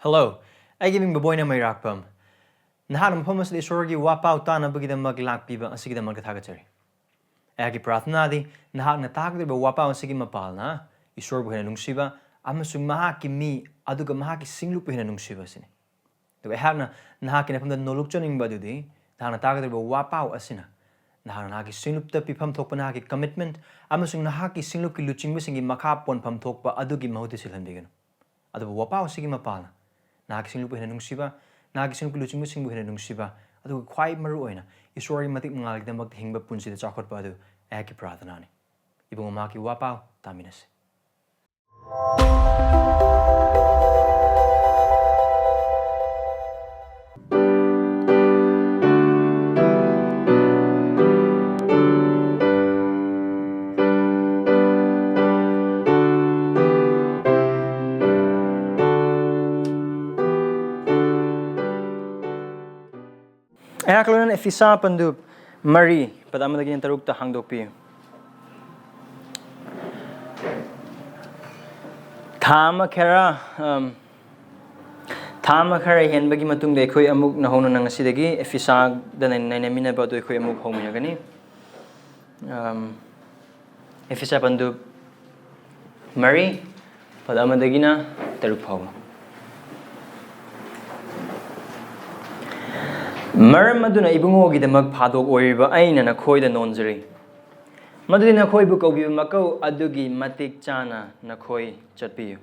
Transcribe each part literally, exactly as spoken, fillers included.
Hello, ꯑꯩꯒꯤ ꯃꯤꯡ ꯕꯕꯣꯏꯅ ꯃꯩꯔꯥꯛꯄꯝ꯫ ꯅꯍꯥꯛꯅ ꯃꯐꯝ ꯑꯁꯤꯗ ꯏꯁꯣꯔꯒꯤ ꯋꯥꯄꯥꯎ ꯇꯥꯅꯕꯒꯤꯗꯃꯛ ꯂꯥꯛꯄꯤꯕ ꯑꯁꯤꯒꯤꯗꯃꯛꯇ ꯊꯥꯒꯠꯆꯔꯤ꯫ ꯑꯩꯍꯥꯛꯀꯤ ꯄ꯭ꯔꯥꯔꯊꯅꯥꯗꯤ ꯅꯍꯥꯛꯅ ꯇꯥꯒꯗꯧꯔꯤꯕ ꯋꯥꯄꯥꯎ ꯑꯁꯤꯒꯤ ꯃꯄꯥꯜꯅ ꯏꯁꯣꯔꯕꯨ ꯍꯦꯟꯅ ꯅꯨꯡꯁꯤꯕ ꯑꯃꯁꯨꯡ ꯃꯍꯥꯛꯀꯤ ꯃꯤ ꯑꯗꯨꯒ ꯃꯍꯥꯛꯀꯤ ꯁꯤꯡꯂꯨꯞꯄꯨ ꯍꯦꯟꯅ ꯅꯨꯡꯁꯤꯕ ꯑꯁꯤꯅꯤ꯫ ꯑꯗꯨꯒ ꯑꯩꯍꯥꯛꯅ ꯅꯍꯥꯛꯀꯤ ꯅꯐꯝꯗ ꯅꯣꯂꯨꯛꯆꯅꯤꯡꯕ ꯑꯗꯨꯗꯤ ꯅꯍꯥꯛꯅ ꯇꯥꯒꯗꯧꯔꯤꯕ ꯋꯥꯄꯥꯎ ꯑꯁꯤꯅ ꯅꯍꯥꯛꯅ ꯅꯍꯥꯛꯀꯤ ꯁꯤꯡꯂꯨꯞꯇ ꯄꯤꯐꯝ ꯊꯣꯛꯄ ꯅꯍꯥꯛꯀꯤ commitment ꯑꯃꯁꯨꯡ ꯅꯍꯥꯛꯀꯤ ꯁꯤꯡꯂꯨꯞꯀꯤ ꯂꯨꯆꯤꯡꯕꯁꯤꯡꯒꯤ ꯃꯈꯥ ꯄꯣꯟꯐꯝ ꯊꯣꯛꯄ ꯑꯗꯨꯒꯤ ꯃꯍꯨꯠꯇ ꯁꯤꯜꯍꯟꯕꯤꯒꯅꯨ꯫ ꯑꯗꯨꯕꯨ ꯋꯥꯄꯥꯎ ꯑꯁꯤꯒꯤ ꯃꯄꯥꯜꯅ ꯅꯍꯥꯛꯀꯤ ꯁꯤꯡꯂꯨꯞꯄꯨ ꯍꯦꯟꯅ ꯅꯨꯡꯁꯤꯕ, ꯅꯍꯥꯛꯀꯤ ꯁꯤꯡꯂꯨꯞꯀꯤ ꯂꯨꯆꯤꯡꯕꯁꯤꯡꯕꯨ ꯍꯦꯟꯅ ꯅꯨꯡꯁꯤꯕ, ꯑꯗꯨꯒ ꯈ꯭ꯋꯥꯏ ꯃꯔꯨ ꯑꯣꯏꯅ ꯏꯁꯣꯔꯒꯤ ꯃꯇꯤꯛ ꯃꯉꯥꯜꯒꯤꯗꯃꯛꯇ ꯍꯤꯡꯕ ꯄꯨꯟꯁꯤꯗ ꯆꯥꯎꯈꯠꯄ ꯑꯗꯨ ꯑꯩꯍꯥꯛꯀꯤ ꯄ꯭ꯔꯥꯔꯊꯅꯥꯅꯤ꯫ ꯏꯕꯨꯡꯉꯣ, ꯃꯍꯥꯛꯀꯤ ꯋꯥꯄꯥꯎ ꯇꯥꯃꯤꯟꯅꯁꯤ꯫ ꯑꯩꯍꯥꯛ ꯂꯣꯏꯅꯅ ꯏꯐꯤꯁꯥ ꯄꯟꯗꯨꯞ ꯃꯔꯤ, ꯄꯗ ꯑꯃꯗꯒꯤꯅ ꯇꯔꯨꯛꯇ ꯍꯥꯡꯗꯣꯛꯄꯤꯌꯨ꯫ ꯊꯥ ꯑꯃ ꯈꯔ, ꯑꯝ, ꯊꯥ ꯑꯃ ꯈꯔ ꯍꯦꯟꯕꯒꯤ ꯃꯇꯨꯡꯗ ꯑꯩꯈꯣꯏ ꯑꯃꯨꯛ ꯅꯧꯍꯧꯅꯅ ꯉꯁꯤꯗꯒꯤ ꯑꯦꯐꯤꯁꯥꯗ ꯅꯩ-, ꯅꯩꯅꯃꯤꯟꯅꯕ ꯑꯗꯨ ꯑꯩꯈꯣꯏ ꯑꯃꯨꯛ ꯍꯧꯃꯤꯟꯅꯒꯅꯤ꯫ ꯑꯝ, ꯑꯦꯐꯤꯁꯥ ꯄꯟꯗꯨꯞ ꯃꯔꯤ, ꯄꯗ ꯑꯃꯗꯒꯤꯅ ꯇꯔꯨꯛ ꯐꯥꯎꯕ꯫ ꯃꯔꯝ ꯑꯗꯨꯅ, ꯏꯕꯨꯡꯉꯣꯒꯤꯗꯃꯛ ꯐꯥꯗꯣꯛ ꯑꯣꯏꯔꯤꯕ ꯑꯩꯅ ꯅꯈꯣꯏꯗ ꯅꯣꯟꯖꯔꯤ, ꯃꯗꯨꯗꯤ ꯅꯈꯣꯏꯕꯨ ꯀꯧꯕꯤꯕ ꯃꯀꯧ ꯑꯗꯨꯒꯤ ꯃꯇꯤꯛ ꯆꯥꯅ ꯅꯈꯣꯏ ꯆꯠꯄꯤꯌꯨ꯫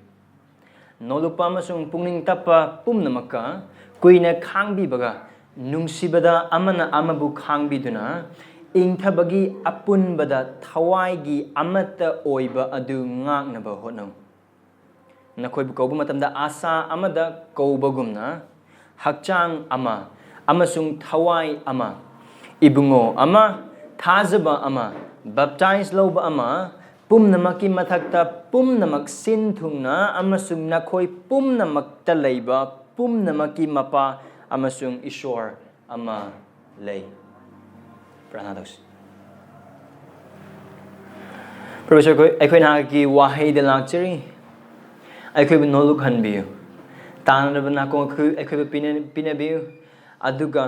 ꯅꯣꯂꯨꯛꯄ ꯑꯃꯁꯨꯡ ꯄꯨꯛꯅꯤꯡ ꯇꯞꯄ ꯄꯨꯝꯅꯃꯛꯀ ꯀꯨꯏꯅ ꯈꯥꯡꯕꯤꯕꯒ, ꯅꯨꯡꯁꯤꯕꯗ ꯑꯃꯅ ꯑꯃꯕꯨ ꯈꯥꯡꯕꯤꯗꯨꯅ, ꯏꯪꯊꯕꯒꯤ ꯑꯄꯨꯟꯕꯗ ꯊꯋꯥꯏꯒꯤ ꯑꯃꯠꯇ ꯑꯣꯏꯕ ꯑꯗꯨ ꯉꯥꯛꯅꯕ ꯍꯣꯠꯅꯧ꯫ ꯅꯈꯣꯏꯕꯨ ꯀꯧꯕ ꯃꯇꯝꯗ ꯑꯥꯁꯥ ꯑꯃꯗ ꯀꯧꯕꯒꯨꯝꯅ, ꯍꯛꯆꯥꯡ ꯑꯃ ꯑꯃꯁꯨꯡ ꯊꯋꯥꯏ ꯑꯃ, ꯏꯕꯨꯡꯉꯣ ꯑꯃ, ꯊꯥꯖꯕ ꯑꯃ, ꯕꯞꯇꯥꯏꯖ ꯂꯧꯕ ꯑꯃ, ꯄꯨꯝꯅꯃꯛꯀꯤ ꯃꯊꯛꯇ ꯄꯨꯝꯅꯃꯛ ꯁꯤꯟ ꯊꯨꯡꯅ ꯑꯃꯁꯨꯡ ꯅꯈꯣꯏ ꯄꯨꯝꯅꯃꯛꯇ ꯂꯩꯕ ꯄꯨꯝꯅꯃꯛꯀꯤ ꯃꯄꯥ ꯑꯃꯁꯨꯡ ꯏꯁꯣꯔ ꯑꯃ ꯂꯩ꯫ ꯄ꯭ꯔꯥꯔꯊꯅꯥ ꯇꯧꯁꯤ꯫ ꯄ꯭ꯔꯚꯨ ꯏꯁꯣꯔ, ꯑꯩꯈꯣꯏ, ꯑꯩꯈꯣꯏ ꯅꯍꯥꯛꯀꯤ ꯋꯥꯍꯩꯗ ꯂꯥꯛꯆꯔꯤ, ꯑꯩꯈꯣꯏꯕꯨ ꯅꯣꯂꯨꯛꯍꯟꯕꯤꯌꯨ꯫ ꯇꯥꯅꯅꯕ ꯅꯥꯀꯣꯡ ꯑꯩꯈꯣꯏ-, ꯑꯩꯈꯣꯏꯕꯨ ꯄꯤꯅ-, ꯄꯤꯅꯕꯤꯌꯨ꯫ ꯑꯗꯨꯒ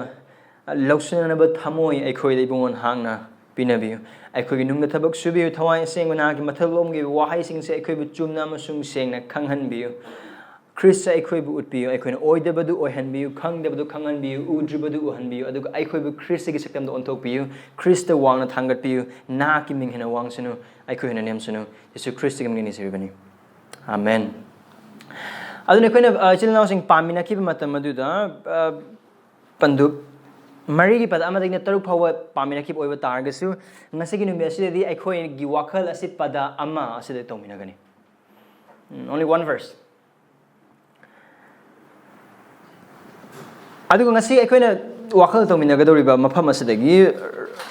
ꯂꯧꯁꯤꯟꯅꯅꯕ ꯊꯃꯣꯏ ꯑꯩꯈꯣꯏꯗ ꯏꯕꯨꯡꯉꯣ ꯅꯍꯥꯛꯅ ꯄꯤꯅꯕꯤꯌꯨ꯫ ꯑꯩꯈꯣꯏꯒꯤ ꯅꯨꯡꯗ ꯊꯕꯛ ꯁꯨꯕꯤꯌꯨ꯫ ꯊꯋꯥꯏ ꯑꯁꯦꯡꯕ ꯅꯍꯥꯛꯀꯤ ꯃꯊꯛꯂꯣꯝꯒꯤ ꯋꯥꯍꯩꯁꯤꯡꯁꯦ ꯑꯩꯈꯣꯏꯕꯨ ꯆꯨꯝꯅ ꯑꯃꯁꯨꯡ ꯁꯦꯡꯅ ꯈꯪꯍꯟꯕꯤꯌꯨ꯫ ꯈ꯭ꯔꯤꯁꯇ ꯑꯩꯈꯣꯏꯕꯨ ꯎꯠꯄꯤꯌꯨ꯫ ꯑꯩꯈꯣꯏꯅ ꯑꯣꯏꯗꯕꯗꯨ ꯑꯣꯏꯍꯟꯕꯤꯌꯨ, ꯈꯪꯗꯕꯗꯨ ꯈꯪꯍꯟꯕꯤꯌꯨ, ꯎꯗ꯭ꯔꯤꯕꯗꯨ ꯎꯍꯟꯕꯤꯌꯨ, ꯑꯗꯨꯒ ꯑꯩꯈꯣꯏꯕꯨ ꯈ꯭ꯔꯤꯁꯇꯒꯤ ꯁꯛꯇꯝꯗ ꯑꯣꯟꯊꯣꯛꯄꯤꯌꯨ꯫ ꯈ꯭ꯔꯤꯁꯇ ꯋꯥꯡꯅ ꯊꯥꯡꯒꯠꯄꯤꯌꯨ꯫ ꯅꯍꯥꯛꯀꯤ ꯃꯤꯡ ꯍꯦꯟꯅ ꯋꯥꯡꯁꯅꯨ, ꯑꯩꯈꯣꯏ ꯍꯦꯟꯅ ꯅꯦꯝꯁꯅꯨ꯫ ꯌꯦꯁꯨ ꯈ꯭ꯔꯤꯁꯇꯒꯤ ꯃꯤꯡ ꯅꯤꯖꯔꯤꯕꯅꯤ꯫ ꯑꯥꯃꯦꯟ꯫ ꯑꯗꯨꯅ ꯑꯩꯈꯣꯏꯅ, ꯑ, ꯏꯆꯤꯜ ꯏꯅꯥꯎꯁꯤꯡ ꯄꯥꯃꯤꯟꯅꯈꯤꯕ ꯃꯇꯝ ꯑꯗꯨꯗ, ꯑ, ꯄꯟꯗꯨꯞ ꯃꯔꯤꯒꯤ ꯄꯗ ꯑꯃꯗꯒꯤꯅ ꯇꯔꯨꯛ ꯐꯥꯎꯕ ꯄꯥꯃꯤꯟꯅꯈꯤꯕ ꯑꯣꯏꯕ ꯇꯥꯔꯒꯁꯨ, ꯉꯁꯤꯒꯤ ꯅꯨꯃꯤꯠ ꯑꯁꯤꯗꯗꯤ ꯑꯩꯈꯣꯏꯒꯤ ꯋꯥꯈꯜ ꯑꯁꯤ ꯄꯗ ꯑꯃ ꯑꯁꯤꯗ ꯇꯧꯃꯤꯟꯅꯒꯅꯤ꯫ ꯎꯝ, only one verse꯫ ꯑꯗꯨꯒ ꯉꯁꯤ ꯑꯩꯈꯣꯏꯅ ꯋꯥꯈꯜ ꯇꯧꯃꯤꯟꯅꯒꯗꯧꯔꯤꯕ ꯃꯐꯝ ꯑꯁꯤꯗꯒꯤ,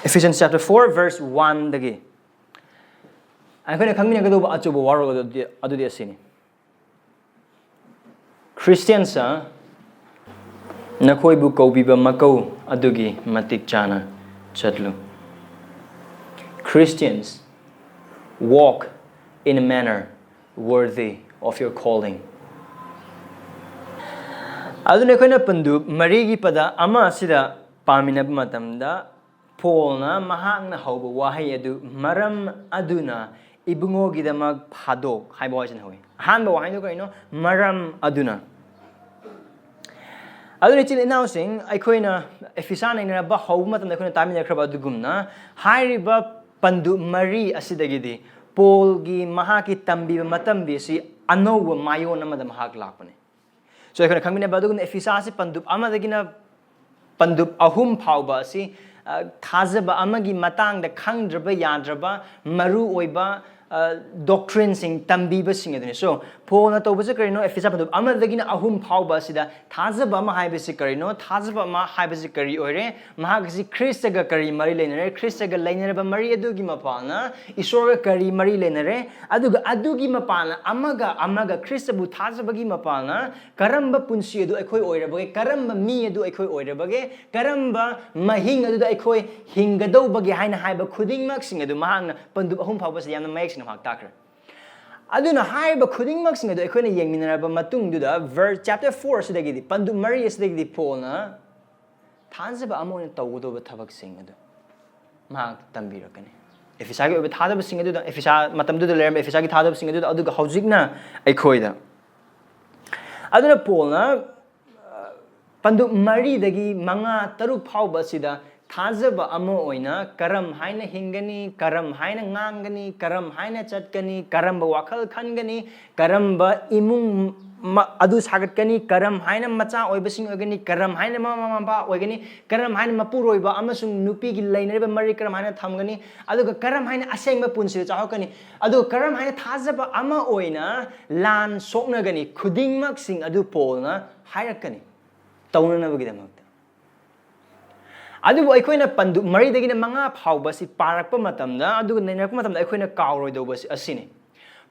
Ephesians chapter four verse one ꯗꯒꯤ ꯑꯩꯈꯣꯏꯅ ꯈꯪꯃꯤꯟꯅꯒꯗꯧꯕ ꯑꯆꯧꯕ ꯋꯥꯔꯣꯜ ꯑꯗꯨꯗꯤ, ꯑꯗꯨꯗꯤ ꯑꯁꯤꯅꯤ꯫ Christians, ꯅꯈꯣꯏꯕꯨ ꯀꯧꯕꯤꯕ ꯃꯀꯧ ꯑꯗꯨꯒꯤ ꯃꯇꯤꯛ ꯆꯥꯅ ꯆꯠꯂꯨ꯫ Christians, walk in a manner worthy of your calling. ꯑꯗꯨꯅ ꯑꯩꯈꯣꯏꯅ ꯄꯟꯗꯨꯞ ꯃꯔꯤꯒꯤ ꯄꯗ ꯑꯃ ꯑꯁꯤꯗ ꯄꯥꯃꯤꯟꯅꯕ ꯃꯇꯝꯗ, ꯄꯣꯜꯅ ꯃꯍꯥꯛꯅ ꯍꯧꯕ ꯋꯥꯍꯩ ꯑꯗꯨ "ꯃꯔꯝ ꯑꯗꯨꯅ ꯏꯕꯨꯡꯉꯣꯒꯤꯗꯃꯛ ꯐꯥꯗꯣꯛ" ꯍꯥꯏꯕ ꯋꯥꯍꯩꯁꯤꯅ ꯍꯧꯏ꯫ ꯑꯍꯥꯟꯕ ꯋꯥꯍꯩꯗꯨ ꯀꯔꯤꯅꯣ? "ꯃꯔꯝ ꯑꯗꯨꯅ"꯫ ꯑꯗꯨꯅ ꯏꯆꯤꯜ ꯏꯅꯥꯎꯁꯤꯡ, ꯑꯩꯈꯣꯏꯅ ꯑꯦꯐꯤꯁꯥ ꯅꯩꯅꯔꯕ ꯍꯧꯕ ꯃꯇꯝꯗ ꯑꯩꯈꯣꯏꯅ ꯇꯥꯃꯤꯟꯅꯈ꯭ꯔꯕ ꯑꯗꯨꯒꯨꯝꯅ, ꯍꯥꯏꯔꯤꯕ ꯄꯟꯗꯨꯞ ꯃꯔꯤ ꯑꯁꯤꯗꯒꯤꯗꯤ ꯄꯣꯜꯒꯤ ꯃꯍꯥꯛꯀꯤ ꯇꯝꯕꯤꯕ ꯃꯇꯝꯕꯤ ꯑꯁꯤ ꯑꯅꯧꯕ ꯃꯥꯏꯑꯣꯟ ꯑꯃꯗ ꯃꯍꯥꯛ ꯂꯥꯛꯄꯅꯤ꯫ So, ꯑꯩꯈꯣꯏꯅ ꯈꯪꯃꯤꯟꯅꯕ ꯑꯗꯨꯒꯨꯝꯅ ꯑꯦꯐꯤꯁꯥꯁꯤ ꯄꯟꯗꯨꯞ ꯑꯃꯗꯒꯤꯅ ꯄꯟꯗꯨꯞ ꯑꯍꯨꯝ ꯐꯥꯎꯕ ꯑꯁꯤ, ꯑ, ꯊꯥꯖꯕ ꯑꯃꯒꯤ ꯃꯇꯥꯡꯗ ꯈꯪꯗ꯭ꯔꯕ ꯌꯥꯗ꯭ꯔꯕ ꯃꯔꯨ ꯑꯣꯏꯕ, ꯑ, doctrineꯁꯤꯡ ꯇꯝꯕꯤꯕꯁꯤꯡ ꯑꯗꯨꯅꯤ꯫ So, ꯄꯣꯜꯅ ꯇꯧꯕꯁꯦ ꯀꯔꯤꯅꯣ? ꯑꯦꯐꯤꯁꯥ ꯄꯟꯗꯨꯞ ꯑꯃꯗꯒꯤꯅ ꯑꯍꯨꯝ ꯐꯥꯎꯕ ꯑꯁꯤꯗ ꯊꯥꯖꯕ ꯑꯃ ꯍꯥꯏꯕꯁꯤ ꯀꯔꯤꯅꯣ? ꯊꯥꯖꯕ ꯑꯃ ꯍꯥꯏꯕꯁꯤ ꯀꯔꯤ ꯑꯣꯏꯔꯦ? ꯃꯍꯥꯛ ꯑꯁꯤ ꯈ꯭ꯔꯤꯁꯇꯒ ꯀꯔꯤ ꯃꯔꯤ ꯂꯩꯅꯔꯦ? ꯈ꯭ꯔꯤꯁꯇꯒ ꯂꯩꯅꯔꯕ ꯃꯔꯤ ꯑꯗꯨꯒꯤ ꯃꯄꯥꯜꯅ ꯏꯁꯣꯔꯒ ꯀꯔꯤ ꯃꯔꯤ ꯂꯩꯅꯔꯦ? ꯑꯗꯨꯒ ꯑꯗꯨꯒꯤ ꯃꯄꯥꯜꯅ ꯑꯃꯒ ꯑꯃꯒ ꯈ꯭ꯔꯤꯁꯇꯕꯨ ꯊꯥꯖꯕꯒꯤ ꯃꯄꯥꯜꯅ ꯀꯔꯝꯕ ꯄꯨꯟꯁꯤ ꯑꯗꯨ ꯑꯩꯈꯣꯏ ꯑꯣꯏꯔꯕꯒꯦ? ꯀꯔꯝꯕ ꯃꯤ ꯑꯗꯨ ꯑꯩꯈꯣꯏ ꯑꯣꯏꯔꯕꯒꯦ? ꯀꯔꯝꯕ ꯃꯍꯤꯡ ꯑꯗꯨꯗ ꯑꯩꯈꯣꯏ ꯍꯤꯡꯒꯗꯧꯕꯒꯦ ꯍꯥꯏꯅ ꯍꯥꯏꯕ ꯈꯨꯗꯤꯡꯃꯛꯁꯤꯡ ꯑꯗꯨ ꯃꯍꯥꯛꯅ ꯄꯟꯗꯨꯞ ꯑꯍꯨꯝ ꯐꯥꯎꯕꯁꯤꯗ ꯌꯥꯝꯅ ꯃꯌꯦꯛ ꯁꯦꯡꯅ ꯃꯍꯥꯛ ꯇꯥꯛꯈ꯭ꯔꯦ꯫ ꯑꯗꯨꯅ ꯍꯥꯏꯔꯤꯕ ꯈꯨꯗꯤꯡꯃꯛꯁꯤꯡ ꯑꯗꯨ ꯑꯩꯈꯣꯏꯅ ꯌꯦꯡꯃꯤꯟꯅꯔꯕ ꯃꯇꯨꯡꯗꯨꯗ verse chapter four ꯑꯁꯤꯗꯒꯤꯗꯤ, ꯄꯟꯗꯨꯞ ꯃꯔꯤ ꯑꯁꯤꯗꯒꯤꯗꯤ ꯄꯣꯜꯅ ꯊꯥꯖꯕ ꯑꯃ ꯑꯣꯏꯅ ꯇꯧꯒꯗꯧꯕ ꯊꯕꯛꯁꯤꯡ ꯑꯗꯨ ꯃꯍꯥꯛ ꯇꯝꯕꯤꯔꯛꯀꯅꯤ꯫ ꯑꯦꯐꯤꯁꯥꯒꯤ ꯑꯣꯏꯕ ꯊꯥꯖꯕꯁꯤꯡ ꯑꯗꯨꯗ, ꯑꯦꯐꯤꯁꯥ ꯃꯇꯝꯗꯨꯗ ꯂꯩꯔꯝꯕ ꯑꯦꯐꯤꯁꯥꯒꯤ ꯊꯥꯖꯕꯁꯤꯡ ꯑꯗꯨꯗ, ꯑꯗꯨꯒ ꯍꯧꯖꯤꯛꯅ ꯑꯩꯈꯣꯏꯗ꯫ ꯑꯗꯨꯅ ꯄꯣꯜꯅ, ꯑ, ꯄꯟꯗꯨꯞ ꯃꯔꯤꯗꯒꯤ ꯃꯉꯥ, ꯇꯔꯨꯛ ꯐꯥꯎꯕ ꯑꯁꯤꯗ ꯊꯥꯖꯕ ꯑꯃ ꯑꯣꯏꯅ ꯀꯔꯝ ꯍꯥꯏꯅ ꯍꯤꯡꯒꯅꯤ, ꯀꯔꯝ ꯍꯥꯏꯅ ꯉꯥꯡꯒꯅꯤ, ꯀꯔꯝ ꯍꯥꯏꯅ ꯆꯠꯀꯅꯤ, ꯀꯔꯝꯕ ꯋꯥꯈꯜ ꯈꯟꯒꯅꯤ, ꯀꯔꯝꯕ ꯏꯃꯨꯡ ꯃ-, ꯑꯗꯨ ꯁꯥꯒꯠꯀꯅꯤ, ꯀꯔꯝ ꯍꯥꯏꯅ ꯃꯆꯥ ꯑꯣꯏꯕꯁꯤꯡ ꯑꯣꯏꯒꯅꯤ, ꯀꯔꯝ ꯍꯥꯏꯅ ꯃꯃꯥ ꯃꯄꯥ ꯑꯣꯏꯒꯅꯤ, ꯀꯔꯝ ꯍꯥꯏꯅ ꯃꯄꯨꯔꯣꯏꯕ ꯑꯃꯁꯨꯡ ꯅꯨꯄꯤꯒꯤ ꯂꯩꯅꯔꯤꯕ ꯃꯔꯤ ꯀꯔꯝ ꯍꯥꯏꯅ ꯊꯝꯒꯅꯤ, ꯑꯗꯨꯒ ꯀꯔꯝ ꯍꯥꯏꯅ ꯑꯁꯦꯡꯕ ꯄꯨꯟꯁꯤꯗ ꯆꯥꯎꯔꯛꯀꯅꯤ, ꯑꯗꯨꯒ ꯀꯔꯝ ꯍꯥꯏꯅ ꯊꯥꯖꯕ ꯑꯃ ꯑꯣꯏꯅ ꯂꯥꯟ ꯁꯣꯛꯅꯒꯅꯤ, ꯈꯨꯗꯤꯡꯃꯛꯁꯤꯡ ꯑꯗꯨ ꯄꯣꯜꯅ ꯍꯥꯏꯔꯛꯀꯅꯤ ꯇꯧꯅꯅꯕꯒꯤꯗꯃꯛꯇ꯫ ꯑꯗꯨꯕꯨ ꯑꯩꯈꯣꯏꯅ ꯄꯟꯗꯨꯞ ꯃꯔꯤꯗꯒꯤꯅ ꯃꯉꯥ ꯐꯥꯎꯕ ꯑꯁꯤ ꯄꯥꯔꯛꯄ ꯃꯇꯝꯗ, ꯑꯗꯨꯒ ꯅꯩꯅꯔꯛꯄ ꯃꯇꯝꯗ ꯑꯩꯈꯣꯏꯅ ꯀꯥꯎꯔꯣꯏꯗꯧꯕꯁꯤ ꯑꯁꯤꯅꯤ꯫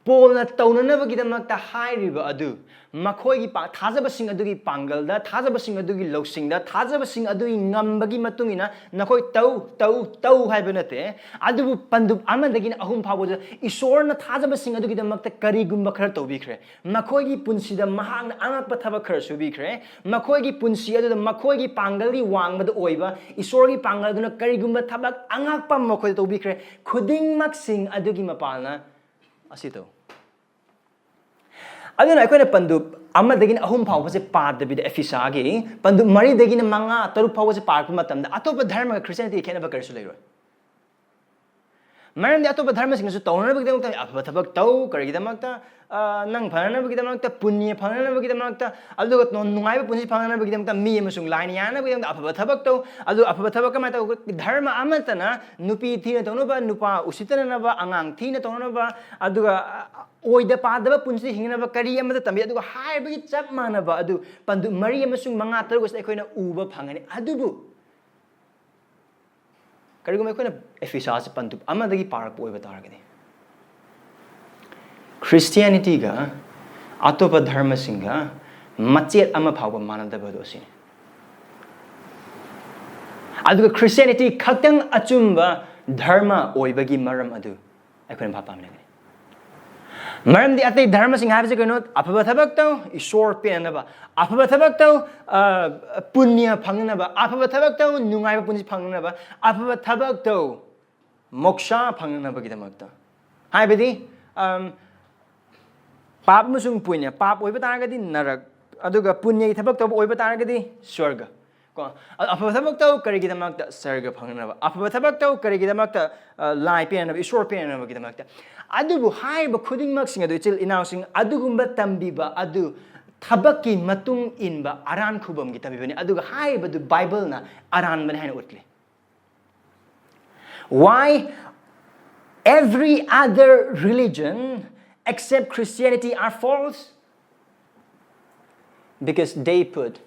ꯄꯣꯜꯅ ꯇꯧꯅꯅꯕꯒꯤꯗꯃꯛꯇ ꯍꯥꯏꯔꯤꯕ ꯑꯗꯨ ꯃꯈꯣꯏꯒꯤ ꯄꯥ-, ꯊꯥꯖꯕꯁꯤꯡ ꯑꯗꯨꯒꯤ ꯄꯥꯡꯒꯜꯗ, ꯊꯥꯖꯕꯁꯤꯡ ꯑꯗꯨꯒꯤ ꯂꯧꯁꯤꯡꯗ, ꯊꯥꯖꯕꯁꯤꯡ ꯑꯗꯨꯒꯤ ꯉꯝꯕꯒꯤ ꯃꯇꯨꯡ ꯏꯟꯅ ꯅꯈꯣꯏ ꯇꯧ, ꯇꯧ, ꯇꯧ ꯍꯥꯏꯕ ꯅꯠꯇꯦ꯫ ꯑꯗꯨꯕꯨ ꯄꯟꯗꯨꯞ ꯑꯃꯗꯒꯤꯅ ꯑꯍꯨꯝ ꯐꯥꯎꯕꯗ ꯏꯁꯣꯔꯅ ꯊꯥꯖꯕꯁꯤꯡ ꯑꯗꯨꯒꯤꯗꯃꯛꯇ ꯀꯔꯤꯒꯨꯝꯕ ꯈꯔ ꯇꯧꯕꯤꯈ꯭ꯔꯦ꯫ ꯃꯈꯣꯏꯒꯤ ꯄꯨꯟꯁꯤꯗ ꯃꯍꯥꯛꯅ ꯑꯉꯛꯄ ꯊꯕꯛ ꯈꯔ ꯁꯨꯕꯤꯈ꯭ꯔꯦ꯫ ꯃꯈꯣꯏꯒꯤ ꯄꯨꯟꯁꯤ ꯑꯗꯨꯗ ꯃꯈꯣꯏꯒꯤ ꯄꯥꯡꯒꯜꯒꯤ ꯋꯥꯡꯃꯗ ꯑꯣꯏꯕ ꯏꯁꯣꯔꯒꯤ ꯄꯥꯡꯒꯜ ꯑꯗꯨꯅ ꯀꯔꯤꯒꯨꯝꯕ ꯊꯕꯛ ꯑꯉꯛꯄ ꯑꯃ ꯃꯈꯣꯏꯗ ꯇꯧꯕꯤꯈ꯭ꯔꯦ꯫ ꯈꯨꯗꯤꯡꯃꯛꯁꯤꯡ ꯑꯗꯨꯒꯤ ꯃꯄꯥꯜꯅ ꯑꯁꯤ ꯇꯧ꯫ ꯑꯗꯨꯅ ꯑꯩꯈꯣꯏꯅ ꯄꯟꯗꯨꯞ ꯑꯃꯗꯒꯤꯅ ꯑꯍꯨꯝ ꯐꯥꯎꯕꯁꯦ ꯄꯥꯗꯕꯤꯗ, ꯑꯦꯐꯤꯁꯥꯒꯤ ꯄꯟꯗꯨꯞ ꯃꯔꯤꯗꯒꯤꯅ ꯃꯉꯥ, ꯇꯔꯨꯛ ꯐꯥꯎꯕꯁꯦ ꯄꯥꯔꯛꯄ ꯃꯇꯝꯗ ꯑꯇꯣꯞꯄ ꯙꯔꯃꯒ ꯈ꯭ꯔꯤꯁꯇꯤꯌꯥꯅꯤꯇꯤꯒ ꯈꯦꯠꯅꯕ ꯀꯔꯤꯁꯨ ꯂꯩꯔꯣꯏ꯫ ꯃꯔꯝꯗꯤ ꯑꯇꯣꯞꯄ ꯙꯔꯃꯁꯤꯡꯅꯁꯨ ꯇꯧꯅꯅꯕꯒꯤꯗꯃꯛꯇ ꯑꯐꯕ ꯊꯕꯛ ꯇꯧ, ꯀꯔꯤꯒꯤꯗꯃꯛꯇ? ꯑ, ꯅꯪ ꯐꯅꯅꯕꯒꯤꯗꯃꯛꯇ, ꯄꯨꯟꯌ ꯐꯪꯅꯅꯕꯒꯤꯗꯃꯛꯇ, ꯑꯗꯨꯒ ꯅꯨꯡꯉꯥꯏꯕ ꯄꯨꯟꯁꯤ ꯐꯪꯅꯅꯕꯒꯤꯗꯃꯛꯇ, ꯃꯤ ꯑꯃꯁꯨꯡ ꯂꯥꯏꯅ ꯌꯥꯅꯕꯒꯤꯗꯃꯛꯇ ꯑꯐꯕ ꯊꯕꯛ ꯇꯧ꯫ ꯑꯗꯨ ꯑꯐꯕ ꯊꯕꯛ ꯀꯃꯥꯏꯅ ꯇꯧ? ꯙꯔꯃ ꯑꯃꯠꯇꯅ ꯅꯨꯄꯤ ꯊꯤꯅ ꯇꯧꯅꯕ, ꯅꯨꯄꯥ ꯎꯁꯤꯠꯇꯅꯅꯕ, ꯑꯉꯥꯡ ꯊꯤꯅ ꯇꯧꯅꯅꯕ, ꯑꯗꯨꯒ, ꯑ, ꯑꯣꯏꯗ ꯄꯥꯗꯕ ꯄꯨꯟꯁꯤ ꯍꯤꯡꯅꯕ ꯀꯔꯤ ꯑꯃꯠꯇ ꯇꯝꯕꯤ꯫ ꯑꯗꯨꯒ ꯍꯥꯏꯔꯤꯕꯒꯤ ꯆꯞ ꯃꯥꯟꯅꯕ ꯑꯗꯨ ꯄꯟꯗꯨꯞ ꯃꯔꯤ ꯑꯃꯁꯨꯡ ꯃꯉꯥ, ꯇꯔꯨꯛ ꯑꯁꯤꯗ ꯑꯩꯈꯣꯏꯅ ꯎꯕ ꯐꯪꯒꯅꯤ꯫ ꯑꯗꯨꯕꯨ ꯀꯔꯤꯒꯨꯝꯕ ꯑꯩꯈꯣꯏꯅ ꯑꯦꯐꯤꯁꯥꯁꯦ ꯄꯟꯗꯨꯞ ꯑꯃꯗꯒꯤ ꯄꯥꯔꯛꯄ ꯑꯣꯏꯕ ꯇꯥꯔꯒꯗꯤ, ꯈ꯭ꯔꯤꯁꯇꯤꯌꯥꯅꯤꯇꯤꯒ ꯑꯇꯣꯞꯄ ꯙꯔꯃꯁꯤꯡꯒ ꯃꯆꯦꯠ ꯑꯃ ꯐꯥꯎꯕ ꯃꯥꯟꯅꯗꯕ ꯑꯗꯨ ꯑꯁꯤꯅꯤ꯫ ꯑꯗꯨꯒ ꯈ꯭ꯔꯤꯁꯇꯤꯌꯥꯅꯤꯇꯤ ꯈꯛꯇꯪ ꯑꯆꯨꯝꯕ ꯙꯔꯃ ꯑꯣꯏꯕꯒꯤ ꯃꯔꯝ ꯑꯗꯨ ꯑꯩꯈꯣꯏꯅ ꯚꯥꯞ ꯇꯥꯃꯤꯟꯅꯒꯅꯤ꯫ ꯃꯔꯝꯗꯤ ꯑꯇꯩ ꯙꯔꯃꯁꯤꯡ ꯍꯥꯏꯕꯁꯦ ꯀꯩꯅꯣ? ꯑꯐꯕ ꯊꯕꯛ ꯇꯧ, ꯏꯁꯣꯔ ꯄꯦꯟꯅꯕ꯫ ꯑꯐꯕ ꯊꯕꯛ ꯇꯧ, ꯑ, ꯄꯨꯅ꯭ꯌ ꯐꯪꯅꯕ꯫ ꯑꯐꯕ ꯊꯕꯛ ꯇꯧ, ꯅꯨꯡꯉꯥꯏꯕ ꯄꯨꯟꯁꯤ ꯐꯪꯅꯕ꯫ ꯑꯐꯕ ꯊꯕꯛ ꯇꯧ, ꯃꯣꯛꯁꯥ ꯐꯪꯅꯕꯒꯤꯗꯃꯛꯇ꯫ ꯍꯥꯏꯕꯗꯤ, ꯑꯝ, ꯄꯥꯞ ꯑꯃꯁꯨꯡ ꯄꯨꯅ꯭ꯌ, ꯄꯥꯞ ꯑꯣꯏꯕ ꯇꯥꯔꯒꯗꯤ ꯅꯔꯛ, ꯑꯗꯨꯒ ꯄꯨꯅ꯭ꯌꯒꯤ ꯊꯕꯛ ꯇꯧꯕ ꯑꯣꯏꯕ ꯇꯥꯔꯒꯗꯤ ꯁ꯭ꯋꯔꯒ꯫ ꯀꯣ, ꯑ-, ꯑꯐꯕ ꯊꯕꯛ ꯇꯧ, ꯀꯔꯤꯒꯤꯗꯃꯛꯇ? ꯁ꯭ꯋꯔꯒ ꯐꯪꯅꯕ꯫ ꯑꯐꯕ ꯊꯕꯛ ꯇꯧ, ꯀꯔꯤꯒꯤꯗꯃꯛꯇ? ꯑ, ꯂꯥꯏ ꯄꯦꯟꯅꯕ, ꯏꯁꯣꯔ ꯄꯦꯟꯅꯕꯒꯤꯗꯃꯛꯇ꯫ ꯑꯗꯨꯕꯨ ꯍꯥꯏꯔꯤꯕ ꯈꯨꯗꯤꯡꯃꯛꯁꯤꯡ ꯑꯗꯨ, ꯏꯆꯤꯜ ꯏꯅꯥꯎꯁꯤꯡ, ꯑꯗꯨꯒꯨꯝꯕ ꯇꯝꯕꯤꯕ ꯑꯗꯨ ꯊꯕꯛꯀꯤ ꯃꯇꯨꯡ ꯏꯟꯕ ꯑꯔꯥꯟ ꯈꯨꯕꯝꯒꯤ ꯇꯝꯕꯤꯕꯅꯤ, ꯑꯗꯨꯒ ꯍꯥꯏꯔꯤꯕꯗꯨ ꯕꯥꯏꯕꯜꯅ ꯑꯔꯥꯟꯕꯅꯤ ꯍꯥꯏꯅ ꯎꯠꯂꯤ꯫ Why every other religion except Christianity are false? Because they put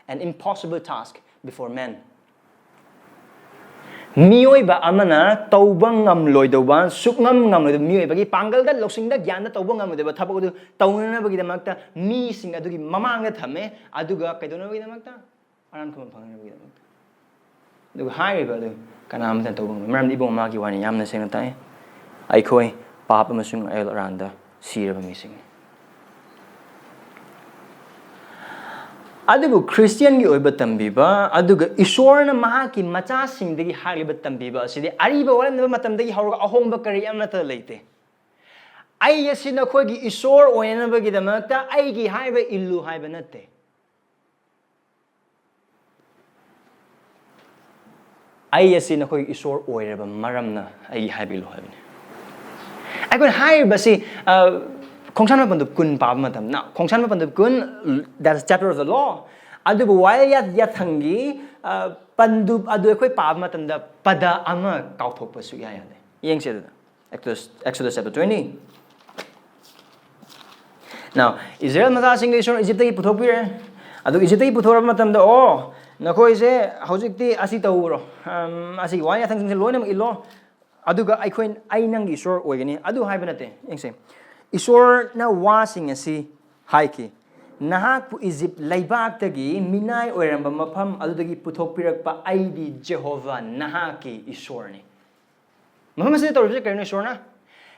an impossible task before men. ꯃꯤꯑꯣꯏꯕ ꯑꯃꯅ ꯇꯧꯕ ꯉꯝꯂꯣꯏꯗꯧꯕ, ꯁꯨꯛꯉꯝ ꯉꯝꯂꯣꯏꯗꯧꯕ, ꯃꯤꯑꯣꯏꯕꯒꯤ ꯄꯥꯡꯒꯜꯗ, ꯂꯧꯁꯤꯡꯗ, ꯒ꯭ꯌꯥꯟꯗ ꯇꯧꯕ ꯉꯝꯂꯣꯏꯗꯕ ꯊꯕꯛ ꯑꯗꯨ ꯇꯧꯅꯅꯕꯒꯤꯗꯃꯛꯇ ꯃꯤꯁꯤꯡ ꯑꯗꯨꯒꯤ ꯃꯃꯥꯡꯗ ꯊꯝꯃꯦ, ꯑꯗꯨꯒ ꯀꯩꯗꯧꯅꯕꯒꯤꯗꯃꯛꯇ? ꯑꯔꯥꯟ ꯈꯨꯕꯝ ꯐꯪꯅꯕꯒꯤꯗꯃꯛꯇ꯫ ꯑꯗꯨꯒ ꯍꯥꯏꯔꯤꯕ ꯑꯗꯨ ꯀꯅꯥ ꯑꯃꯠꯇꯅ ꯇꯧꯕ ꯉꯝꯂꯣꯏ, ꯃꯔꯝꯗꯤ ꯏꯕꯨꯡ ꯃꯥꯒꯤ ꯋꯥꯅꯤ ꯌꯥꯝꯅ ꯁꯦꯡꯅ ꯇꯥꯛꯏ, ꯑꯩꯈꯣꯏ ꯄꯥꯞ ꯑꯃꯁꯨꯡ ꯑꯌꯦꯜ ꯑꯔꯥꯟꯗ ꯁꯤꯔꯕ ꯃꯤꯁꯤꯡꯅꯤ꯫ ꯑꯗꯨꯕꯨ ꯈ꯭ꯔꯤꯁꯇꯤꯌꯟꯒꯤ ꯑꯣꯏꯕ ꯇꯝꯕꯤꯕ, ꯑꯗꯨꯒ ꯏꯁꯣꯔꯅ ꯃꯍꯥꯛꯀꯤ ꯃꯆꯥꯁꯤꯡꯗꯒꯤ ꯍꯥꯏꯔꯤꯕ ꯇꯝꯕꯤꯕ ꯑꯁꯤꯗꯤ ꯑꯔꯤꯕ ꯋꯥꯔꯦꯝꯅꯕ ꯃꯇꯝꯗꯒꯤ ꯍꯧꯔꯒ ꯑꯍꯣꯡꯕ ꯀꯔꯤ ꯑꯃꯠꯇ ꯂꯩꯇꯦ꯫ "ꯑꯩ ꯑꯁꯤ ꯅꯈꯣꯏꯒꯤ ꯏꯁꯣꯔ ꯑꯣꯏꯅꯅꯕꯒꯤꯗꯃꯛꯇ ꯑꯩꯒꯤ ꯍꯥꯏꯕ ꯏꯜꯂꯨ" ꯍꯥꯏꯕ ꯅꯠꯇꯦ꯫ "ꯑꯩ ꯑꯁꯤ ꯅꯈꯣꯏꯒꯤ ꯏꯁꯣꯔ ꯑꯣꯏꯔꯕ ꯃꯔꯝꯅ ꯑꯩꯒꯤ ꯍꯥꯏꯕ ꯏꯜꯂꯨ" ꯍꯥꯏꯕꯅꯤ꯫ ꯑꯩꯈꯣꯏꯅ ꯍꯥꯏꯔꯤꯕꯁꯤ, ꯑ, ꯈꯣꯡꯁꯥꯟꯕ ꯄꯟꯗꯨꯞ ꯀꯨꯟ ꯄꯥꯕ ꯃꯇꯝꯗ, ꯈꯣꯡꯁꯥꯟꯕ ꯄꯟꯗꯨꯞ ꯀꯨꯟ, that's chapter of the law, ꯑꯗꯨꯕꯨ ꯋꯥꯌꯦꯜ ꯌꯥ-, ꯌꯥꯊꯪꯒꯤ, ꯑ, ꯄꯟꯗꯨꯞ ꯑꯗꯨ ꯑꯩꯈꯣꯏ ꯄꯥꯕ ꯃꯇꯝꯗ ꯄꯗ ꯑꯃ ꯀꯥꯎꯊꯣꯛꯄ ꯁꯨꯛꯌꯥ ꯌꯥꯗꯦ꯫ ꯌꯦꯡꯁꯦ ꯑꯗꯨꯗ꯫ Exodus, Exodus chapter twenty. Now, ꯏꯁꯔꯥꯌꯦꯜ ꯃꯆꯥꯁꯤꯡꯗꯨ ꯏꯁꯣꯔ ꯏꯖꯤꯞꯇꯒꯤ ꯄꯨꯊꯣꯛꯄꯤꯔꯦ꯫ ꯑꯗꯨ ꯏꯖꯤꯞꯇꯒꯤ ꯄꯨꯊꯣꯔꯛꯄ ꯃꯇꯝꯗ, "ꯑꯣ, ꯅꯈꯣꯏꯁꯦ ꯍꯧꯖꯤꯛꯇꯤ ꯑꯁꯤ ꯇꯧꯔꯣ꯫ ꯑꯝ, ꯑꯁꯤꯒꯤ ꯋꯥ ꯌꯥꯊꯪꯁꯤꯡꯁꯦ ꯂꯣꯏꯅꯃꯛ ꯏꯜꯂꯣ꯫ ꯑꯗꯨꯒ ꯑꯩꯈꯣꯏ, ꯑꯩ ꯅꯪꯒꯤ ꯏꯁꯣꯔ ꯑꯣꯏꯒꯅꯤ"꯫ ꯑꯗꯨ ꯍꯥꯏꯕ ꯅꯠꯇꯦ꯫ ꯌꯦꯡꯁꯦ꯫ ꯏꯁꯣꯔꯅ ꯋꯥꯁꯤꯡ ꯑꯁꯤ ꯍꯥꯏꯈꯤ, "ꯅꯍꯥꯛꯄꯨ ꯏꯖꯤꯞ ꯂꯩꯕꯥꯛꯇꯒꯤ ꯃꯤꯅꯥꯏ ꯑꯣꯏꯔꯝꯕ ꯃꯐꯝ ꯑꯗꯨꯗꯒꯤ ꯄꯨꯊꯣꯛꯄꯤꯔꯛꯄ ꯑꯩꯗꯤ ꯖꯦꯍꯣꯚꯥ ꯅꯍꯥꯛꯀꯤ ꯏꯁꯣꯔꯅꯤ"꯫ ꯃꯐꯝ ꯑꯁꯤꯗ ꯇꯧꯔꯤꯕꯁꯤ ꯀꯔꯤꯅꯣ ꯏꯁꯣꯔꯅ?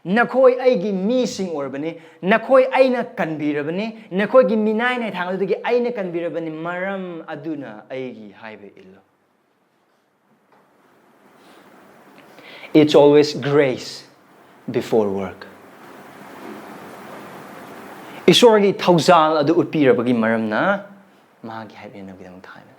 ꯅꯈꯣꯏ ꯑꯩꯒꯤ ꯃꯤꯁꯤꯡ ꯑꯣꯏꯔꯕꯅꯤ, ꯅꯈꯣꯏ ꯑꯩꯅ ꯀꯟꯕꯤꯔꯕꯅꯤ, ꯅꯈꯣꯏꯒꯤ ꯃꯤꯅꯥꯏ ꯅꯥꯏꯊꯥꯡ ꯑꯗꯨꯗꯒꯤ ꯑꯩꯅ ꯀꯟꯕꯤꯔꯕꯅꯤ, ꯃꯔꯝ ꯑꯗꯨꯅ ꯑꯩꯒꯤ ꯍꯥꯏꯕ ꯏꯜꯂꯨ꯫ It's always grace before work. ꯏꯁꯣꯔꯒꯤ ꯊꯧꯖꯥꯜ ꯑꯗꯨ ꯎꯠꯄꯤꯔꯕꯒꯤ ꯃꯔꯝꯅ ꯃꯍꯥꯛꯀꯤ ꯍꯥꯏꯕ ꯏꯟꯅꯕꯒꯤꯗꯃꯛꯇ ꯍꯥꯏꯕꯅꯤ꯫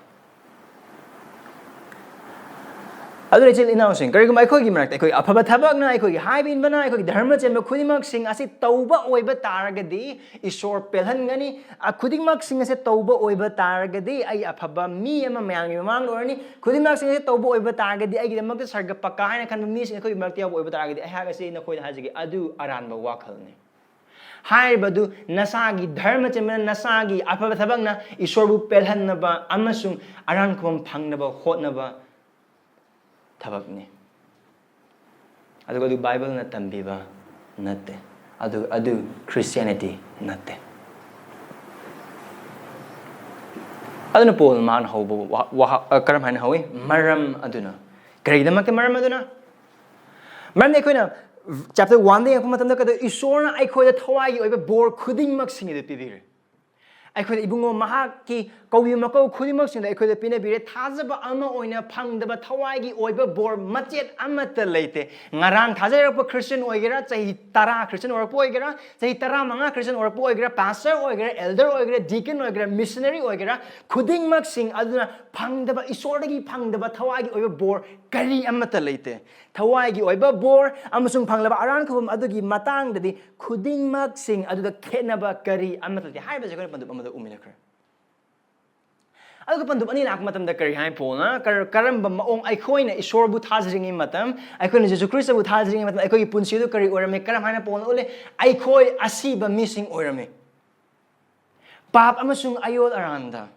ꯑꯗꯨꯅ ꯏꯆꯤꯜ ꯏꯅꯥꯎꯁꯤꯡ, ꯀꯔꯤꯒꯨꯝꯕ ꯑꯩꯈꯣꯏꯒꯤ ꯃꯔꯛꯇ ꯑꯩꯈꯣꯏꯒꯤ ꯑꯐꯕ ꯊꯕꯛꯅ, ꯑꯩꯈꯣꯏꯒꯤ ꯍꯥꯏꯕ ꯏꯟꯕꯅ, ꯑꯩꯈꯣꯏꯒꯤ ꯙꯔꯃ ꯆꯦꯟꯕ ꯈꯨꯗꯤꯡꯃꯛꯁꯤꯡ ꯑꯁꯤ ꯇꯧꯕ ꯑꯣꯏꯕ ꯇꯥꯔꯒꯗꯤ ꯏꯁꯣꯔ ꯄꯦꯜꯍꯟꯒꯅꯤ꯫ ꯑ, ꯈꯨꯗꯤꯡꯃꯛꯁꯤꯡ ꯑꯁꯤ ꯇꯧꯕ ꯑꯣꯏꯕ ꯇꯥꯔꯒꯗꯤ ꯑꯩ ꯑꯐꯕ ꯃꯤ ꯑꯃ ꯃꯌꯥꯝꯒꯤ ꯃꯃꯥꯡꯗ ꯑꯣꯏꯔꯅꯤ꯫ ꯈꯨꯗꯤꯡꯃꯛꯁꯤꯡ ꯑꯁꯤ ꯇꯧꯕ ꯑꯣꯏꯕ ꯇꯥꯔꯒꯗꯤ, ꯑꯩꯒꯤꯗꯃꯛꯇ ꯁꯔꯒ ꯄꯀꯥ ꯍꯥꯏꯅ ꯈꯟꯕ ꯃꯤꯁꯤꯡ ꯑꯩꯈꯣꯏꯒꯤ ꯃꯔꯛꯇ ꯌꯥꯎꯕ ꯑꯣꯏꯕ ꯇꯥꯔꯒꯗꯤ, ꯑꯩꯍꯥꯛ ꯑꯁꯤ ꯅꯈꯣꯏꯗ ꯍꯥꯏꯖꯒꯦ, ꯑꯗꯨ ꯑꯔꯥꯟꯕ ꯋꯥꯈꯜꯅꯤ꯫ ꯍꯥꯏꯔꯤꯕꯗꯨ ꯅꯁꯥꯒꯤ ꯙꯔꯃ ꯆꯦꯟꯕꯅ, ꯅꯁꯥꯒꯤ ꯑꯐꯕ ꯊꯕꯛꯅ ꯏꯁꯣꯔꯕꯨ ꯄꯦꯜꯍꯟꯅꯕ ꯑꯃꯁꯨꯡ ꯑꯔꯥꯟ ꯈꯨꯕꯝ ꯐꯪꯅꯕ ꯍꯣꯠꯅꯕ ꯊꯕꯛꯅꯤ꯫ ꯑꯗꯨꯒ ꯑꯗꯨ ꯕꯥꯏꯕꯜꯅ ꯇꯝꯕꯤꯕ ꯅꯠꯇꯦ꯫ ꯑꯗꯨ, ꯑꯗꯨ Christianity ꯅꯠꯇꯦ꯫ ꯑꯗꯨꯅ ꯄꯣꯜ ꯃꯥꯅ ꯍꯧꯕ ꯋꯥ-, ꯋꯥꯍ-, ꯑ, ꯀꯔꯝ ꯍꯥꯏꯅ ꯍꯧꯏ? ꯃꯔꯝ ꯑꯗꯨꯅ꯫ ꯀꯔꯤꯒꯤꯗꯃꯛꯇ ꯃꯔꯝ ꯑꯗꯨꯅ? ꯃꯔꯝꯗꯤ ꯑꯩꯈꯣꯏꯅ chapter one ꯗ ꯌꯦꯡꯉꯛꯄ ꯃꯇꯝꯗ ꯀꯩꯗꯧ-, ꯏꯁꯣꯔꯅ ꯑꯩꯈꯣꯏꯗ ꯊꯋꯥꯏꯒꯤ ꯑꯣꯏꯕ ꯕꯣꯔ ꯈꯨꯗꯤꯡꯃꯛꯁꯤꯡ ꯑꯗꯨ ꯄꯤꯕꯤꯔꯦ꯫ ꯑꯩꯈꯣꯏꯗ ꯏꯕꯨꯡꯉꯣ ꯃꯍꯥꯛꯀꯤ ꯀꯧꯕꯤꯕ ꯃꯀꯧ ꯈꯨꯗꯤꯡꯃꯛꯁꯤꯡꯗ ꯑꯩꯈꯣꯏꯗ ꯄꯤꯅꯕꯤꯔꯦ꯫ ꯊꯥꯖꯕ ꯑꯃ ꯑꯣꯏꯅ ꯐꯪꯗꯕ ꯊꯋꯥꯏꯒꯤ ꯑꯣꯏꯕ ꯕꯣꯔ ꯃꯆꯦꯠ ꯑꯃꯠꯇ ꯂꯩꯇꯦ꯫ ꯉꯔꯥꯡ ꯊꯥꯖꯔꯛꯄ Christian ꯑꯣꯏꯒꯦꯔꯥ, ꯆꯍꯤ ꯇꯔꯥ Christian ꯑꯣꯏꯔꯛꯄ ꯑꯣꯏꯒꯦꯔꯥ, ꯆꯍꯤ ꯇꯔꯥꯃꯉꯥ Christian ꯑꯣꯏꯔꯛꯄ ꯑꯣꯏꯒꯦꯔꯥ, pastor ꯑꯣꯏꯒꯦꯔꯥ, elder ꯑꯣꯏꯒꯦꯔꯥ, deacon ꯑꯣꯏꯒꯦꯔꯥ, missionary ꯑꯣꯏꯒꯦꯔꯥ, ꯈꯨꯗꯤꯡꯃꯛꯁꯤꯡ ꯑꯗꯨꯅ ꯐꯪꯗꯕ, ꯏꯁꯣꯔꯗꯒꯤ ꯐꯪꯗꯕ ꯊꯋꯥꯏꯒꯤ ꯑꯣꯏꯕ ꯕꯣꯔ ꯀꯔꯤ ꯑꯃꯠꯇ ꯂꯩꯇꯦ꯫ ꯊꯋꯥꯏꯒꯤ ꯑꯣꯏꯕ ꯕꯣꯔ ꯑꯃꯁꯨꯡ ꯐꯪꯂꯕ ꯑꯔꯥꯟ ꯈꯨꯕꯝ ꯑꯗꯨꯒꯤ ꯃꯇꯥꯡꯗꯗꯤ ꯈꯨꯗꯤꯡꯃꯛꯁꯤꯡ ꯑꯗꯨꯗ ꯈꯦꯠꯅꯕ ꯀꯔꯤ ꯑꯃꯠꯇ ꯂꯩꯇꯦ ꯍꯥꯏꯕꯁꯦ ꯑꯩꯈꯣꯏꯅ ꯄꯟꯗꯨꯞ ꯑꯃꯗ ꯎꯃꯤꯟꯅꯈ꯭ꯔꯦ꯫ ꯑꯗꯨꯒ ꯄꯟꯗꯨꯞ ꯑꯅꯤ ꯂꯥꯛꯄ ꯃꯇꯝꯗ ꯀꯔꯤ ꯍꯥꯏ ꯄꯣꯜꯅ? ꯀꯔ-, ꯀꯔꯝꯕ ꯃꯑꯣꯡ ꯑꯩꯈꯣꯏꯅ ꯏꯁꯣꯔꯕꯨ ꯊꯥꯖꯔꯤꯉꯩ ꯃꯇꯝ, ꯑꯩꯈꯣꯏꯅ ꯖꯤꯁꯨ ꯈ꯭ꯔꯤꯁꯇꯕꯨ ꯊꯥꯖꯔꯤꯉꯩ ꯃꯇꯝ, ꯑꯩꯈꯣꯏꯒꯤ ꯄꯨꯟꯁꯤ ꯑꯗꯨ ꯀꯔꯤ ꯑꯣꯏꯔꯝꯃꯤ? ꯀꯔꯝ ꯍꯥꯏꯅ ꯄꯣꯜꯅ ꯎꯠꯂꯤ? ꯑꯩꯈꯣꯏ ꯑꯁꯤꯕ ꯃꯤꯁꯤꯡ ꯑꯣꯏꯔꯝꯃꯤ꯫ ꯄꯥꯞ ꯑꯃꯁꯨꯡ ꯑꯌꯣꯜ ꯑꯔꯥꯟꯗ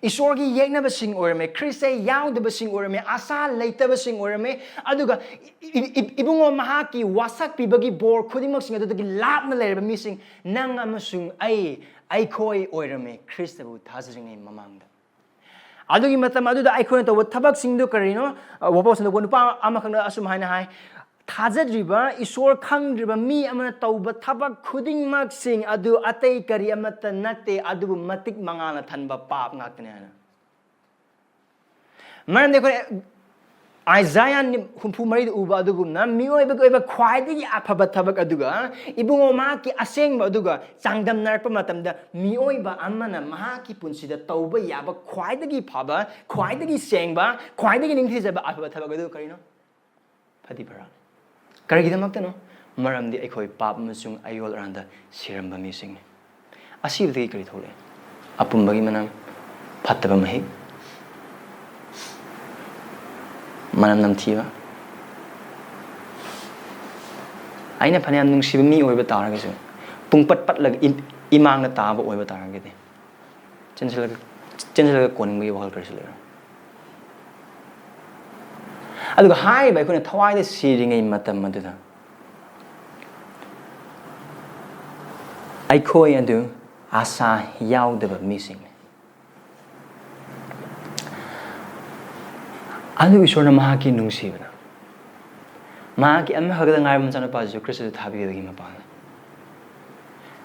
ꯏꯁꯣꯔꯒꯤ ꯌꯦꯛꯅꯕꯁꯤꯡ ꯑꯣꯏꯔꯝꯃꯤ, ꯈ꯭ꯔꯤꯁꯇ ꯌꯥꯎꯗꯕꯁꯤꯡ ꯑꯣꯏꯔꯝꯃꯤ, ꯑꯁꯥ ꯂꯩꯇꯕꯁꯤꯡ ꯑꯣꯏꯔꯝꯃꯤ꯫ ꯑꯗꯨꯒ ꯏ-, ꯏ-, ꯏ-, ꯏꯕꯨꯡꯉꯣ ꯃꯍꯥꯛꯀꯤ ꯋꯥꯁꯛ ꯄꯤꯕꯒꯤ ꯕꯣꯔ ꯈꯨꯗꯤꯡꯃꯛꯁꯤꯡ ꯑꯗꯨꯗꯒꯤ ꯂꯥꯞꯅ ꯂꯩꯔꯕ ꯃꯤꯁꯤꯡ, ꯅꯪ ꯑꯃꯁꯨꯡ ꯑꯩ, ꯑꯩꯈꯣꯏ ꯑꯣꯏꯔꯝꯃꯤ ꯈ꯭ꯔꯤꯁꯇꯕꯨ ꯊꯥꯖꯔꯤꯉꯩ ꯃꯃꯥꯡꯗ꯫ ꯑꯗꯨꯒꯤ ꯃꯇꯝ ꯑꯗꯨꯗ ꯑꯩꯈꯣꯏꯅ ꯇꯧꯕ ꯊꯕꯛꯁꯤꯡꯗꯨ ꯀꯔꯤꯅꯣ? ꯑ, ꯋꯥꯄꯥꯎ ꯁꯟꯗꯣꯛꯄ ꯅꯨꯄꯥ ꯑꯃꯈꯛꯅ ꯑꯁꯨꯝ ꯍꯥꯏꯅ ꯍꯥꯏ, ꯊꯥꯖꯗ꯭ꯔꯤꯕ, ꯏꯁꯣꯔ ꯈꯪꯗ꯭ꯔꯤꯕ ꯃꯤ ꯑꯃꯅ ꯇꯧꯕ ꯊꯕꯛ ꯈꯨꯗꯤꯡꯃꯛꯁꯤꯡ ꯑꯗꯨ ꯑꯇꯩ ꯀꯔꯤ ꯑꯃꯠꯇ ꯅꯠꯇꯦ, ꯑꯗꯨꯕꯨ ꯃꯇꯤꯛ ꯃꯉꯥꯜꯅ ꯊꯟꯕ ꯄꯥꯞ ꯉꯥꯛꯇꯅꯤ ꯍꯥꯏꯅ꯫ ꯃꯔꯝꯗꯤ ꯑꯩꯈꯣꯏ ꯑꯥꯏꯖꯥꯌꯥ ꯍꯨꯝꯐꯨ ꯃꯔꯤꯗ ꯎꯕ ꯑꯗꯨꯒꯨꯝꯅ, ꯃꯤꯑꯣꯏꯕꯒꯤ ꯑꯣꯏꯕ ꯈ꯭ꯋꯥꯏꯗꯒꯤ ꯑꯐꯕ ꯊꯕꯛ ꯑꯗꯨꯒ ꯏꯕꯨꯡꯉꯣ ꯃꯍꯥꯛꯀꯤ ꯑꯁꯦꯡꯕ ꯑꯗꯨꯒ ꯆꯥꯡꯗꯝꯅꯔꯛꯄ ꯃꯇꯝꯗ, ꯃꯤꯑꯣꯏꯕ ꯑꯃꯅ ꯃꯍꯥꯛꯀꯤ ꯄꯨꯟꯁꯤꯗ ꯇꯧꯕ ꯌꯥꯕ ꯈ꯭ꯋꯥꯏꯗꯒꯤ ꯐꯕ, ꯈ꯭ꯋꯥꯏꯗꯒꯤ ꯁꯦꯡꯕ, ꯈ꯭ꯋꯥꯏꯗꯒꯤ ꯅꯤꯡꯊꯤꯖꯕ ꯑꯐꯕ ꯊꯕꯛ ꯑꯗꯨ ꯀꯔꯤꯅꯣ? ꯐꯗꯤ ꯐꯔꯥ꯫ ꯀꯔꯤꯒꯤꯗꯃꯛꯇꯅꯣ? ꯃꯔꯝꯗꯤ ꯑꯩꯈꯣꯏ ꯄꯥꯞ ꯑꯃꯁꯨꯡ ꯑꯌꯣꯜ ꯑꯔꯥꯟꯗ ꯁꯤꯔꯝꯕ ꯃꯤꯁꯤꯡꯅꯤ꯫ ꯑꯁꯤꯕꯗꯒꯤ ꯀꯔꯤ ꯊꯣꯛꯂꯛꯏ? ꯑꯄꯨꯝꯕꯒꯤ ꯃꯅꯝ, ꯐꯠꯇꯕ ꯃꯍꯤꯛ, ꯃꯅꯝ ꯅꯝꯊꯤꯕ꯫ ꯑꯩꯅ ꯐꯅꯌꯥꯝ ꯅꯨꯡꯁꯤꯕ ꯃꯤ ꯑꯣꯏꯕ ꯇꯥꯔꯒꯁꯨ, ꯄꯨꯡꯄꯠ ꯄꯠꯂꯒ ꯏ-, ꯏꯃꯥꯡꯗ ꯇꯥꯕ ꯑꯣꯏꯕ ꯇꯥꯔꯒꯗꯤ, ꯆꯦꯟꯁꯤꯜꯂꯒ, ꯆꯦꯟꯁꯤꯜꯂꯒ ꯀꯣꯟꯅꯤꯡꯕꯒꯤ ꯋꯥꯈꯜ ꯀꯔꯤꯁꯨ ꯂꯩꯔꯣꯏ꯫ ꯑꯗꯨꯒ ꯍꯥꯏꯔꯤꯕ ꯑꯩꯈꯣꯏꯅ ꯊꯋꯥꯏꯗ ꯁꯤꯔꯤꯉꯩ ꯃꯇꯝ ꯑꯗꯨꯗ ꯑꯩꯈꯣꯏ ꯑꯗꯨ ꯑꯥꯁꯥ ꯌꯥꯎꯗꯕ ꯃꯤꯁꯤꯡꯅꯤ꯫ ꯑꯗꯨ ꯏꯁꯣꯔꯅ ꯃꯍꯥꯛꯀꯤ ꯅꯨꯡꯁꯤꯕꯅ, ꯃꯍꯥꯛꯀꯤ ꯑꯃꯈꯛꯇ ꯉꯥꯏꯔꯕ ꯃꯆꯥꯅꯨꯄꯥ ꯖꯤꯁꯨ ꯈ꯭ꯔꯤꯁꯇꯗꯨ ꯊꯥꯕꯤꯕꯒꯤ ꯃꯄꯥꯟꯅ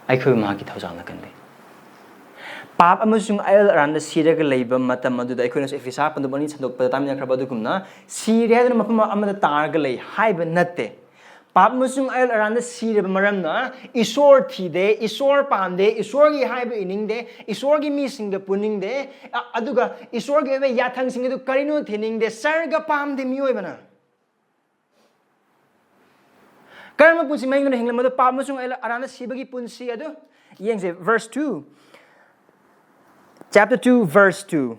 ꯑꯩꯈꯣꯏꯕꯨ ꯃꯍꯥꯛꯀꯤ ꯊꯧꯖꯥꯜꯅ ꯀꯟꯕꯤ꯫ ꯄꯥꯞ ꯑꯃꯁꯨꯡ ꯑꯌꯦꯜ ꯑꯔꯥꯟꯗ ꯁꯤꯔꯒ ꯂꯩꯕ ꯃꯇꯝ ꯑꯗꯨꯗ, ꯑꯩꯈꯣꯏꯅꯁꯨ ꯑꯦꯐꯤꯁꯥ ꯄꯟꯗꯨꯞ ꯑꯅꯤ ꯁꯟꯗꯣꯛꯄꯗ ꯇꯥꯃꯤꯟꯅꯈ꯭ꯔꯕ ꯑꯗꯨꯒꯨꯝꯅ, ꯁꯤꯔꯦ ꯍꯥꯏꯗꯨꯅ ꯃꯐꯝ ꯑꯃꯗ ꯇꯥꯔꯒ ꯂꯩ ꯍꯥꯏꯕ ꯅꯠꯇꯦ꯫ ꯄꯥꯞ ꯑꯃꯁꯨꯡ ꯑꯌꯦꯜ ꯑꯔꯥꯟꯗ ꯁꯤꯔꯕ ꯃꯔꯝꯅ ꯏꯁꯣꯔ ꯊꯤꯗꯦ, ꯏꯁꯣꯔ ꯄꯥꯝꯗꯦ, ꯏꯁꯣꯔꯒꯤ ꯍꯥꯏꯕ ꯏꯅꯤꯡꯗꯦ, ꯏꯁꯣꯔꯒꯤ ꯃꯤꯁꯤꯡꯒ ꯄꯨꯅꯤꯡꯗꯦ, ꯑ-, ꯑꯗꯨꯒ ꯏꯁꯣꯔꯒꯤ ꯑꯣꯏꯕ ꯌꯥꯊꯪꯁꯤꯡ ꯑꯗꯨ ꯀꯔꯤꯅꯣ ꯊꯤꯅꯤꯡꯗꯦ, ꯁꯔꯒ ꯄꯥꯝꯗꯦ ꯃꯤꯑꯣꯏꯕꯅ꯫ ꯀꯔꯝꯕ ꯄꯨꯟꯁꯤ ꯃꯍꯤꯡꯗꯨꯅ ꯍꯤꯡꯂꯝꯕꯗꯨ? ꯄꯥꯞ ꯑꯃꯁꯨꯡ ꯑꯔꯥꯟꯅ ꯁꯤꯕꯒꯤ ꯄꯨꯟꯁꯤ ꯑꯗꯨ꯫ ꯌꯦꯡꯁꯦ, verse two, chapter two, verse two꯫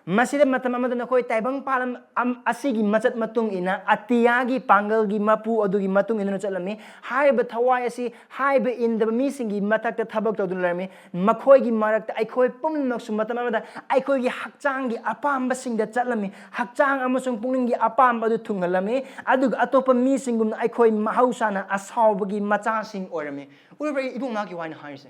"ꯃꯁꯤꯗ ꯃꯇꯝ ꯑꯃꯗ ꯅꯈꯣꯏ ꯇꯥꯏꯕꯪ ꯄꯥꯂꯝ ꯑꯝ-, ꯑꯁꯤꯒꯤ ꯃꯆꯠ ꯃꯇꯨꯡ ꯏꯟꯅ ꯑꯇꯤꯌꯥꯒꯤ ꯄꯥꯡꯒꯜꯒꯤ ꯃꯄꯨ ꯑꯗꯨꯒꯤ ꯃꯇꯨꯡ ꯏꯟꯗꯨꯅ ꯆꯠꯂꯝꯃꯤ꯫ ꯍꯥꯏꯔꯤꯕ ꯊꯋꯥꯏ ꯑꯁꯤ ꯍꯥꯏꯕ ꯏꯟꯗꯕ ꯃꯤꯁꯤꯡꯒꯤ ꯃꯊꯛꯇ ꯊꯕꯛ ꯇꯧꯗꯨꯅ ꯂꯩꯔꯝꯃꯤ꯫ ꯃꯈꯣꯏꯒꯤ ꯃꯔꯛꯇ ꯑꯩꯈꯣꯏ ꯄꯨꯝꯅꯃꯛꯁꯨ ꯃꯇꯝ ꯑꯃꯗ ꯑꯩꯈꯣꯏꯒꯤ ꯍꯛꯆꯥꯡꯒꯤ ꯑꯄꯥꯝꯕꯁꯤꯡꯗ ꯆꯠꯂꯝꯃꯤ꯫ ꯍꯛꯆꯥꯡ ꯑꯃꯁꯨꯡ ꯄꯨꯛꯅꯤꯡꯒꯤ ꯑꯄꯥꯝꯕ ꯑꯗꯨ ꯊꯨꯡꯍꯜꯂꯝꯃꯤ꯫ ꯑꯗꯨꯒ ꯑꯇꯣꯞꯄ ꯃꯤꯁꯤꯡꯒꯨꯝꯅ ꯑꯩꯈꯣꯏ ꯃꯍꯧꯁꯥꯅ ꯑꯁꯥꯎꯕꯒꯤ ꯃꯆꯥꯁꯤꯡ ꯑꯣꯏꯔꯝꯃꯤ꯫" ꯎꯔꯕ꯭ꯔꯥ ꯏꯕꯨꯡ ꯃꯍꯥꯛꯀꯤ ꯋꯥꯍꯩꯅ ꯍꯥꯏꯔꯤꯁꯦ?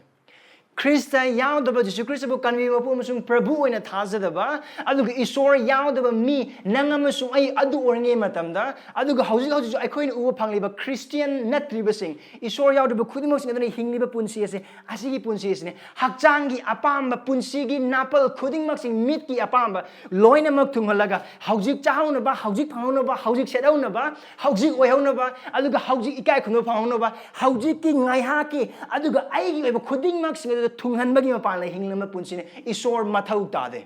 ꯈ꯭ꯔꯤꯁꯇ ꯌꯥꯎꯗꯕ, ꯖꯤꯁꯨ ꯈ꯭ꯔꯤꯁꯇꯕꯨ ꯀꯟꯕꯤꯕ ꯃꯄꯨ ꯑꯃꯁꯨꯡ ꯄ꯭ꯔꯚꯨ ꯑꯣꯏꯅ ꯊꯥꯖꯗꯕ, ꯑꯗꯨꯒ ꯏꯁꯣꯔ ꯌꯥꯎꯗꯕ ꯃꯤ ꯅꯪ ꯑꯃꯁꯨꯡ ꯑꯩ ꯑꯗꯨ ꯑꯣꯏꯔꯤꯉꯩ ꯃꯇꯝꯗ, ꯑꯗꯨꯒ ꯍꯧꯖꯤꯛ ꯍꯧꯖꯤꯛꯁꯨ ꯑꯩꯈꯣꯏꯅ ꯎꯕ ꯐꯪꯂꯤꯕ ꯈ꯭ꯔꯤꯁꯇꯤꯌꯥꯟ ꯅꯠꯇ꯭ꯔꯤꯕꯁꯤꯡ, ꯏꯁꯣꯔ ꯌꯥꯎꯗꯕ ꯈꯨꯗꯤꯡꯃꯛꯁꯤꯡ ꯑꯗꯨꯅ ꯍꯤꯡꯂꯤꯕ ꯄꯨꯟꯁꯤ ꯑꯁꯦ, ꯑꯁꯤꯒꯤ ꯄꯨꯟꯁꯤ ꯑꯁꯤꯅꯤ꯫ ꯍꯛꯆꯥꯡꯒꯤ ꯑꯄꯥꯝꯕ, ꯄꯨꯟꯁꯤꯒꯤ ꯅꯥꯄꯜ ꯈꯨꯗꯤꯡꯃꯛꯁꯤꯡ, ꯃꯤꯠꯀꯤ ꯑꯄꯥꯝꯕ ꯂꯣꯏꯅꯃꯛ ꯊꯨꯡꯍꯜꯂꯒ, ꯍꯧꯖꯤꯛ ꯆꯥꯍꯧꯅꯕ, ꯍꯧꯖꯤꯛ ꯐꯪꯍꯧꯅꯕ, ꯍꯧꯖꯤꯛ ꯁꯦꯠꯍꯧꯅꯕ, ꯍꯧꯖꯤꯛ ꯑꯣꯏꯍꯧꯅꯕ, ꯑꯗꯨꯒ ꯍꯧꯖꯤꯛ ꯏꯀꯥꯏ ꯈꯨꯝꯅꯕ ꯐꯪꯍꯧꯅꯕ, ꯍꯧꯖꯤꯛꯀꯤ ꯉꯥꯏꯍꯥꯛꯀꯤ, ꯑꯗꯨꯒ ꯑꯩꯒꯤ ꯑꯣꯏꯕ ꯈꯨꯗꯤꯡꯃꯛꯁꯤꯡ ꯑꯗꯨꯗ ꯊꯨꯡꯍꯟꯕꯒꯤ ꯃꯄꯥꯟꯗ ꯍꯤꯡꯂꯝꯕ ꯄꯨꯟꯁꯤꯅꯤ꯫ ꯏꯁꯣꯔ ꯃꯊꯧ ꯇꯥꯗꯦ꯫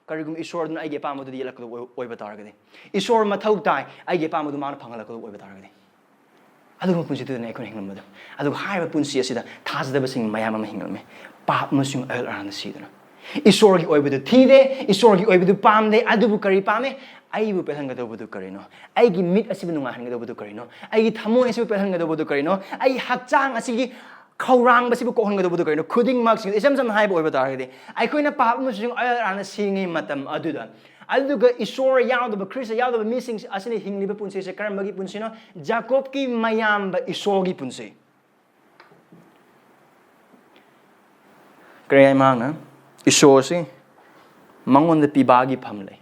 ꯀꯔꯤꯒꯨꯝꯕ ꯏꯁꯣꯔꯗꯨꯅ ꯑꯩꯒꯤ ꯑꯄꯥꯝꯕꯗꯨ ꯌꯦꯜꯂꯛꯀꯗꯕ ꯑꯣꯏ-, ꯑꯣꯏꯕ ꯇꯥꯔꯒꯗꯤ, ꯏꯁꯣꯔ ꯃꯊꯧ ꯇꯥꯏ ꯑꯩꯒꯤ ꯑꯄꯥꯝꯕꯗꯨ ꯃꯥꯅ ꯐꯪꯍꯜꯂꯛꯀꯗꯕ ꯑꯣꯏꯕ ꯇꯥꯔꯒꯗꯤ, ꯑꯗꯨꯒꯨꯝꯕ ꯄꯨꯟꯁꯤꯗꯨꯗꯅꯤ ꯑꯩꯈꯣꯏꯅ ꯍꯤꯡꯂꯝꯕꯗꯣ꯫ ꯑꯗꯨꯒ ꯍꯥꯏꯔꯤꯕ ꯄꯨꯟꯁꯤ ꯑꯁꯤꯗ ꯊꯥꯖꯗꯕꯁꯤꯡ ꯃꯌꯥꯝ ꯑꯃ ꯍꯤꯡꯂꯝꯃꯤ, ꯄꯥꯞ ꯑꯃꯁꯨꯡ ꯑꯌꯦꯜ ꯑꯔꯥꯟꯅ ꯁꯤꯗꯨꯅ꯫ ꯏꯁꯣꯔꯒꯤ ꯑꯣꯏꯕꯗꯨ ꯊꯤꯗꯦ, ꯏꯁꯣꯔꯒꯤ ꯑꯣꯏꯕꯗꯨ ꯄꯥꯝꯗꯦ꯫ ꯑꯗꯨꯕꯨ ꯀꯔꯤ ꯄꯥꯝꯃꯦ? ꯑꯩꯕꯨ ꯄꯦꯜꯍꯟꯒꯗꯧꯕꯗꯨ ꯀꯔꯤꯅꯣ? ꯑꯩꯒꯤ ꯃꯤꯠ ꯑꯁꯤꯕꯨ ꯅꯨꯡꯉꯥꯏꯍꯟꯒꯗꯧꯕꯗꯨ ꯀꯔꯤꯅꯣ? ꯑꯩꯒꯤ ꯊꯃꯣꯏ ꯑꯁꯤꯕꯨ ꯄꯦꯜꯍꯟꯒꯗꯧꯕꯗꯨ ꯀꯔꯤꯅꯣ? ꯑꯩꯒꯤ ꯍꯛꯆꯥꯡ ꯑꯁꯤꯒꯤ ꯈꯧꯔꯥꯡꯕꯁꯤꯕꯨ ꯀꯣꯛꯍꯟꯒꯗꯧꯕꯗꯨ ꯀꯔꯤꯅꯣ? ꯈꯨꯗꯤꯡꯃꯛꯁꯤꯡ, ꯏꯆꯝ ꯆꯝꯅ ꯍꯥꯏꯕ ꯑꯣꯏꯕ ꯇꯥꯔꯒꯗꯤ, ꯑꯩꯈꯣꯏꯅ ꯄꯥꯞ ꯑꯃꯁꯨꯡ ꯑꯌꯦꯜ ꯑꯔꯥꯟꯅ ꯁꯤꯔꯤꯉꯩ ꯃꯇꯝ ꯑꯗꯨꯗ, ꯑꯗꯨꯒ ꯏꯁꯣꯔ ꯌꯥꯎꯗꯕ, ꯈ꯭ꯔꯤꯁꯇ ꯌꯥꯎꯗꯕ ꯃꯤꯁꯤꯡ ꯑꯁꯤꯅ ꯍꯤꯡꯂꯤꯕ ꯄꯨꯟꯁꯤꯁꯦ ꯀꯔꯝꯕꯒꯤ ꯄꯨꯟꯁꯤꯅꯣ? ꯖꯥꯀꯣꯕꯀꯤ ꯃꯌꯥꯝꯕ ꯏꯁꯣꯔꯒꯤ ꯄꯨꯟꯁꯤ꯫ ꯀꯔꯤ ꯍꯥꯏ ꯃꯍꯥꯛꯅ? ꯏꯁꯣꯔꯁꯤ ꯃꯉꯣꯟꯗ ꯄꯤꯕꯥꯒꯤ ꯐꯝ ꯂꯩ꯫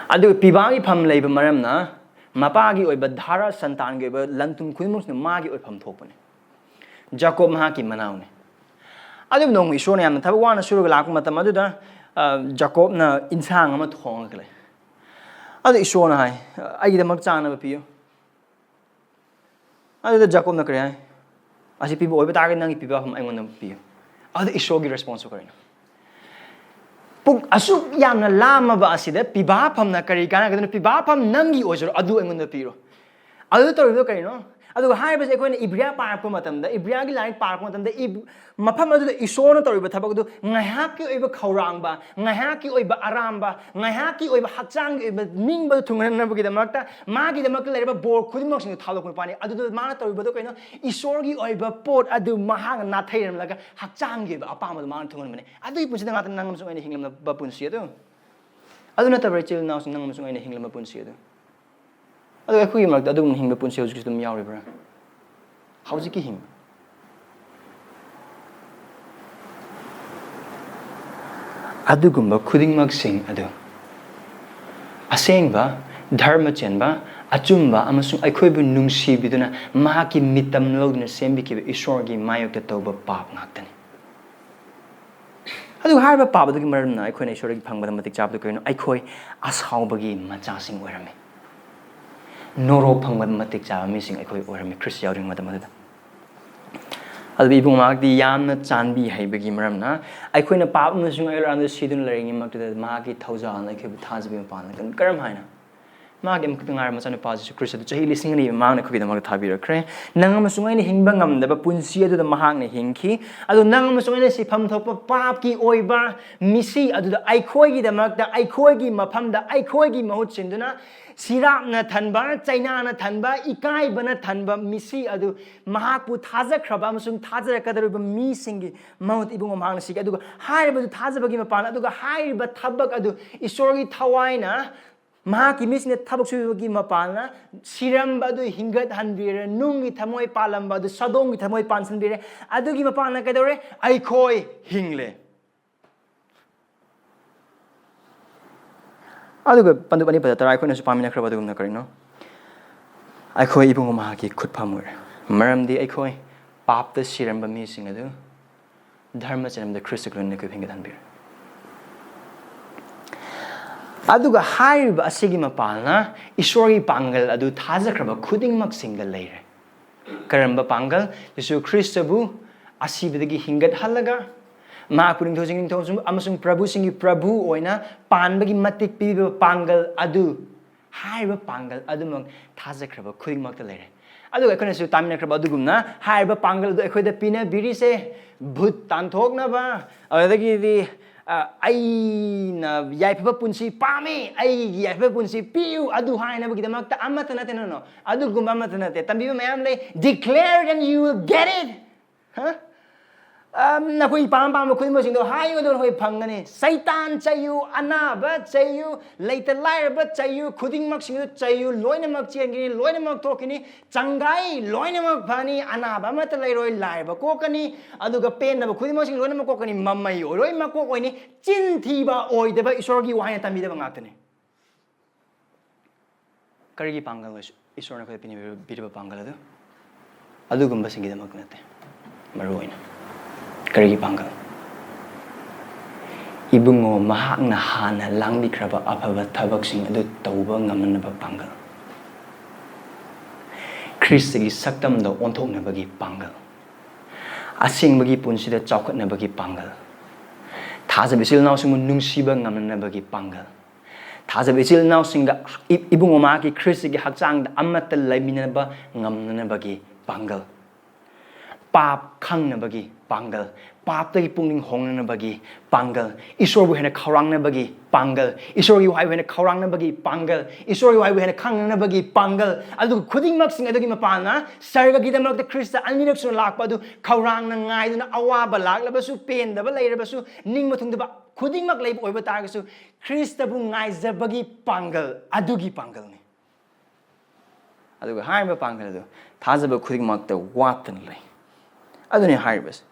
ꯑꯗꯨꯒ ꯄꯤꯕꯥꯒꯤ ꯐꯝ ꯂꯩꯕ ꯃꯔꯝꯅ ꯃꯄꯥꯒꯤ ꯑꯣꯏꯕ ꯙꯥꯔꯥ ꯁꯟꯇꯥꯟꯒꯤ ꯑꯣꯏꯕ ꯂꯟ ꯊꯨꯝ ꯈꯨꯗꯤꯡꯃꯛꯁꯤꯅ ꯃꯥꯒꯤ ꯑꯣꯏꯐꯝ ꯊꯣꯛꯄꯅꯤ꯫ ꯖꯥꯀꯣꯕ ꯃꯍꯥꯛꯀꯤ ꯃꯅꯥꯎꯅꯤ꯫ ꯑꯗꯨꯕꯨ ꯅꯣꯡꯃ ꯏꯁꯣꯔꯅ ꯌꯥꯝꯅ ꯊꯕꯛ ꯋꯥꯅ ꯁꯨꯔꯒ ꯂꯥꯛꯄ ꯃꯇꯝ ꯑꯗꯨꯗ, ꯑ, ꯖꯥꯀꯣꯕꯅ ꯏꯟꯁꯥꯡ ꯑꯃ ꯊꯣꯡꯉꯒ ꯂꯩ꯫ ꯑꯗꯨ ꯏꯁꯣꯔꯅ ꯍꯥꯏ, "ꯑꯩꯒꯤꯗꯃꯛ ꯆꯥꯅꯕ ꯄꯤꯌꯨ"꯫ ꯑꯗꯨꯗ ꯖꯥꯀꯣꯕꯅ ꯀꯔꯤ ꯍꯥꯏ? "ꯑꯁꯤ ꯄꯤꯕ ꯑꯣꯏꯕ ꯇꯥꯔꯒꯗꯤ ꯅꯪꯒꯤ ꯄꯤꯕꯥꯐꯝ ꯑꯩꯉꯣꯟꯗ ꯄꯤꯌꯨ"꯫ ꯑꯗꯨꯗ ꯏꯁꯣꯔꯒꯤ ꯔꯦꯁꯄꯣꯟꯁꯇꯨ ꯀꯔꯤꯅꯣ? "ꯄꯨꯛ ꯑꯁꯨꯛ ꯌꯥꯝꯅ ꯂꯥꯝꯃꯕ ꯑꯁꯤꯗ ꯄꯤꯕꯥꯐꯝꯅ ꯀꯔꯤ ꯀꯥꯟꯅꯒꯗꯣꯏꯅꯣ? ꯄꯤꯕꯥꯐꯝ ꯅꯪꯒꯤ ꯑꯣꯏꯖꯔꯣ, ꯑꯗꯨ ꯑꯩꯉꯣꯟꯗ ꯄꯤꯔꯣ"꯫ ꯑꯗꯨ ꯇꯧꯔꯤꯕꯗꯣ ꯀꯔꯤꯅꯣ? ꯑꯗꯨꯒ ꯍꯥꯏꯔꯤꯕꯁꯦ ꯑꯩꯈꯣꯏꯅ ꯏꯕ꯭ꯔꯤꯌꯥ ꯄꯥꯔꯛꯄ ꯃꯇꯝꯗ, ꯏꯕ꯭ꯔꯤꯌꯥꯒꯤ ꯂꯥꯏꯔꯤꯛ ꯄꯥꯔꯛꯄ ꯃꯇꯝꯗ, ꯏꯕ-, ꯃꯐꯝ ꯑꯗꯨꯗ ꯏꯁꯣꯔꯅ ꯇꯧꯔꯤꯕ ꯊꯕꯛ ꯑꯗꯨ ꯉꯥꯏꯍꯥꯛꯀꯤ ꯑꯣꯏꯕ ꯈꯧꯔꯥꯡꯕ, ꯉꯥꯏꯍꯥꯛꯀꯤ ꯑꯣꯏꯕ ꯑꯔꯥꯝꯕ, ꯉꯥꯏꯍꯥꯛꯀꯤ ꯑꯣꯏꯕ ꯍꯛꯆꯥꯡꯒꯤ ꯑꯣꯏꯕ ꯅꯤꯡꯕꯗꯨ ꯊꯨꯡꯍꯟꯅꯕꯒꯤꯗꯃꯛꯇ, ꯃꯥꯒꯤꯗꯃꯛꯇ ꯂꯩꯔꯤꯕ ꯕꯣꯔ ꯈꯨꯗꯤꯡꯃꯛꯁꯤꯡꯗꯨ ꯊꯥꯗꯣꯛꯄ ꯅꯨꯄꯥꯅꯤ꯫ ꯑꯗꯨꯗ ꯃꯥꯅ ꯇꯧꯔꯤꯕꯗꯣ ꯀꯩꯅꯣ? ꯏꯁꯣꯔꯒꯤ ꯑꯣꯏꯕ ꯄꯣꯠ ꯑꯗꯨ ꯃꯍꯥꯛꯅ ꯅꯥꯊꯩꯔꯝꯂꯒ ꯍꯛꯆꯥꯡꯒꯤ ꯑꯣꯏꯕ ꯑꯄꯥꯝꯕꯗꯨ ꯃꯥꯅ ꯊꯨꯡꯍꯟꯕꯅꯤ꯫ ꯑꯗꯨꯒꯤ ꯄꯨꯟꯁꯤꯗ ꯉꯥꯛꯇ ꯅꯪ ꯑꯃꯁꯨꯡ ꯑꯩꯅ ꯍꯤꯡꯂꯝꯕ ꯄꯨꯟꯁꯤ ꯑꯗꯨ꯫ ꯑꯗꯨ ꯅꯠꯇꯕ꯭ꯔꯥ, ꯏꯆꯤꯜ ꯏꯅꯥꯎꯁꯤꯡ, ꯅꯪ ꯑꯃꯁꯨꯡ ꯑꯩꯅ ꯍꯤꯡꯂꯝꯕ ꯄꯨꯟꯁꯤ ꯑꯗꯨ? ꯑꯗꯨꯒ ꯑꯩꯈꯣꯏꯒꯤ ꯃꯔꯛꯇ ꯑꯗꯨꯒꯨꯝꯅ ꯍꯤꯡꯕ ꯄꯨꯟꯁꯤ ꯍꯧꯖꯤꯛꯁꯨ ꯑꯗꯨꯝ ꯌꯥꯎꯔꯤꯕ꯭ꯔꯥ? ꯍꯧꯖꯤꯛꯀꯤ ꯍꯤꯡꯕ꯫ ꯑꯗꯨꯒꯨꯝꯕ ꯈꯨꯗꯤꯡꯃꯛꯁꯤꯡ ꯑꯗꯨ ꯑꯁꯦꯡꯕ, ꯙꯔꯃ ꯆꯦꯟꯕ, ꯑꯆꯨꯝꯕ ꯑꯃꯁꯨꯡ ꯑꯩꯈꯣꯏꯕꯨ ꯅꯨꯡꯁꯤꯕꯤꯗꯨꯅ ꯃꯍꯥꯛꯀꯤ ꯃꯤꯇꯝ ꯂꯧꯗꯨꯅ ꯁꯦꯝꯕꯤꯈꯤꯕ ꯏꯁꯣꯔꯒꯤ ꯃꯥꯌꯣꯛꯇ ꯇꯧꯕ ꯄꯥꯞ ꯉꯥꯛꯇꯅꯤ꯫ ꯑꯗꯨꯒ ꯍꯥꯏꯔꯤꯕ ꯄꯥꯞ ꯑꯗꯨꯒꯤ ꯃꯔꯝꯅ ꯑꯩꯈꯣꯏꯅ ꯏꯁꯣꯔꯗꯒꯤ ꯐꯪꯕꯗ ꯃꯇꯤꯛ ꯆꯥꯕꯗꯨ ꯀꯔꯤꯅꯣ? ꯑꯩꯈꯣꯏ ꯑꯁꯥꯎꯕꯒꯤ ꯃꯆꯥꯁꯤꯡ ꯑꯣꯏꯔꯝꯃꯤ꯫ ꯅꯣꯔꯣꯛ ꯐꯪꯕꯗ ꯃꯇꯤꯛ ꯆꯥꯕ ꯃꯤꯁꯤꯡ ꯑꯩꯈꯣꯏ ꯑꯣꯏꯔꯝꯃꯤ ꯈ꯭ꯔꯤꯁ ꯌꯥꯎꯗ꯭ꯔꯤꯉꯩ ꯃꯇꯝ ꯑꯗꯨꯗ꯫ ꯑꯗꯨꯕꯨ ꯏꯕꯨꯡ ꯃꯍꯥꯛꯇꯤ ꯌꯥꯝꯅ ꯆꯥꯟꯕꯤ ꯍꯩꯕꯒꯤ ꯃꯔꯝꯅ ꯑꯩꯈꯣꯏꯅ ꯄꯥꯞ ꯑꯃꯁꯨꯡ ꯑꯩ ꯂꯥꯟꯗ ꯁꯤꯗꯨꯅ ꯂꯩꯔꯤꯉꯩ ꯃꯔꯛꯇꯨꯗ ꯃꯍꯥꯛꯀꯤ ꯊꯧꯖꯥꯜꯅ ꯑꯩꯈꯣꯏꯕꯨ ꯊꯥꯖꯕꯒꯤ ꯃꯄꯥꯟꯗ ꯀꯔꯝ ꯍꯥꯏꯅ ꯃꯥꯒꯤ ꯑꯃꯈꯛꯇ ꯉꯥꯏꯔꯕ ꯃꯆꯥꯅꯨꯄꯥ ꯖꯤꯁꯨ ꯈ꯭ꯔꯤꯁꯇ ꯑꯗꯨ ꯆꯍꯤ ꯂꯤꯁꯤꯡ ꯑꯅꯤ ꯃꯃꯥꯡꯗ ꯑꯩꯈꯣꯏꯒꯤꯗꯃꯛꯇ ꯊꯥꯕꯤꯔꯛꯈ꯭ꯔꯦ꯫ ꯅꯪ ꯑꯃꯁꯨꯡ ꯑꯩꯅ ꯍꯤꯡꯕ ꯉꯝꯗꯕ ꯄꯨꯟꯁꯤ ꯑꯗꯨꯗ ꯃꯍꯥꯛꯅ ꯍꯤꯡꯈꯤ꯫ ꯑꯗꯨ ꯅꯪ ꯑꯃꯁꯨꯡ ꯑꯩꯅ ꯁꯤꯐꯝ ꯊꯣꯛꯄ ꯄꯥꯞꯀꯤ ꯑꯣꯏꯕ ꯃꯤꯁꯤ ꯑꯗꯨꯗ ꯑꯩꯈꯣꯏꯒꯤꯗꯃꯛꯇ, ꯑꯩꯈꯣꯏꯒꯤ ꯃꯐꯝꯗ, ꯑꯩꯈꯣꯏꯒꯤ ꯃꯍꯨꯠ ꯁꯤꯟꯗꯨꯅ ꯁꯤꯔꯥꯞꯅ ꯊꯟꯕ, ꯆꯩꯅꯥꯅ ꯊꯟꯕ, ꯏꯀꯥꯏꯕꯅ ꯊꯟꯕ ꯃꯤꯁꯤ ꯑꯗꯨ ꯃꯍꯥꯛꯄꯨ ꯊꯥꯖꯈ꯭ꯔꯕ ꯑꯃꯁꯨꯡ ꯊꯥꯖꯔꯛꯀꯗꯧꯔꯤꯕ ꯃꯤꯁꯤꯡꯒꯤ ꯃꯍꯨꯠ ꯏꯕꯨꯡ ꯃꯍꯥꯛꯅ ꯁꯤꯈꯤ꯫ ꯑꯗꯨꯒ ꯍꯥꯏꯔꯤꯕꯗꯨ ꯊꯥꯖꯕꯒꯤ ꯃꯄꯥꯟ, ꯑꯗꯨꯒ ꯍꯥꯏꯔꯤꯕ ꯊꯕꯛ ꯑꯗꯨ ꯏꯁꯣꯔꯒꯤ ꯊꯋꯥꯏꯅ ꯃꯍꯥꯛꯀꯤ ꯃꯤꯁꯤꯡꯅ ꯊꯕꯛ ꯁꯨꯕꯒꯤ ꯃꯄꯥꯟꯅ ꯁꯤꯔꯝꯕ ꯑꯗꯨ ꯍꯤꯡꯒꯠꯍꯟꯕꯤꯔꯦ, ꯅꯨꯡꯒꯤ ꯊꯃꯣꯏ ꯄꯥꯜꯂꯝꯕ ꯑꯗꯨ ꯁꯗꯣꯝꯒꯤ ꯊꯃꯣꯏ ꯄꯥꯟꯁꯤꯟꯕꯤꯔꯦ꯫ ꯑꯗꯨꯒꯤ ꯃꯄꯥꯟꯅ ꯀꯩꯗꯧꯔꯦ? ꯑꯩꯈꯣꯏ ꯍꯤꯡꯂꯦ꯫ ꯑꯗꯨꯒ ꯄꯟꯗꯨꯞ ꯑꯅꯤ ꯄꯗ ꯇꯔꯥ ꯑꯩꯈꯣꯏꯅꯁꯨ ꯄꯥꯃꯤꯟꯅꯈ꯭ꯔꯕ ꯑꯗꯨꯒꯨꯝꯅ ꯀꯔꯤꯅꯣ? ꯑꯩꯈꯣꯏ ꯏꯕꯨꯡꯉꯣ ꯃꯍꯥꯛꯀꯤ ꯈꯨꯠꯐꯝ ꯑꯣꯏꯔꯦ, ꯃꯔꯝꯗꯤ ꯑꯩꯈꯣꯏ ꯄꯥꯞꯇ ꯁꯤꯔꯝꯕ ꯃꯤꯁꯤꯡ ꯑꯗꯨ ꯙꯔꯃ ꯆꯦꯟꯕꯗ ꯈ꯭ꯔꯤꯁꯇ ꯂꯣꯏꯅꯅ ꯑꯩꯈꯣꯏ ꯍꯤꯡꯒꯠꯍꯟꯕꯤꯔꯦ꯫ ꯑꯗꯨꯒ ꯍꯥꯏꯔꯤꯕ ꯑꯁꯤꯒꯤ ꯃꯄꯥꯟꯅ ꯏꯁꯣꯔꯒꯤ ꯄꯥꯡꯒꯜ ꯑꯗꯨ ꯊꯥꯖꯈ꯭ꯔꯕ ꯈꯨꯗꯤꯡꯃꯛꯁꯤꯡꯗ ꯂꯩꯔꯦ꯫ ꯀꯔꯝꯕ ꯄꯥꯡꯒꯜ? ꯌꯤꯁꯨ ꯈ꯭ꯔꯤꯁꯇꯕꯨ ꯑꯁꯤꯕꯗꯒꯤ ꯍꯤꯡꯒꯠꯍꯜꯂꯒ ꯃꯍꯥꯛꯄꯨ ꯅꯤꯡꯊꯧꯁꯤꯡꯒꯤ ꯅꯤꯡꯊꯧ ꯑꯃꯁꯨꯡ ꯄ꯭ꯔꯚꯨꯁꯤꯡꯒꯤ ꯄ꯭ꯔꯚꯨ ꯑꯣꯏꯅ ꯄꯥꯟꯕꯒꯤ ꯃꯇꯤꯛ ꯄꯤꯕꯤꯕ ꯄꯥꯡꯒꯜ ꯑꯗꯨ, ꯍꯥꯏꯔꯤꯕ ꯄꯥꯡꯒꯜ ꯑꯗꯨꯃꯛ ꯊꯥꯖꯈ꯭ꯔꯕ ꯈꯨꯗꯤꯡꯃꯛꯇ ꯂꯩꯔꯦ꯫ ꯑꯗꯨꯒ ꯑꯩꯈꯣꯏꯅꯁꯨ ꯇꯥꯃꯤꯟꯅꯈ꯭ꯔꯕ ꯑꯗꯨꯒꯨꯝꯅ ꯍꯥꯏꯔꯤꯕ ꯄꯥꯡꯒꯜ ꯑꯗꯨ ꯑꯩꯈꯣꯏꯗ ꯄꯤꯅꯕꯤꯔꯤꯁꯦ, ꯚꯨꯠ ꯇꯥꯟꯊꯣꯛꯅꯕ, ꯑꯗꯨꯗꯒꯤꯗꯤ, ꯑ, "ꯑꯩꯅ ꯌꯥꯏꯐꯕ ꯄꯨꯟꯁꯤ ꯄꯥꯝꯃꯤ, ꯑꯩꯒꯤ ꯌꯥꯏꯐꯕ ꯄꯨꯟꯁꯤ ꯄꯤꯌꯨ" ꯑꯗꯨ ꯍꯥꯏꯅꯕꯒꯤꯗꯃꯛꯇ ꯑꯃꯠꯇ ꯅꯠꯇꯦ꯫ ꯅꯣ, ꯅꯣ, ꯑꯗꯨꯒꯨꯝꯕ ꯑꯃꯠꯇ ꯅꯠꯇꯦ꯫ ꯇꯝꯕꯤꯕ ꯃꯌꯥꯝ ꯂꯩ꯫ "Declare and you will get it." ꯍꯥ? ꯑꯝ, ꯅꯈꯣꯏ ꯄꯥꯝ ꯄꯥꯝꯕ ꯈꯨꯗꯤꯡꯃꯛꯁꯤꯡꯗꯣ ꯍꯥꯏꯌꯨ, ꯑꯗꯨꯒ ꯅꯈꯣꯏ ꯐꯪꯒꯅꯤ꯫ ꯁꯩꯇꯥꯟ ꯆꯩꯌꯨ, ꯑꯅꯥꯕ ꯆꯩꯌꯨ, ꯂꯩꯇ ꯂꯥꯏꯔꯕ ꯆꯩꯌꯨ, ꯈꯨꯗꯤꯡꯃꯛꯁꯤꯡꯗꯨ ꯆꯩꯌꯨ, ꯂꯣꯏꯅꯃꯛ ꯆꯦꯟꯒꯅꯤ, ꯂꯣꯏꯅꯃꯛ ꯊꯣꯛꯈꯤꯅꯤ꯫ ꯆꯪꯒꯥꯏ ꯂꯣꯏꯅꯃꯛ ꯐꯅꯤ, ꯑꯅꯥꯕ ꯑꯃꯠꯇ ꯂꯩꯔꯣꯏ, ꯂꯥꯏꯔꯕ ꯀꯣꯛꯀꯅꯤ, ꯑꯗꯨꯒ ꯄꯦꯟꯗꯕ ꯈꯨꯗꯤꯡꯃꯛꯁꯤꯡ ꯂꯣꯏꯅꯃꯛ ꯀꯣꯛꯀꯅꯤ꯫ ꯃꯃꯩ ꯑꯣꯏꯔꯣꯏ, ꯃꯀꯣꯛ ꯑꯣꯏꯅꯤ꯫ ꯆꯤꯟ ꯊꯤꯕ ꯑꯣꯏꯗꯕ ꯏꯁꯣꯔꯒꯤ ꯋꯥꯍꯩꯅ ꯇꯝꯕꯤꯗꯕ ꯉꯥꯛꯇꯅꯤ꯫ ꯀꯔꯤꯒꯤ ꯄꯥꯡꯒꯜ? ꯏꯁꯣꯔꯅ ꯑꯩꯈꯣꯏꯗ ꯄꯤꯅꯤꯡ-, ꯄꯤꯔꯤꯕ ꯄꯥꯡꯒꯜ ꯑꯗꯨ ꯑꯗꯨꯒꯨꯝꯕꯁꯤꯡꯒꯤꯗꯃꯛ ꯅꯠꯇꯦ꯫ ꯃꯔꯨ ꯑꯣꯏꯅ ꯀꯔꯤꯒꯤ ꯄꯥꯡꯒꯜ? ꯏꯕꯨꯡꯉꯣ, ꯃꯍꯥꯛꯅ ꯍꯥꯟꯅ ꯂꯥꯡꯕꯤꯈ꯭ꯔꯕ ꯑꯐꯕ ꯊꯕꯛꯁꯤꯡ ꯑꯗꯨ ꯇꯧꯕ ꯉꯝꯅꯅꯕ ꯄꯥꯡꯒꯜ꯫ ꯈ꯭ꯔꯤꯁꯇꯒꯤ ꯁꯛꯇꯝꯗ ꯑꯣꯟꯊꯣꯛꯅꯕꯒꯤ ꯄꯥꯡꯒꯜ꯫ ꯑꯁꯦꯡꯕꯒꯤ ꯄꯨꯟꯁꯤꯗ ꯆꯥꯎꯈꯠꯅꯕꯒꯤ ꯄꯥꯡꯒꯜ꯫ ꯊꯥꯖꯕ ꯏꯆꯤꯜ ꯏꯅꯥꯎꯁꯤꯡꯕꯨ ꯅꯨꯡꯁꯤꯕ ꯉꯝꯅꯅꯕꯒꯤ ꯄꯥꯡꯒꯜ꯫ ꯊꯥꯖꯕ ꯏꯆꯤꯜ ꯏꯅꯥꯎꯁꯤꯡꯒ ꯏ-, ꯏꯕꯨꯡꯉꯣ ꯃꯍꯥꯛꯀꯤ ꯈ꯭ꯔꯤꯁꯇꯒꯤ ꯍꯛꯆꯥꯡꯗ ꯑꯃꯠꯇ ꯂꯩꯃꯤꯟꯅꯕ ꯉꯝꯅꯅꯕꯒꯤ ꯄꯥꯡꯒꯜ꯫ ꯄꯥꯞ ꯈꯪꯅꯕꯒꯤ ꯄꯥꯡꯒꯜ, ꯄꯥꯞꯇꯒꯤ ꯄꯨꯛꯅꯤꯡ ꯍꯣꯡꯅꯅꯕꯒꯤ ꯄꯥꯡꯒꯜ, ꯏꯁꯣꯔꯕꯨ ꯍꯦꯟꯅ ꯈꯧꯔꯥꯡꯅꯕꯒꯤ ꯄꯥꯡꯒꯜ, ꯏꯁꯣꯔꯒꯤ ꯋꯥꯍꯩꯕꯨ ꯍꯦꯟꯅ ꯈꯧꯔꯥꯡꯅꯕꯒꯤ ꯄꯥꯡꯒꯜ, ꯏꯁꯣꯔꯒꯤ ꯋꯥꯍꯩꯕꯨ ꯍꯦꯟꯅ ꯈꯪꯅꯅꯕꯒꯤ ꯄꯥꯡꯒꯜ, ꯑꯗꯨꯒ ꯈꯨꯗꯤꯡꯃꯛꯁꯤꯡ ꯑꯗꯨꯒꯤ ꯃꯄꯥꯟꯅ ꯁꯔꯒꯒꯤꯗꯃꯛꯇ ꯈ꯭ꯔꯤꯁꯇ ꯑꯅꯤꯔꯛ ꯁꯨꯅ ꯂꯥꯛꯄ ꯑꯗꯨ ꯈꯧꯔꯥꯡꯅ ꯉꯥꯏꯗꯨꯅ, ꯑꯋꯥꯕ ꯂꯥꯛꯂꯕꯁꯨ, ꯄꯦꯟꯗꯕ ꯂꯩꯔꯕꯁꯨ, ꯅꯤꯡꯕ ꯊꯨꯡꯗꯕ ꯈꯨꯗꯤꯡꯃꯛ ꯂꯩꯕ ꯑꯣꯏꯕ ꯇꯥꯔꯒꯁꯨ, ꯈ꯭ꯔꯤꯁꯇꯕꯨ ꯉꯥꯏꯖꯕꯒꯤ ꯄꯥꯡꯒꯜ, ꯑꯗꯨꯒꯤ ꯄꯥꯡꯒꯜꯅꯤ꯫ ꯑꯗꯨꯒ ꯍꯥꯏꯔꯤꯕ ꯄꯥꯡꯒꯜ ꯑꯗꯨ ꯊꯥꯖꯕ ꯈꯨꯗꯤꯡꯃꯛꯇ ꯋꯥꯠꯇꯅ ꯂꯩ꯫ ꯑꯗꯨꯅꯤ ꯍꯥꯏꯔꯤꯕꯁꯦ꯫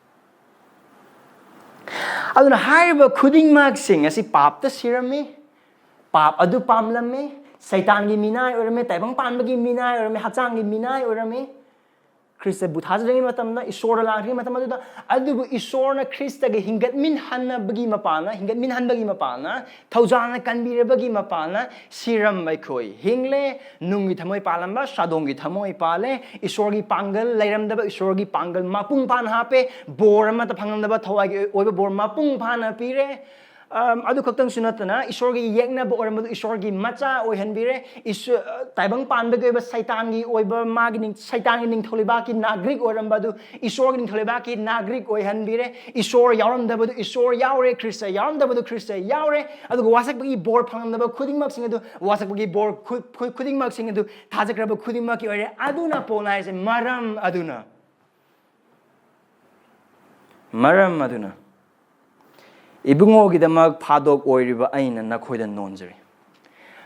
ꯑꯗꯨꯅ ꯍꯥꯏꯔꯤꯕ ꯈꯨꯗꯤꯡꯃꯛꯁꯤꯡ ꯑꯁꯤ ꯄꯥꯞꯇ ꯁꯤꯔꯝꯃꯤ, ꯄꯥꯞ ꯑꯗꯨ ꯄꯥꯝꯂꯝꯃꯤ, ꯁꯩꯇꯥꯟꯒꯤ ꯃꯤꯅꯥꯏ ꯑꯣꯏꯔꯝꯃꯤ, ꯇꯥꯏꯕꯪ ꯄꯥꯟꯕꯒꯤ ꯃꯤꯅꯥꯏ ꯑꯣꯏꯔꯝꯃꯤ, ꯍꯛꯆꯥꯡꯒꯤ ꯃꯤꯅꯥꯏ ꯑꯣꯏꯔꯝꯃꯤ꯫ ꯈ꯭ꯔꯤꯁꯇꯕꯨ ꯊꯥꯖꯗ꯭ꯔꯤꯉꯩ ꯃꯇꯝꯗ, ꯏꯁꯣꯔꯗ ꯂꯥꯛꯇ꯭ꯔꯤꯉꯩ ꯃꯇꯝ ꯑꯗꯨꯗ, ꯑꯗꯨꯕꯨ ꯏꯁꯣꯔꯅ ꯈ꯭ꯔꯤꯁꯇꯒꯤ ꯍꯤꯡꯒꯠꯃꯤꯟꯍꯟꯅꯕꯒꯤ ꯃꯄꯥꯟꯅ, ꯍꯤꯡꯒꯠꯃꯤꯟꯍꯟꯕꯒꯤ ꯃꯄꯥꯟꯅ, ꯊꯧꯖꯥꯜꯅ ꯀꯟꯕꯤꯔꯕꯒꯤ ꯃꯄꯥꯟꯅ, ꯁꯤꯔꯝꯕ ꯑꯩꯈꯣꯏ ꯍꯤꯡꯂꯦ, ꯅꯨꯡꯒꯤ ꯊꯃꯣꯏ ꯄꯥꯜꯂꯝꯕ ꯁꯥꯗꯣꯡꯒꯤ ꯊꯃꯣꯏ ꯄꯥꯜꯂꯦ, ꯏꯁꯣꯔꯒꯤ ꯄꯥꯡꯒꯜ ꯂꯩꯔꯝꯗꯕ ꯏꯁꯣꯔꯒꯤ ꯄꯥꯡꯒꯜ ꯃꯄꯨꯡ ꯐꯥꯅ ꯍꯥꯞꯄꯦ, ꯕꯣꯔ ꯑꯃꯠꯇ ꯐꯪꯂꯝꯗꯕ ꯊꯋꯥꯏꯒꯤ ꯑꯣꯏꯕ ꯕꯣꯔ ꯃꯄꯨꯡ ꯐꯥꯅ ꯄꯤꯔꯦ꯫ ꯑꯝ, ꯑꯗꯨ ꯈꯛꯇꯪꯁꯨ ꯅꯠꯇꯅ, ꯏꯁꯣꯔꯒꯤ ꯌꯦꯛꯅꯕ ꯑꯣꯏꯔꯝꯕꯗꯨ ꯏꯁꯣꯔꯒꯤ ꯃꯆꯥ ꯑꯣꯏꯍꯟꯕꯤꯔꯦ꯫ ꯏꯁꯣ-, ꯑ, ꯇꯥꯏꯕꯪ ꯄꯥꯟꯕꯒꯤ ꯑꯣꯏꯕ ꯁꯩꯇꯥꯟꯒꯤ ꯑꯣꯏꯕ ꯃꯥꯒꯤ ꯅꯤꯡ-, ꯁꯩꯇꯥꯟꯒꯤ ꯅꯤꯡꯊꯧ ꯂꯩꯕꯥꯛꯀꯤ ꯅꯥꯒ꯭ꯔꯤꯛ ꯑꯣꯏꯔꯝꯕꯗꯨ ꯏꯁꯣꯔꯒꯤ ꯅꯤꯡꯊꯧ ꯂꯩꯕꯥꯛꯀꯤ ꯅꯥꯒ꯭ꯔꯤꯛ ꯑꯣꯏꯍꯟꯕꯤꯔꯦ꯫ ꯏꯁꯣꯔ ꯌꯥꯎꯔꯝꯗꯕꯗꯨ ꯏꯁꯣꯔ ꯌꯥꯎꯔꯦ, ꯈ꯭ꯔꯤꯁꯇ ꯌꯥꯎꯔꯝꯗꯕꯗꯨ ꯈ꯭ꯔꯤꯁꯇ ꯌꯥꯎꯔꯦ꯫ ꯑꯗꯨꯒ ꯋꯥꯁꯛꯄꯒꯤ ꯕꯣꯔ ꯐꯪꯂꯝꯗꯕ ꯈꯨꯗꯤꯡꯃꯛꯁꯤꯡ ꯑꯗꯨ, ꯋꯥꯁꯛꯄꯒꯤ ꯕꯣꯔ ꯈꯨ-, ꯈꯨ-, ꯈꯨꯗꯤꯡꯃꯛꯁꯤꯡ ꯑꯗꯨ ꯊꯥꯖꯈ꯭ꯔꯕ ꯈꯨꯗꯤꯡꯃꯛꯀꯤ ꯑꯣꯏꯔꯦ꯫ ꯑꯗꯨꯅ ꯄꯣꯜ ꯍꯥꯏꯁꯦ, ꯃꯔꯝ ꯑꯗꯨꯅ꯫ ꯃꯔꯝ ꯑꯗꯨꯅ ꯏꯕꯨꯡꯉꯣꯒꯤꯗꯃꯛ ꯐꯥꯗꯣꯛ ꯑꯣꯏꯔꯤꯕ ꯑꯩꯅ ꯅꯈꯣꯏꯗ ꯅꯣꯟꯖꯔꯤ꯫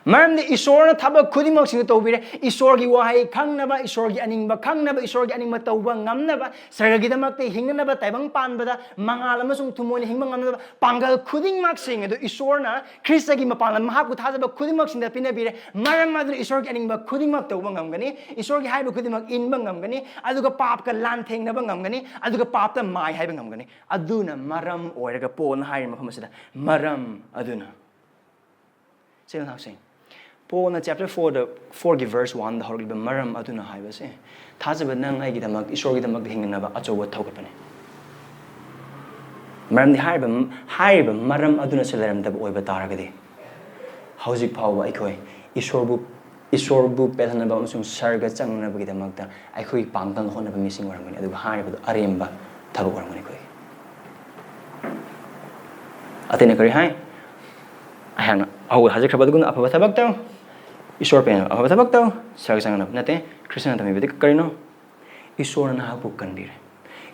ꯃꯔꯝꯗꯤ ꯏꯁꯣꯔꯅ ꯊꯕꯛ ꯈꯨꯗꯤꯡꯃꯛꯁꯤꯡꯗꯨ ꯇꯧꯕꯤꯔꯦ꯫ ꯏꯁꯣꯔꯒꯤ ꯋꯥꯍꯩ ꯈꯪꯅꯕ, ꯏꯁꯣꯔꯒꯤ ꯑꯅꯤꯡꯕ ꯈꯪꯅꯕ, ꯏꯁꯣꯔꯒꯤ ꯑꯅꯤꯡꯕ ꯇꯧꯕ ꯉꯝꯅꯕ, ꯁꯔꯒꯒꯤꯗꯃꯛꯇ ꯍꯤꯡꯅꯅꯕ, ꯇꯥꯏꯕꯪ ꯄꯥꯟꯕꯗ ꯃꯉꯥꯜ ꯑꯃꯁꯨꯡ ꯊꯨꯝꯃꯣꯏꯅ ꯍꯤꯡꯕ ꯉꯝꯅꯕ ꯄꯥꯡꯒꯜ ꯈꯨꯗꯤꯡꯃꯛꯁꯤꯡ ꯑꯗꯨ ꯏꯁꯣꯔꯅ ꯈ꯭ꯔꯤꯁꯇꯒꯤ ꯃꯄꯥꯡꯒꯜ ꯃꯍꯥꯛꯄꯨ ꯊꯥꯖꯕ ꯈꯨꯗꯤꯡꯃꯛꯁꯤꯡꯗ ꯄꯤꯅꯕꯤꯔꯦ꯫ ꯃꯔꯝ ꯑꯗꯨꯅ ꯏꯁꯣꯔꯒꯤ ꯑꯅꯤꯡꯕ ꯈꯨꯗꯤꯡꯃꯛ ꯇꯧꯕ ꯉꯝꯒꯅꯤ, ꯏꯁꯣꯔꯒꯤ ꯍꯥꯏꯕ ꯈꯨꯗꯤꯡꯃꯛ ꯏꯟꯕ ꯉꯝꯒꯅꯤ, ꯑꯗꯨꯒ ꯄꯥꯞꯀ ꯂꯥꯟꯊꯦꯡꯅꯕ ꯉꯝꯒꯅꯤ, ꯑꯗꯨꯒ ꯄꯥꯞꯇ ꯃꯥꯏ ꯍꯥꯏꯕ ꯉꯝꯒꯅꯤ꯫ ꯑꯗꯨꯅ ꯃꯔꯝ ꯑꯣꯏꯔꯒ ꯄꯣꯜꯅ ꯍꯥꯏꯔꯤꯕ ꯃꯐꯝ ꯑꯁꯤꯗ, ꯃꯔꯝ ꯑꯗꯨꯅ꯫ ꯏꯆꯤꯜ ꯏꯅꯥꯎꯁꯤꯡ, ꯄꯣꯜꯅ chapter fourꯗ, fourꯒꯤ verse oneꯗ ꯍꯧꯔꯛꯂꯤꯕ ꯃꯔꯝ ꯑꯗꯨꯅ ꯍꯥꯏꯕꯁꯦ, ꯊꯥꯖꯕ ꯅꯪ ꯑꯩꯒꯤꯗꯃꯛ, ꯏꯁꯣꯔꯒꯤꯗꯃꯛꯇ ꯍꯤꯡꯅꯅꯕ ꯑꯆꯧꯕ ꯊꯧꯒꯠꯄꯅꯤ꯫ ꯃꯔꯝꯗꯤ ꯍꯥꯏꯔꯤꯕ, ꯍꯥꯏꯔꯤꯕ ꯃꯔꯝ ꯑꯗꯨꯅꯁꯨ ꯂꯩꯔꯝꯗꯕ ꯑꯣꯏꯕ ꯇꯥꯔꯒꯗꯤ, ꯍꯧꯖꯤꯛ ꯐꯥꯎꯕ ꯑꯩꯈꯣꯏ ꯏꯁꯣꯔꯕꯨ, ꯏꯁꯣꯔꯕꯨ ꯄꯦꯜꯍꯟꯅꯕ ꯑꯃꯁꯨꯡ ꯁꯔꯒ ꯆꯪꯅꯕꯒꯤꯗꯃꯛꯇ ꯑꯩꯈꯣꯏ ꯄꯥꯡꯒꯜ ꯍꯣꯠꯅꯕ ꯃꯤꯁꯤꯡ ꯑꯣꯏꯔꯝꯒꯅꯤ, ꯑꯗꯨꯒ ꯍꯥꯏꯔꯤꯕꯗꯨ ꯑꯔꯦꯝꯕ ꯊꯕꯛ ꯑꯣꯏꯔꯝꯒꯅꯤ ꯑꯩꯈꯣꯏꯒꯤ꯫ ꯑꯇꯩꯅ ꯀꯔꯤ ꯍꯥꯏ? ꯑꯩꯍꯥꯛꯅ ꯍꯧ-, ꯍꯥꯏꯖꯈ꯭ꯔꯕ ꯑꯗꯨꯒꯨꯝꯅ ꯑꯐꯕ ꯊꯕꯛ ꯇꯧ, ꯏꯁꯣꯔ ꯄꯦꯟꯅꯕ ꯑꯐꯕ ꯊꯕꯛ ꯇꯧ, ꯁꯔꯒ ꯆꯪꯅꯕ ꯅꯠꯇꯦ, ꯈ꯭ꯔꯤꯁꯇꯅ ꯇꯝꯕꯤꯕꯗꯤ ꯀꯔꯤꯅꯣ? ꯏꯁꯣꯔꯅ ꯅꯍꯥꯛꯄꯨ ꯀꯟꯕꯤꯔꯦ,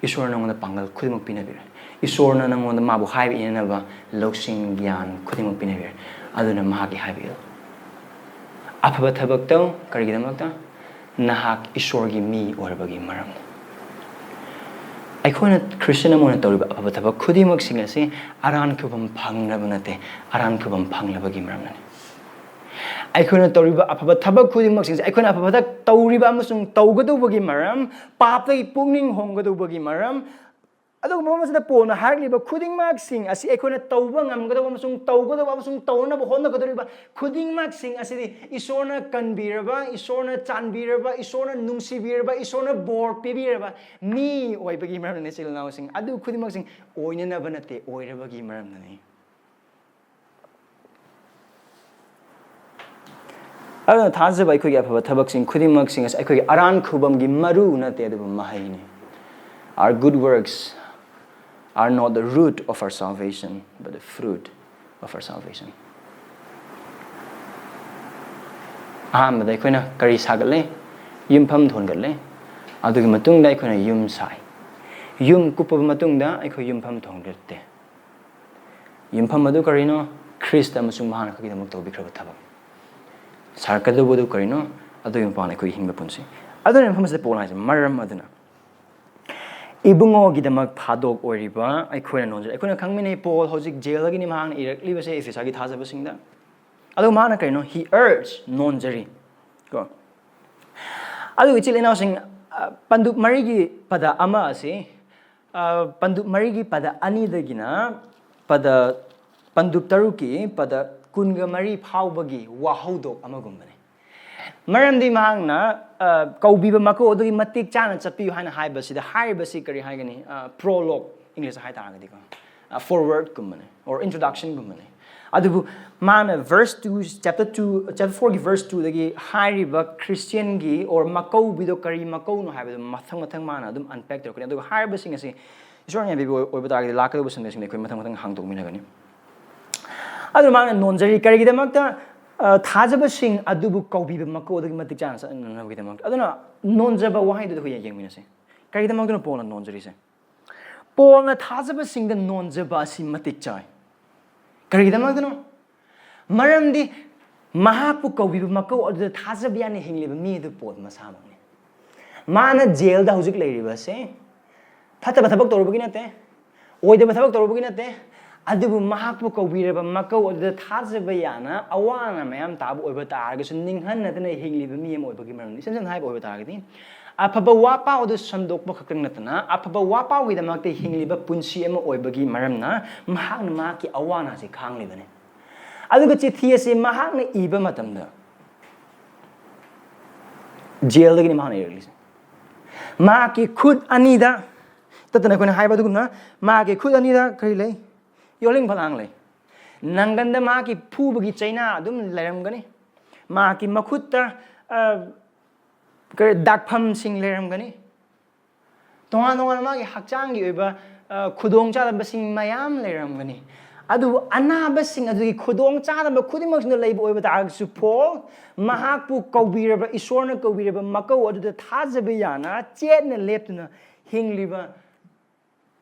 ꯏꯁꯣꯔꯅ ꯅꯉꯣꯟꯗ ꯄꯥꯡꯒꯜ ꯈꯨꯗꯤꯡꯃꯛ ꯄꯤꯅꯕꯤꯔꯦ, ꯏꯁꯣꯔꯅ ꯅꯉꯣꯟꯗ ꯃꯥꯕꯨ ꯍꯥꯏꯕ ꯏꯟꯅꯅꯕ ꯂꯧꯁꯤꯡ ꯒ꯭ꯌꯥꯟ ꯈꯨꯗꯤꯡꯃꯛ ꯄꯤꯅꯕꯤꯔꯦ, ꯑꯗꯨꯅ ꯃꯍꯥꯛꯀꯤ ꯍꯥꯏꯕ ꯏꯜꯂꯨ꯫ ꯑꯐꯕ ꯊꯕꯛ ꯇꯧ꯫ ꯀꯔꯤꯒꯤꯗꯃꯛꯇ? ꯅꯍꯥꯛ ꯏꯁꯣꯔꯒꯤ ꯃꯤ ꯑꯣꯏꯔꯕꯒꯤ ꯃꯔꯝꯅꯤ꯫ ꯑꯩꯈꯣꯏꯅ ꯈ꯭ꯔꯤꯁꯇꯤꯌꯟ ꯑꯃ ꯑꯣꯏꯅ ꯇꯧꯔꯤꯕ ꯑꯐꯕ ꯊꯕꯛ ꯈꯨꯗꯤꯡꯃꯛꯁꯤꯡ ꯑꯁꯤ ꯑꯔꯥꯟ ꯈꯨꯕꯝ ꯐꯪꯅꯕ ꯅꯠꯇꯦ, ꯑꯔꯥꯟ ꯈꯨꯕꯝ ꯐꯪꯂꯕꯒꯤ ꯃꯔꯝꯅꯅꯤ꯫ ꯑꯩꯈꯣꯏꯅ ꯇꯧꯔꯤꯕ ꯑꯐꯕ ꯊꯕꯛ ꯈꯨꯗꯤꯡꯃꯛꯁꯤꯡꯁꯦ, ꯑꯩꯈꯣꯏꯅ ꯑꯐꯕ ꯊꯕꯛ ꯇꯧꯔꯤꯕ ꯑꯃꯁꯨꯡ ꯇꯧꯒꯗꯧꯕꯒꯤ ꯃꯔꯝ, ꯄꯥꯞꯇꯒꯤ ꯄꯨꯛꯅꯤꯡ ꯍꯣꯡꯒꯗꯧꯕꯒꯤ ꯃꯔꯝ, ꯑꯗꯨꯒꯨꯝꯕ ꯃꯐꯝ ꯑꯁꯤꯗ ꯄꯣꯜꯅ ꯍꯥꯏꯔꯛꯂꯤꯕ ꯈꯨꯗꯤꯡꯃꯛꯁꯤꯡ ꯑꯁꯤ ꯑꯩꯈꯣꯏꯅ ꯇꯧꯕ ꯉꯝꯒꯗꯧꯕ ꯑꯃꯁꯨꯡ ꯇꯧꯒꯗꯧꯕ ꯑꯃꯁꯨꯡ ꯇꯧꯅꯕ ꯍꯣꯠꯅꯒꯗꯧꯔꯤꯕ ꯈꯨꯗꯤꯡꯃꯛꯁꯤꯡ ꯑꯁꯤꯗꯤ ꯏꯁꯣꯔꯅ ꯀꯟꯕꯤꯔꯕ, ꯏꯁꯣꯔꯅ ꯆꯥꯟꯕꯤꯔꯕ, ꯏꯁꯣꯔꯅ ꯅꯨꯡꯁꯤꯕꯤꯔꯕ, ꯏꯁꯣꯔꯅ ꯕꯣꯔ ꯄꯤꯕꯤꯔꯕ ꯃꯤ ꯑꯣꯏꯕꯒꯤ ꯃꯔꯝꯅꯅꯤ, ꯏꯆꯤꯜ ꯏꯅꯥꯎꯁꯤꯡ꯫ ꯑꯗꯨ ꯈꯨꯗꯤꯡꯃꯛꯁꯤꯡ ꯑꯣꯏꯅꯅꯕ ꯅꯠꯇꯦ, ꯑꯣꯏꯔꯕꯒꯤ ꯃꯔꯝꯅꯅꯤ꯫ ꯑꯗꯨꯅ ꯊꯥꯖꯕ ꯑꯩꯈꯣꯏꯒꯤ ꯑꯐꯕ ꯊꯕꯛꯁꯤꯡ ꯈꯨꯗꯤꯡꯃꯛꯁꯤꯡ ꯑꯁꯤ ꯑꯩꯈꯣꯏꯒꯤ ꯑꯔꯥꯟ ꯈꯨꯕꯝꯒꯤ ꯃꯔꯨ ꯅꯠꯇꯦ, ꯑꯗꯨꯕꯨ ꯃꯍꯩꯅꯤ꯫ Our good works are not the root of our salvation, but the fruit of our salvation. ꯑꯍꯥꯟꯕꯗ ꯑꯩꯈꯣꯏꯅ ꯀꯔꯤ ꯁꯥꯒꯠꯂꯦ? ꯌꯨꯝꯐꯝ ꯊꯣꯟꯒꯠꯂꯦ꯫ ꯑꯗꯨꯒꯤ ꯃꯇꯨꯡꯗ ꯑꯩꯈꯣꯏꯅ ꯌꯨꯝ ꯁꯥꯏ꯫ ꯌꯨꯝ ꯀꯨꯞꯄꯕ ꯃꯇꯨꯡꯗ ꯑꯩꯈꯣꯏ ꯌꯨꯝꯐꯝ ꯊꯣꯡꯗ꯭ꯔꯦ꯫ ꯌꯨꯝꯐꯝ ꯑꯗꯨ ꯀꯔꯤꯅꯣ? ꯈ꯭ꯔꯤꯁꯇ ꯑꯃꯁꯨꯡ ꯃꯍꯥꯛꯅ ꯑꯩꯈꯣꯏꯒꯤꯗꯃꯛ ꯇꯧꯕꯤꯈ꯭ꯔꯕ ꯊꯕꯛ꯫ ꯁꯥꯔꯛꯀꯗꯧꯕꯗꯨ ꯀꯔꯤꯅꯣ? ꯑꯗꯨꯒꯤ ꯃꯄꯥꯟ ꯑꯩꯈꯣꯏ ꯍꯤꯡꯕ ꯄꯨꯟꯁꯤ꯫ ꯑꯗꯨꯅ ꯃꯐꯝ ꯑꯁꯤꯗ ꯄꯣꯜ ꯍꯥꯏꯁꯦ, ꯃꯔꯝ ꯑꯗꯨꯅ ꯏꯕꯨꯡꯉꯣꯒꯤꯗꯃꯛ ꯐꯥꯗꯣꯛ ꯑꯣꯏꯔꯤꯕ ꯑꯩꯈꯣꯏꯅ ꯅꯣꯟꯖꯔꯤ꯫ ꯑꯩꯈꯣꯏꯅ ꯈꯪꯃꯤꯟꯅꯩ, ꯄꯣꯜ ꯍꯧꯖꯤꯛ ꯖꯦꯜꯗꯒꯤꯅꯤ ꯃꯍꯥꯛꯅ ꯏꯔꯛꯂꯤꯕꯁꯦ ꯏꯐꯤꯁꯥꯒꯤ ꯊꯥꯖꯕꯁꯤꯡꯗ꯫ ꯑꯗꯨ ꯃꯍꯥꯛꯅ ꯀꯔꯤꯅꯣ? He urged, ꯅꯣꯟꯖꯔꯤ꯫ ꯀꯣ꯫ ꯑꯗꯨꯒ ꯏꯆꯤꯜ ꯏꯅꯥꯎꯁꯤꯡ, ꯑ, ꯄꯟꯗꯨꯞ ꯃꯔꯤꯒꯤ ꯄꯗ ꯑꯃ ꯑꯁꯤ, ꯑ, ꯄꯟꯗꯨꯞ ꯃꯔꯤꯒꯤ ꯄꯗ ꯑꯅꯤꯗꯒꯤꯅ ꯄꯗ, ꯄꯟꯗꯨꯞ ꯇꯔꯨꯛꯀꯤ ꯄꯗ ꯀꯨꯟꯒ ꯃꯔꯤ ꯐꯥꯎꯕꯒꯤ ꯋꯥꯍꯧꯗꯣꯛ ꯑꯃꯒꯨꯝꯕꯅꯤ꯫ ꯃꯔꯝꯗꯤ ꯃꯍꯥꯛꯅ, ꯑ, ꯀꯧꯕꯤꯕ ꯃꯀꯧ ꯑꯗꯨꯒꯤ ꯃꯇꯤꯛ ꯆꯥꯅ ꯆꯠꯄꯤꯌꯨ ꯍꯥꯏꯅ ꯍꯥꯏꯕꯁꯤꯗ, ꯍꯥꯏꯔꯤꯕꯁꯤ ꯀꯔꯤ ꯍꯥꯏꯒꯅꯤ? ꯑ, prologue, English ꯍꯥꯏ ꯇꯥꯔꯒꯗꯤꯀꯣ, ꯑ, foreword ꯀꯨꯝꯕꯅꯤ, or introduction ꯒꯨꯝꯕꯅꯤ꯫ ꯑꯗꯨꯕꯨ ꯃꯥꯅ verse two, chapter two, chapter four ꯒꯤ verse two ꯗꯒꯤ ꯍꯥꯏꯔꯤꯕ ꯈ꯭ꯔꯤꯁꯇꯤꯌꯟꯒꯤ or ꯃꯀꯧꯕꯤꯗꯣ ꯀꯔꯤ ꯃꯀꯧꯅꯣ ꯍꯥꯏꯕꯗꯣ ꯃꯊꯪ ꯃꯊꯪ ꯃꯥꯅ ꯑꯗꯨꯝ unpack ꯇꯧꯔꯛꯀꯅꯤ꯫ ꯑꯗꯨꯒ ꯍꯥꯏꯔꯤꯕꯁꯤꯡ ꯑꯁꯤ ꯏꯁꯣꯔꯅ ꯌꯥꯕꯤꯕ ꯑꯣꯏꯕ ꯇꯥꯔꯒꯗꯤ ꯂꯥꯛꯀꯗꯧꯕ ꯁꯟꯗꯦꯁꯤꯡꯗ ꯑꯩꯈꯣꯏ ꯃꯊꯪ ꯃꯊꯪ ꯍꯥꯡꯗꯣꯛꯃꯤꯟꯅꯒꯅꯤ꯫ ꯑꯗꯨꯅ ꯃꯥꯅ ꯅꯣꯟꯖꯔꯤ ꯀꯔꯤꯒꯤꯗꯃꯛꯇ? ꯑ, ꯊꯥꯖꯕꯁꯤꯡ ꯑꯗꯨꯕꯨ ꯀꯧꯕꯤꯕ ꯃꯀꯧ ꯑꯗꯨꯒꯤ ꯃꯇꯤꯛ ꯆꯥꯅ ꯆꯠꯅꯅꯕꯒꯤꯗꯃꯛꯇ꯫ ꯑꯗꯨꯅ ꯅꯣꯟꯖꯕ ꯋꯥꯍꯩꯗꯨꯗ ꯑꯩꯈꯣꯏ ꯌꯦꯡꯃꯤꯟꯅꯁꯤ꯫ ꯀꯔꯤꯒꯤꯗꯃꯛꯇꯅꯣ ꯄꯣꯜꯅ ꯅꯣꯟꯖꯔꯤꯁꯦ? ꯄꯣꯜꯅ ꯊꯥꯖꯕꯁꯤꯡꯗ ꯅꯣꯟꯖꯕ ꯑꯁꯤ ꯃꯇꯤꯛ ꯆꯥꯏ꯫ ꯀꯔꯤꯒꯤꯗꯃꯛꯇꯅꯣ? ꯃꯔꯝꯗꯤ ꯃꯍꯥꯛꯄꯨ ꯀꯧꯕꯤꯕ ꯃꯀꯧ ꯑꯗꯨꯗ ꯊꯥꯖꯕ ꯌꯥꯅ ꯍꯤꯡꯂꯤꯕ ꯃꯤ ꯑꯗꯨ ꯄꯣꯜ ꯃꯁꯥꯃꯛꯅꯤ꯫ ꯃꯥꯅ ꯖꯦꯜꯗ ꯍꯧꯖꯤꯛ ꯂꯩꯔꯤꯕꯁꯦ ꯐꯠꯇꯕ ꯊꯕꯛ ꯇꯧꯔꯨꯕꯒꯤ ꯅꯠꯇꯦ, ꯑꯣꯏꯗꯕ ꯊꯕꯛ ꯇꯧꯔꯨꯕꯒꯤ ꯅꯠꯇꯦ, ꯑꯗꯨꯕꯨ ꯃꯍꯥꯛꯄꯨ ꯀꯧꯕꯤꯔꯕ ꯃꯀꯧ ꯑꯗꯨꯗ ꯊꯥꯖꯕ ꯌꯥꯅ ꯑꯋꯥ ꯑꯅꯥ ꯃꯌꯥꯝ ꯇꯥꯕ ꯑꯣꯏꯕ ꯇꯥꯔꯒꯁꯨ ꯅꯤꯡꯍꯟꯅꯗꯅ ꯍꯤꯡꯂꯤꯕ ꯃꯤ ꯑꯃ ꯑꯣꯏꯕꯒꯤ ꯃꯔꯝꯅꯤ꯫ ꯏꯁꯝ ꯁꯝꯅ ꯍꯥꯏꯕ ꯑꯣꯏꯕ ꯇꯥꯔꯒꯗꯤ, ꯑꯐꯕ ꯋꯥꯄꯥꯎ ꯑꯗꯨ ꯁꯟꯗꯣꯛꯄ ꯈꯛꯇꯪ ꯅꯠꯇꯅ ꯑꯐꯕ ꯋꯥꯄꯥꯎꯒꯤꯗꯃꯛꯇ ꯍꯤꯡꯂꯤꯕ ꯄꯨꯟꯁꯤ ꯑꯃ ꯑꯣꯏꯕꯒꯤ ꯃꯔꯝꯅ ꯃꯍꯥꯛꯅ ꯃꯍꯥꯛꯀꯤ ꯑꯋꯥ ꯑꯅꯥꯁꯤ ꯈꯥꯡꯂꯤꯕꯅꯤ꯫ ꯑꯗꯨꯒ ꯆꯤꯊꯤ ꯑꯁꯤ ꯃꯍꯥꯛꯅ ꯏꯕ ꯃꯇꯝꯗ ꯖꯦꯜꯗꯒꯤꯅꯤ ꯃꯍꯥꯛꯅ ꯏꯔꯛꯂꯤꯁꯦ꯫ ꯃꯍꯥꯛꯀꯤ ꯈꯨꯠ ꯑꯅꯤꯗ, ꯇꯠꯇꯅ ꯑꯩꯈꯣꯏꯅ ꯍꯥꯏꯕ ꯑꯗꯨꯒꯨꯝꯅ, ꯃꯍꯥꯛꯀꯤ ꯈꯨꯠ ꯑꯅꯤꯗ ꯀꯔꯤ ꯂꯩ? ꯌꯣꯜꯂꯤꯡ ꯐꯂꯥꯡ ꯂꯩ꯫ ꯅꯪꯒꯟꯗ ꯃꯍꯥꯛꯀꯤ ꯐꯨꯕꯒꯤ ꯆꯩꯅꯥ ꯑꯗꯨꯝ ꯂꯩꯔꯝꯒꯅꯤ꯫ ꯃꯍꯥꯛꯀꯤ ꯃꯈꯨꯠꯇ, ꯑ, ꯀꯔꯤ, ꯗꯥꯛꯐꯝꯁꯤꯡ ꯂꯩꯔꯝꯒꯅꯤ꯫ ꯇꯣꯉꯥꯟ ꯇꯣꯉꯥꯟꯕ ꯃꯥꯒꯤ ꯍꯛꯆꯥꯡꯒꯤ ꯑꯣꯏꯕ, ꯑ, ꯈꯨꯗꯣꯡꯆꯥꯗꯕꯁꯤꯡ ꯃꯌꯥꯝ ꯂꯩꯔꯝꯒꯅꯤ꯫ ꯑꯗꯨꯕꯨ ꯑꯅꯥꯕꯁꯤꯡ ꯑꯗꯨꯒꯤ ꯈꯨꯗꯣꯡꯆꯥꯗꯕ ꯈꯨꯗꯤꯡꯃꯛꯁꯤꯡꯗ ꯂꯩꯕ ꯑꯣꯏꯕ ꯇꯥꯔꯒꯁꯨ, ꯄꯣꯜ ꯃꯍꯥꯛꯄꯨ ꯀꯧꯕꯤꯔꯕ, ꯏꯁꯣꯔꯅ ꯀꯧꯕꯤꯔꯕ ꯃꯀꯧ ꯑꯗꯨꯗ ꯊꯥꯖꯕ ꯌꯥꯅ ꯆꯦꯠꯅ ꯂꯦꯞꯇꯨꯅ ꯍꯤꯡꯂꯤꯕ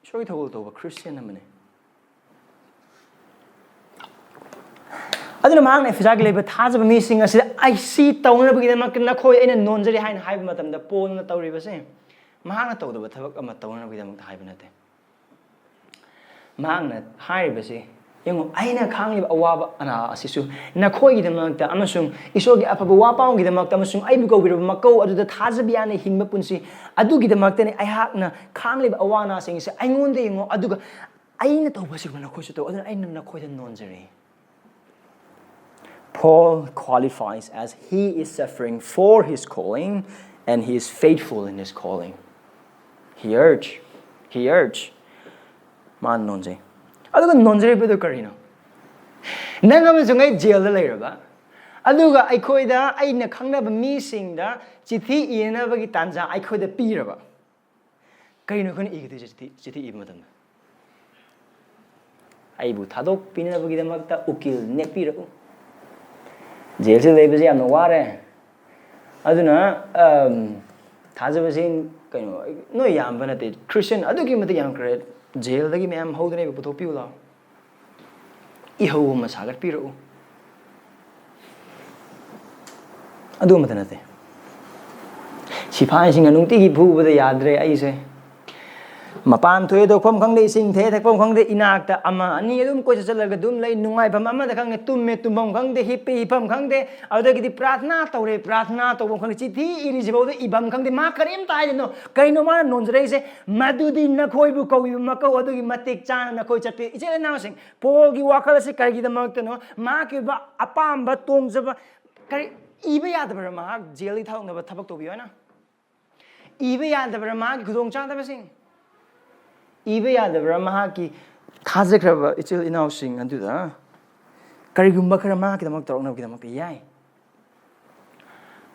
ꯏꯁꯣꯔꯒꯤ ꯊꯧꯒꯜ ꯇꯧꯕ ꯈ꯭ꯔꯤꯁꯇꯤꯌꯥꯟ ꯑꯃꯅꯤ꯫ ꯑꯗꯨꯅ ꯃꯍꯥꯛꯅ ꯏꯐꯤꯁꯥꯒꯤ ꯂꯩꯕ ꯊꯥꯖꯕ ꯃꯤꯁꯤꯡ ꯑꯁꯤꯗ, "ꯑꯩ ꯁꯤ ꯇꯧꯅꯕꯒꯤꯗꯃꯛꯇ ꯅꯈꯣꯏ ꯑꯩꯅ ꯅꯣꯟꯖꯔꯤ" ꯍꯥꯏꯅ ꯍꯥꯏꯕ ꯃꯇꯝꯗ, ꯄꯣꯜꯅ ꯇꯧꯔꯤꯕꯁꯦ ꯃꯍꯥꯛꯅ ꯇꯧꯗꯕ ꯊꯕꯛ ꯑꯃ ꯇꯧꯅꯕꯒꯤꯗꯃꯛꯇ ꯍꯥꯏꯕ ꯅꯠꯇꯦ꯫ ꯃꯍꯥꯛꯅ ꯍꯥꯏꯔꯤꯕꯁꯤ, "ꯌꯦꯡꯉꯨ, ꯑꯩꯅ ꯈꯥꯡꯂꯤꯕ ꯑꯋꯥꯕ ꯑꯅꯥ ꯑꯁꯤꯁꯨ ꯅꯈꯣꯏꯒꯤꯗꯃꯛꯇ ꯑꯃꯁꯨꯡ ꯏꯁꯣꯔꯒꯤ ꯑꯐꯕ ꯋꯥ ꯄꯥꯎꯒꯤꯗꯃꯛꯇ ꯑꯃꯁꯨꯡ ꯑꯩꯕꯨ ꯀꯧꯕꯤꯔꯕ ꯃꯀꯧ ꯑꯗꯨꯗ ꯊꯥꯖꯕ ꯌꯥꯅ ꯍꯤꯡꯕ ꯄꯨꯟꯁꯤ ꯑꯗꯨꯒꯤꯗꯃꯛꯇꯅꯤ꯫ ꯑꯩꯍꯥꯛꯅ ꯈꯥꯡꯂꯤꯕ ꯑꯋꯥ ꯑꯅꯥꯁꯤꯡ ꯑꯁꯤ ꯑꯩꯉꯣꯟꯗ ꯌꯦꯡꯉꯣ, ꯑꯗꯨꯒ ꯑꯩꯅ ꯇꯧꯕꯁꯤꯒꯨꯝꯅ ꯅꯈꯣꯏꯁꯨ ꯇꯧ, ꯑꯗꯨꯅ ꯑꯩꯅ ꯅꯈꯣꯏꯗ ꯅꯣꯟꯖꯔꯤ"꯫ Paul qualifies as he is suffering for his calling and he is faithful in his calling. He urged, he urged. ꯃꯥꯅ ꯅꯣꯟꯖꯩ꯫ ꯑꯗꯨꯒ ꯅꯣꯟꯖꯔꯤꯕꯗꯨ ꯀꯔꯤꯅꯣ? ꯅꯪ ꯑꯃꯁꯨꯡ ꯑꯩ ꯖꯦꯜꯗ ꯂꯩꯔꯕ, ꯑꯗꯨꯒ ꯑꯩꯈꯣꯏꯗ, ꯑꯩꯅ ꯈꯪꯅꯕ ꯃꯤꯁꯤꯡꯗ ꯆꯤꯊꯤ ꯏꯅꯅꯕꯒꯤ ꯇꯥꯟꯖꯥ ꯑꯩꯈꯣꯏꯗ ꯄꯤꯔꯕ꯫ ꯀꯔꯤꯅꯣ ꯑꯩꯈꯣꯏꯅ ꯏꯒꯗꯣꯏꯁꯦ ꯆꯤꯊꯤ, ꯆꯤꯊꯤ ꯏꯕ ꯃꯇꯝꯗ? "ꯑꯩꯕꯨ ꯊꯥꯗꯣꯛꯄꯤꯅꯕꯒꯤꯗꯃꯛꯇ ꯎꯀꯤꯜ ꯅꯦꯛꯄꯤꯔꯛꯎ꯫ ꯖꯦꯜꯁꯤꯗ ꯂꯩꯕꯁꯦ ꯌꯥꯝꯅ ꯋꯥꯔꯦ꯫ ꯑꯗꯨꯅ, ꯑꯝ, ꯊꯥꯖꯕꯁꯤꯡ, ꯀꯩꯅꯣ, ꯅꯣꯏ ꯌꯥꯝꯕ ꯅꯠꯇꯦ, ꯈ꯭ꯔꯤꯁꯇꯤꯌꯥꯟ ꯑꯗꯨꯛꯀꯤ ꯃꯇꯤꯛ ꯌꯥꯝꯈ꯭ꯔꯦ꯫ ꯖꯦꯜꯗꯒꯤ ꯃꯌꯥꯝ ꯍꯧꯗꯅ ꯑꯩꯕꯨ ꯄꯨꯊꯣꯛꯄꯤꯌꯨ ꯂꯥꯎ꯫ ꯏꯍꯧ ꯑꯃ ꯁꯥꯒꯠꯄꯤꯔꯛꯎ"꯫ ꯑꯗꯨ ꯑꯃꯠꯇ ꯅꯠꯇꯦ꯫ ꯁꯤꯐꯥꯏꯁꯤꯡꯅ ꯅꯨꯡꯇꯤꯒꯤ ꯐꯨꯕꯗ ꯌꯥꯗ꯭ꯔꯦ ꯑꯩꯁꯦ꯫ ꯃꯄꯥꯟ ꯊꯣꯛꯑꯦ, ꯊꯣꯛꯐꯝ ꯈꯪꯗꯦ, ꯏꯁꯤꯡ ꯊꯛꯑꯦ, ꯊꯛꯐꯝ ꯈꯪꯗꯦ, ꯏꯅꯥꯛꯇ ꯑꯃ ꯑꯅꯤ ꯑꯗꯨꯝ ꯀꯣꯏꯆꯠ ꯆꯠꯂꯒ ꯑꯗꯨꯝ ꯂꯩ, ꯅꯨꯡꯉꯥꯏꯐꯝ ꯑꯃꯗ ꯈꯪꯗꯦ, ꯇꯨꯝꯃꯦ, ꯇꯨꯝꯐꯝ ꯈꯪꯗꯦ, ꯍꯤꯞꯄꯦ, ꯍꯤꯞꯐꯝ ꯈꯪꯗꯦ, ꯑꯗꯨꯗꯒꯤꯗꯤ ꯄ꯭ꯔꯥꯊꯅꯥ ꯇꯧꯔꯦ, ꯄ꯭ꯔꯥꯊꯅꯥ ꯇꯧꯐꯝ ꯈꯪꯗꯦ, ꯆꯤꯊꯤ ꯏꯔꯤꯁꯤꯐꯥꯎꯗ ꯏꯐꯝ ꯈꯪꯗꯦ, ꯃꯥ ꯀꯔꯤꯝꯇ ꯍꯥꯏꯗꯅꯣ꯫ ꯀꯩꯅꯣ ꯃꯥꯅ ꯅꯣꯟꯖꯔꯛꯏꯁꯦ? "ꯃꯗꯨꯗꯤ ꯅꯈꯣꯏꯕꯨ ꯀꯧꯕꯤꯕ ꯃꯀꯧ ꯑꯗꯨꯒꯤ ꯃꯇꯤꯛ ꯆꯥꯅ ꯅꯈꯣꯏ ꯆꯠꯄꯤꯌꯨ"꯫ ꯏꯆꯤꯜ ꯏꯅꯥꯎꯁꯤꯡ, ꯄꯣꯜꯒꯤ ꯋꯥꯈꯜ ꯑꯁꯤ ꯀꯔꯤꯒꯤꯗꯃꯛꯇꯅꯣ? ꯃꯍꯥꯛꯀꯤ ꯑꯣꯏꯕ ꯑꯄꯥꯝꯕ ꯇꯣꯡꯖꯕ ꯀꯔꯤ ꯏꯕ ꯌꯥꯗꯕ꯭ꯔꯥ? ꯃꯍꯥꯛ ꯖꯦꯜꯗꯒꯤ ꯊꯥꯗꯣꯛꯅꯕ ꯊꯕꯛ ꯇꯧꯕꯤꯌꯣ ꯍꯥꯏꯅ ꯏꯕ ꯌꯥꯗꯕ꯭ꯔꯥ? ꯃꯍꯥꯛꯀꯤ ꯈꯨꯗꯣꯡꯆꯥꯗꯕꯁꯤꯡ ꯏꯕ ꯌꯥꯗꯕ꯭ꯔꯥ? ꯃꯍꯥꯛꯀꯤ ꯊꯥꯖꯈ꯭ꯔꯕ ꯏꯆꯤꯜ ꯏꯅꯥꯎꯁꯤꯡ ꯑꯗꯨꯗ ꯀꯔꯤꯒꯨꯝꯕ ꯈꯔ ꯃꯍꯥꯛꯀꯤꯗꯃꯛ ꯇꯧꯔꯛꯅꯕꯒꯤꯗꯃꯛꯇ ꯌꯥꯏ꯫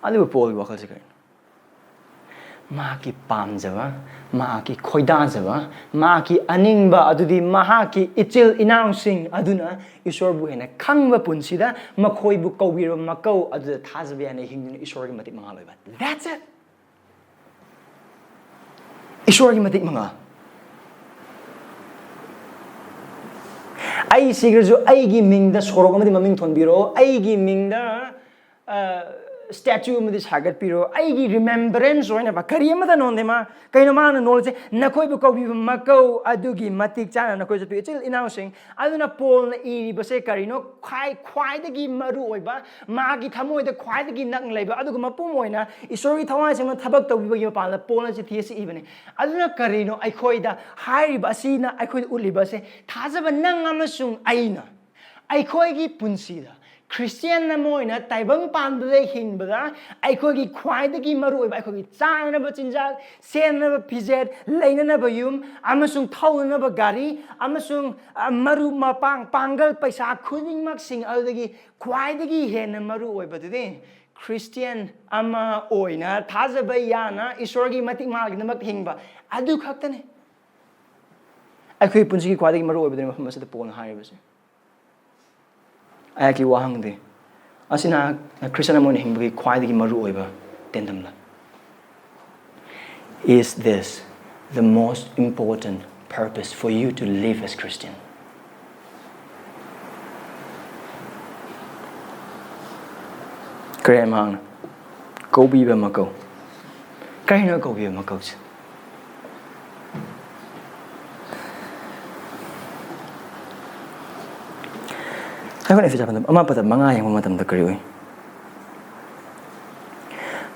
ꯑꯗꯨꯕꯨ ꯄꯣꯜꯒꯤ ꯋꯥꯈꯜꯁꯦ ꯀꯔꯤꯅꯣ? ꯃꯍꯥꯛꯀꯤ ꯄꯥꯝꯖꯕ, ꯃꯍꯥꯛꯀꯤ ꯈꯣꯏꯗꯥꯖꯕ, ꯃꯍꯥꯛꯀꯤ ꯑꯅꯤꯡꯕ ꯑꯗꯨꯗꯤ ꯃꯍꯥꯛꯀꯤ ꯏꯆꯤꯜ ꯏꯅꯥꯎꯁꯤꯡ ꯑꯗꯨꯅ ꯏꯁꯣꯔꯕꯨ ꯍꯦꯟꯅ ꯈꯪꯕ ꯄꯨꯟꯁꯤꯗ ꯃꯈꯣꯏꯕꯨ ꯀꯧꯕꯤꯔꯕ ꯃꯀꯧ ꯑꯗꯨꯗ ꯊꯥꯖꯕ ꯌꯥꯅ ꯍꯤꯡꯗꯨꯅ ꯏꯁꯣꯔꯒꯤ ꯃꯇꯤꯛ ꯃꯉꯥꯜ ꯑꯣꯏꯕ꯫ That's it. ꯏꯁꯣꯔꯒꯤ ꯃꯇꯤꯛ ꯃꯉꯥꯜ꯫ ꯑꯩ ꯁꯤꯈ꯭ꯔꯁꯨ ꯑꯩꯒꯤ ꯃꯤꯡꯗ ꯁꯣꯔꯣꯛ ꯑꯃꯗꯤ ꯃꯃꯤꯡ ꯊꯣꯟꯕꯤꯔꯣ, ꯑꯩꯒꯤ ꯃꯤꯡꯗ ꯁ꯭ꯇꯦꯆꯨ ꯑꯃꯗꯤ ꯁꯥꯒꯠꯄꯤꯔꯣ, ꯑꯩꯒꯤ ꯔꯤꯃꯦꯝꯕꯔꯦꯟꯁ ꯑꯣꯏꯅꯕ꯫ ꯀꯔꯤ ꯑꯃꯗꯅꯣꯅꯦ ꯃꯥ? ꯀꯩꯅꯣ ꯃꯥꯅ ꯅꯣꯜꯂꯤꯁꯦ? "ꯅꯈꯣꯏꯕꯨ ꯀꯧꯕꯤꯕ ꯃꯀꯧ ꯑꯗꯨꯒꯤ ꯃꯇꯤꯛ ꯆꯥꯅ ꯅꯈꯣꯏ ꯆꯠꯄꯤꯌꯨ꯫" ꯏꯆꯤꯜ ꯏꯅꯥꯎꯁꯤꯡ, ꯑꯗꯨꯅ ꯄꯣꯜꯅ ꯏꯔꯤꯕꯁꯦ ꯀꯔꯤꯅꯣ? ꯈ꯭ꯋꯥꯏ ꯈ꯭ꯋꯥꯏꯗꯒꯤ ꯃꯔꯨ ꯑꯣꯏꯕ, ꯃꯥꯒꯤ ꯊꯃꯣꯏꯗ ꯈ꯭ꯋꯥꯏꯗꯒꯤ ꯅꯛꯅ ꯂꯩꯕ, ꯑꯗꯨꯒ ꯃꯄꯨꯝ ꯑꯣꯏꯅ ꯏꯁꯣꯔꯒꯤ ꯊꯋꯥꯏꯁꯤꯡꯅ ꯊꯕꯛ ꯇꯧꯕꯤꯕꯒꯤ ꯃꯄꯥꯟꯗ ꯄꯣꯜꯅ ꯆꯤꯊꯤ ꯑꯁꯤ ꯏꯕꯅꯤ꯫ ꯑꯗꯨꯅ ꯀꯔꯤꯅꯣ ꯑꯩꯈꯣꯏꯗ ꯍꯥꯏꯔꯤꯕ ꯑꯁꯤꯅ ꯑꯩꯈꯣꯏꯗ ꯎꯠꯂꯤꯕꯁꯦ? ꯊꯥꯖꯕ ꯅꯪ ꯑꯃꯁꯨꯡ ꯑꯩꯅ ꯑꯩꯈꯣꯏꯒꯤ ꯄꯨꯟꯁꯤꯗ ꯈ꯭ꯔꯤꯁꯇꯤꯌꯥꯟ ꯑꯃ ꯑꯣꯏꯅ ꯇꯥꯏꯕꯪ ꯄꯥꯟꯕꯗ ꯍꯤꯡꯕꯗ ꯑꯩꯈꯣꯏꯒꯤ ꯈ꯭ꯋꯥꯏꯗꯒꯤ ꯃꯔꯨꯑꯣꯏꯕ, ꯑꯩꯈꯣꯏꯒꯤ ꯆꯥꯅꯅꯕ ꯆꯤꯟꯖꯥꯛ, ꯁꯦꯠꯅꯕ ꯐꯤꯖꯦꯠ, ꯂꯩꯅꯅꯕ ꯌꯨꯝ, ꯑꯃꯁꯨꯡ ꯊꯧꯅꯅꯕ ꯒꯥꯔꯤ, ꯑꯃꯁꯨꯡ, ꯑ, ꯃꯔꯨꯞ ꯃꯄꯥꯡ, ꯄꯥꯡꯒꯜ, ꯄꯩꯁꯥ ꯈꯨꯗꯤꯡꯃꯛꯁꯤꯡ ꯑꯗꯨꯗꯒꯤ ꯈ꯭ꯋꯥꯏꯗꯒꯤ ꯍꯦꯟꯅ ꯃꯔꯨꯑꯣꯏꯕꯗꯨꯗꯤ ꯈ꯭ꯔꯤꯁꯇꯤꯌꯥꯟ ꯑꯃ ꯑꯣꯏꯅ ꯊꯥꯖꯕ ꯌꯥꯅ ꯏꯁꯣꯔꯒꯤ ꯃꯇꯤꯛ ꯃꯥꯜꯒꯤꯗꯃꯛ ꯍꯤꯡꯕ ꯑꯗꯨ ꯈꯛꯇꯅꯤ꯫ ꯑꯩꯈꯣꯏ ꯄꯨꯟꯁꯤꯒꯤ ꯈ꯭ꯋꯥꯏꯗꯒꯤ ꯃꯔꯨꯑꯣꯏꯕꯗꯨꯅꯤ ꯃꯐꯝ ꯑꯁꯤꯗ ꯄꯣꯜꯅ ꯍꯥꯏꯔꯤꯕꯁꯦ꯫ ꯑꯩꯍꯥꯛꯀꯤ ꯋꯥꯍꯪꯗꯤ, ꯑꯁꯤꯅ ꯈ꯭ꯔꯤꯁꯇꯤꯌꯥꯟ ꯑꯃ ꯑꯣꯏꯅ ꯍꯤꯡꯕꯒꯤ ꯈ꯭ꯋꯥꯏꯗꯒꯤ ꯃꯔꯨꯑꯣꯏꯕ ꯇꯦꯟꯗꯝꯂ? Is this the most important purpose for you to live as Christian? ꯀꯔꯤ ꯃꯍꯥꯛꯅ ꯀꯧꯕꯤꯕ ꯃꯀꯧ? ꯀꯔꯤꯅꯣ ꯀꯧꯕꯤꯕ ꯃꯀꯧꯁꯦ? ꯑꯩꯈꯣꯏꯅ ꯏꯐꯤꯁꯥ ꯄꯟꯗꯝ ꯑꯃ ꯄꯗ ꯃꯉꯥ ꯌꯦꯡꯕ ꯃꯇꯝꯗ ꯀꯔꯤ ꯎꯏ?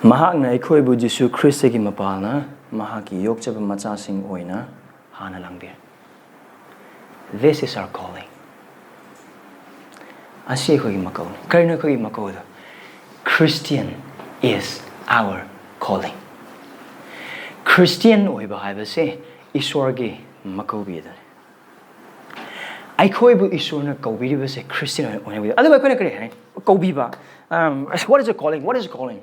ꯃꯍꯥꯛꯅ ꯑꯩꯈꯣꯏꯕꯨ ꯖꯤꯁꯨ ꯈ꯭ꯔꯤꯁꯇꯒꯤ ꯃꯄꯥꯜꯅ ꯃꯍꯥꯛꯀꯤ ꯌꯣꯛꯆꯕ ꯃꯆꯥꯁꯤꯡ ꯑꯣꯏꯅ ꯍꯥꯟꯅ ꯂꯥꯡꯕꯤꯔꯦ꯫ This is our calling. ꯑꯁꯤ ꯑꯩꯈꯣꯏꯒꯤ ꯃꯀꯧꯅꯤ꯫ ꯀꯔꯤꯅꯣ ꯑꯩꯈꯣꯏꯒꯤ ꯃꯀꯧꯗꯣ? Christian is our calling. Christian ꯑꯣꯏꯕ ꯍꯥꯏꯕꯁꯦ ꯏꯁꯣꯔꯒꯤ ꯃꯀꯧꯕꯤ ꯑꯗꯨꯅꯤ꯫ ꯑꯩꯈꯣꯏꯕꯨ ꯏꯁꯣꯔꯅ ꯀꯧꯕꯤꯔꯤꯕꯁꯦ ꯈ꯭ꯔꯤꯁꯇꯤꯌꯥꯟ ꯑꯣꯏꯅ ꯑꯣꯏꯅꯕꯒꯤ꯫ ꯑꯗꯨꯒ ꯑꯩꯈꯣꯏꯅ ꯀꯔꯤ ꯍꯥꯏꯅꯤ? ꯀꯧꯕꯤꯕ꯫ Um, what is a calling? What is a calling?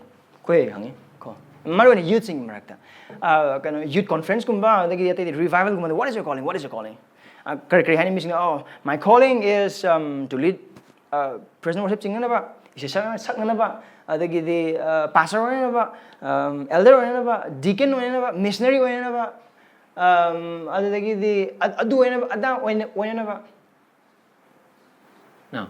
ꯑꯩꯈꯣꯏ ꯍꯪꯉꯤ ꯀꯣ꯫ ꯃꯔꯨ ꯑꯣꯏꯅ ꯌꯨꯠꯁꯤꯡꯒꯤ ꯃꯔꯛꯇ꯫ ꯑ, ꯀꯩꯅꯣ, ꯌꯨꯠ ꯀꯣꯟꯐ꯭ꯔꯦꯟꯁꯀꯨꯝꯕ, ꯑꯗꯒꯤꯗꯤ ꯑꯇꯩꯗꯤ ꯔꯤꯚꯥꯏꯚꯦꯜꯒꯨꯝꯕꯗ, "What is your calling? What is your calling?" ꯑ, ꯀꯔꯤ, ꯀꯔꯤ ꯍꯥꯏꯅꯤ ꯃꯤꯁꯤꯡꯅ? "Oh, my calling is, um, to lead, uh, praise and worship ꯆꯤꯡꯅꯅꯕ, ꯏꯁꯩ ꯁꯛ-, ꯁꯛꯅꯅꯕ, ꯑꯗꯒꯤꯗꯤ, ꯑ, ꯄꯥꯁꯇꯔ ꯑꯣꯏꯅꯅꯕ, ꯑꯝ, ꯑꯦꯜꯗꯔ ꯑꯣꯏꯅꯅꯕ, ꯗꯤꯀꯟ ꯑꯣꯏꯅꯅꯕ, ꯃꯤꯁꯅꯔꯤ ꯑꯣꯏꯅꯅꯕ, ꯑꯝ, ꯑꯗꯨꯗꯒꯤꯗꯤ ꯑ-, ꯑꯗꯨ ꯑꯣꯏꯅꯕ, ꯑꯗꯥ ꯑꯣꯏꯅ-, ꯑꯣꯏꯅꯅꯕ"꯫ Now,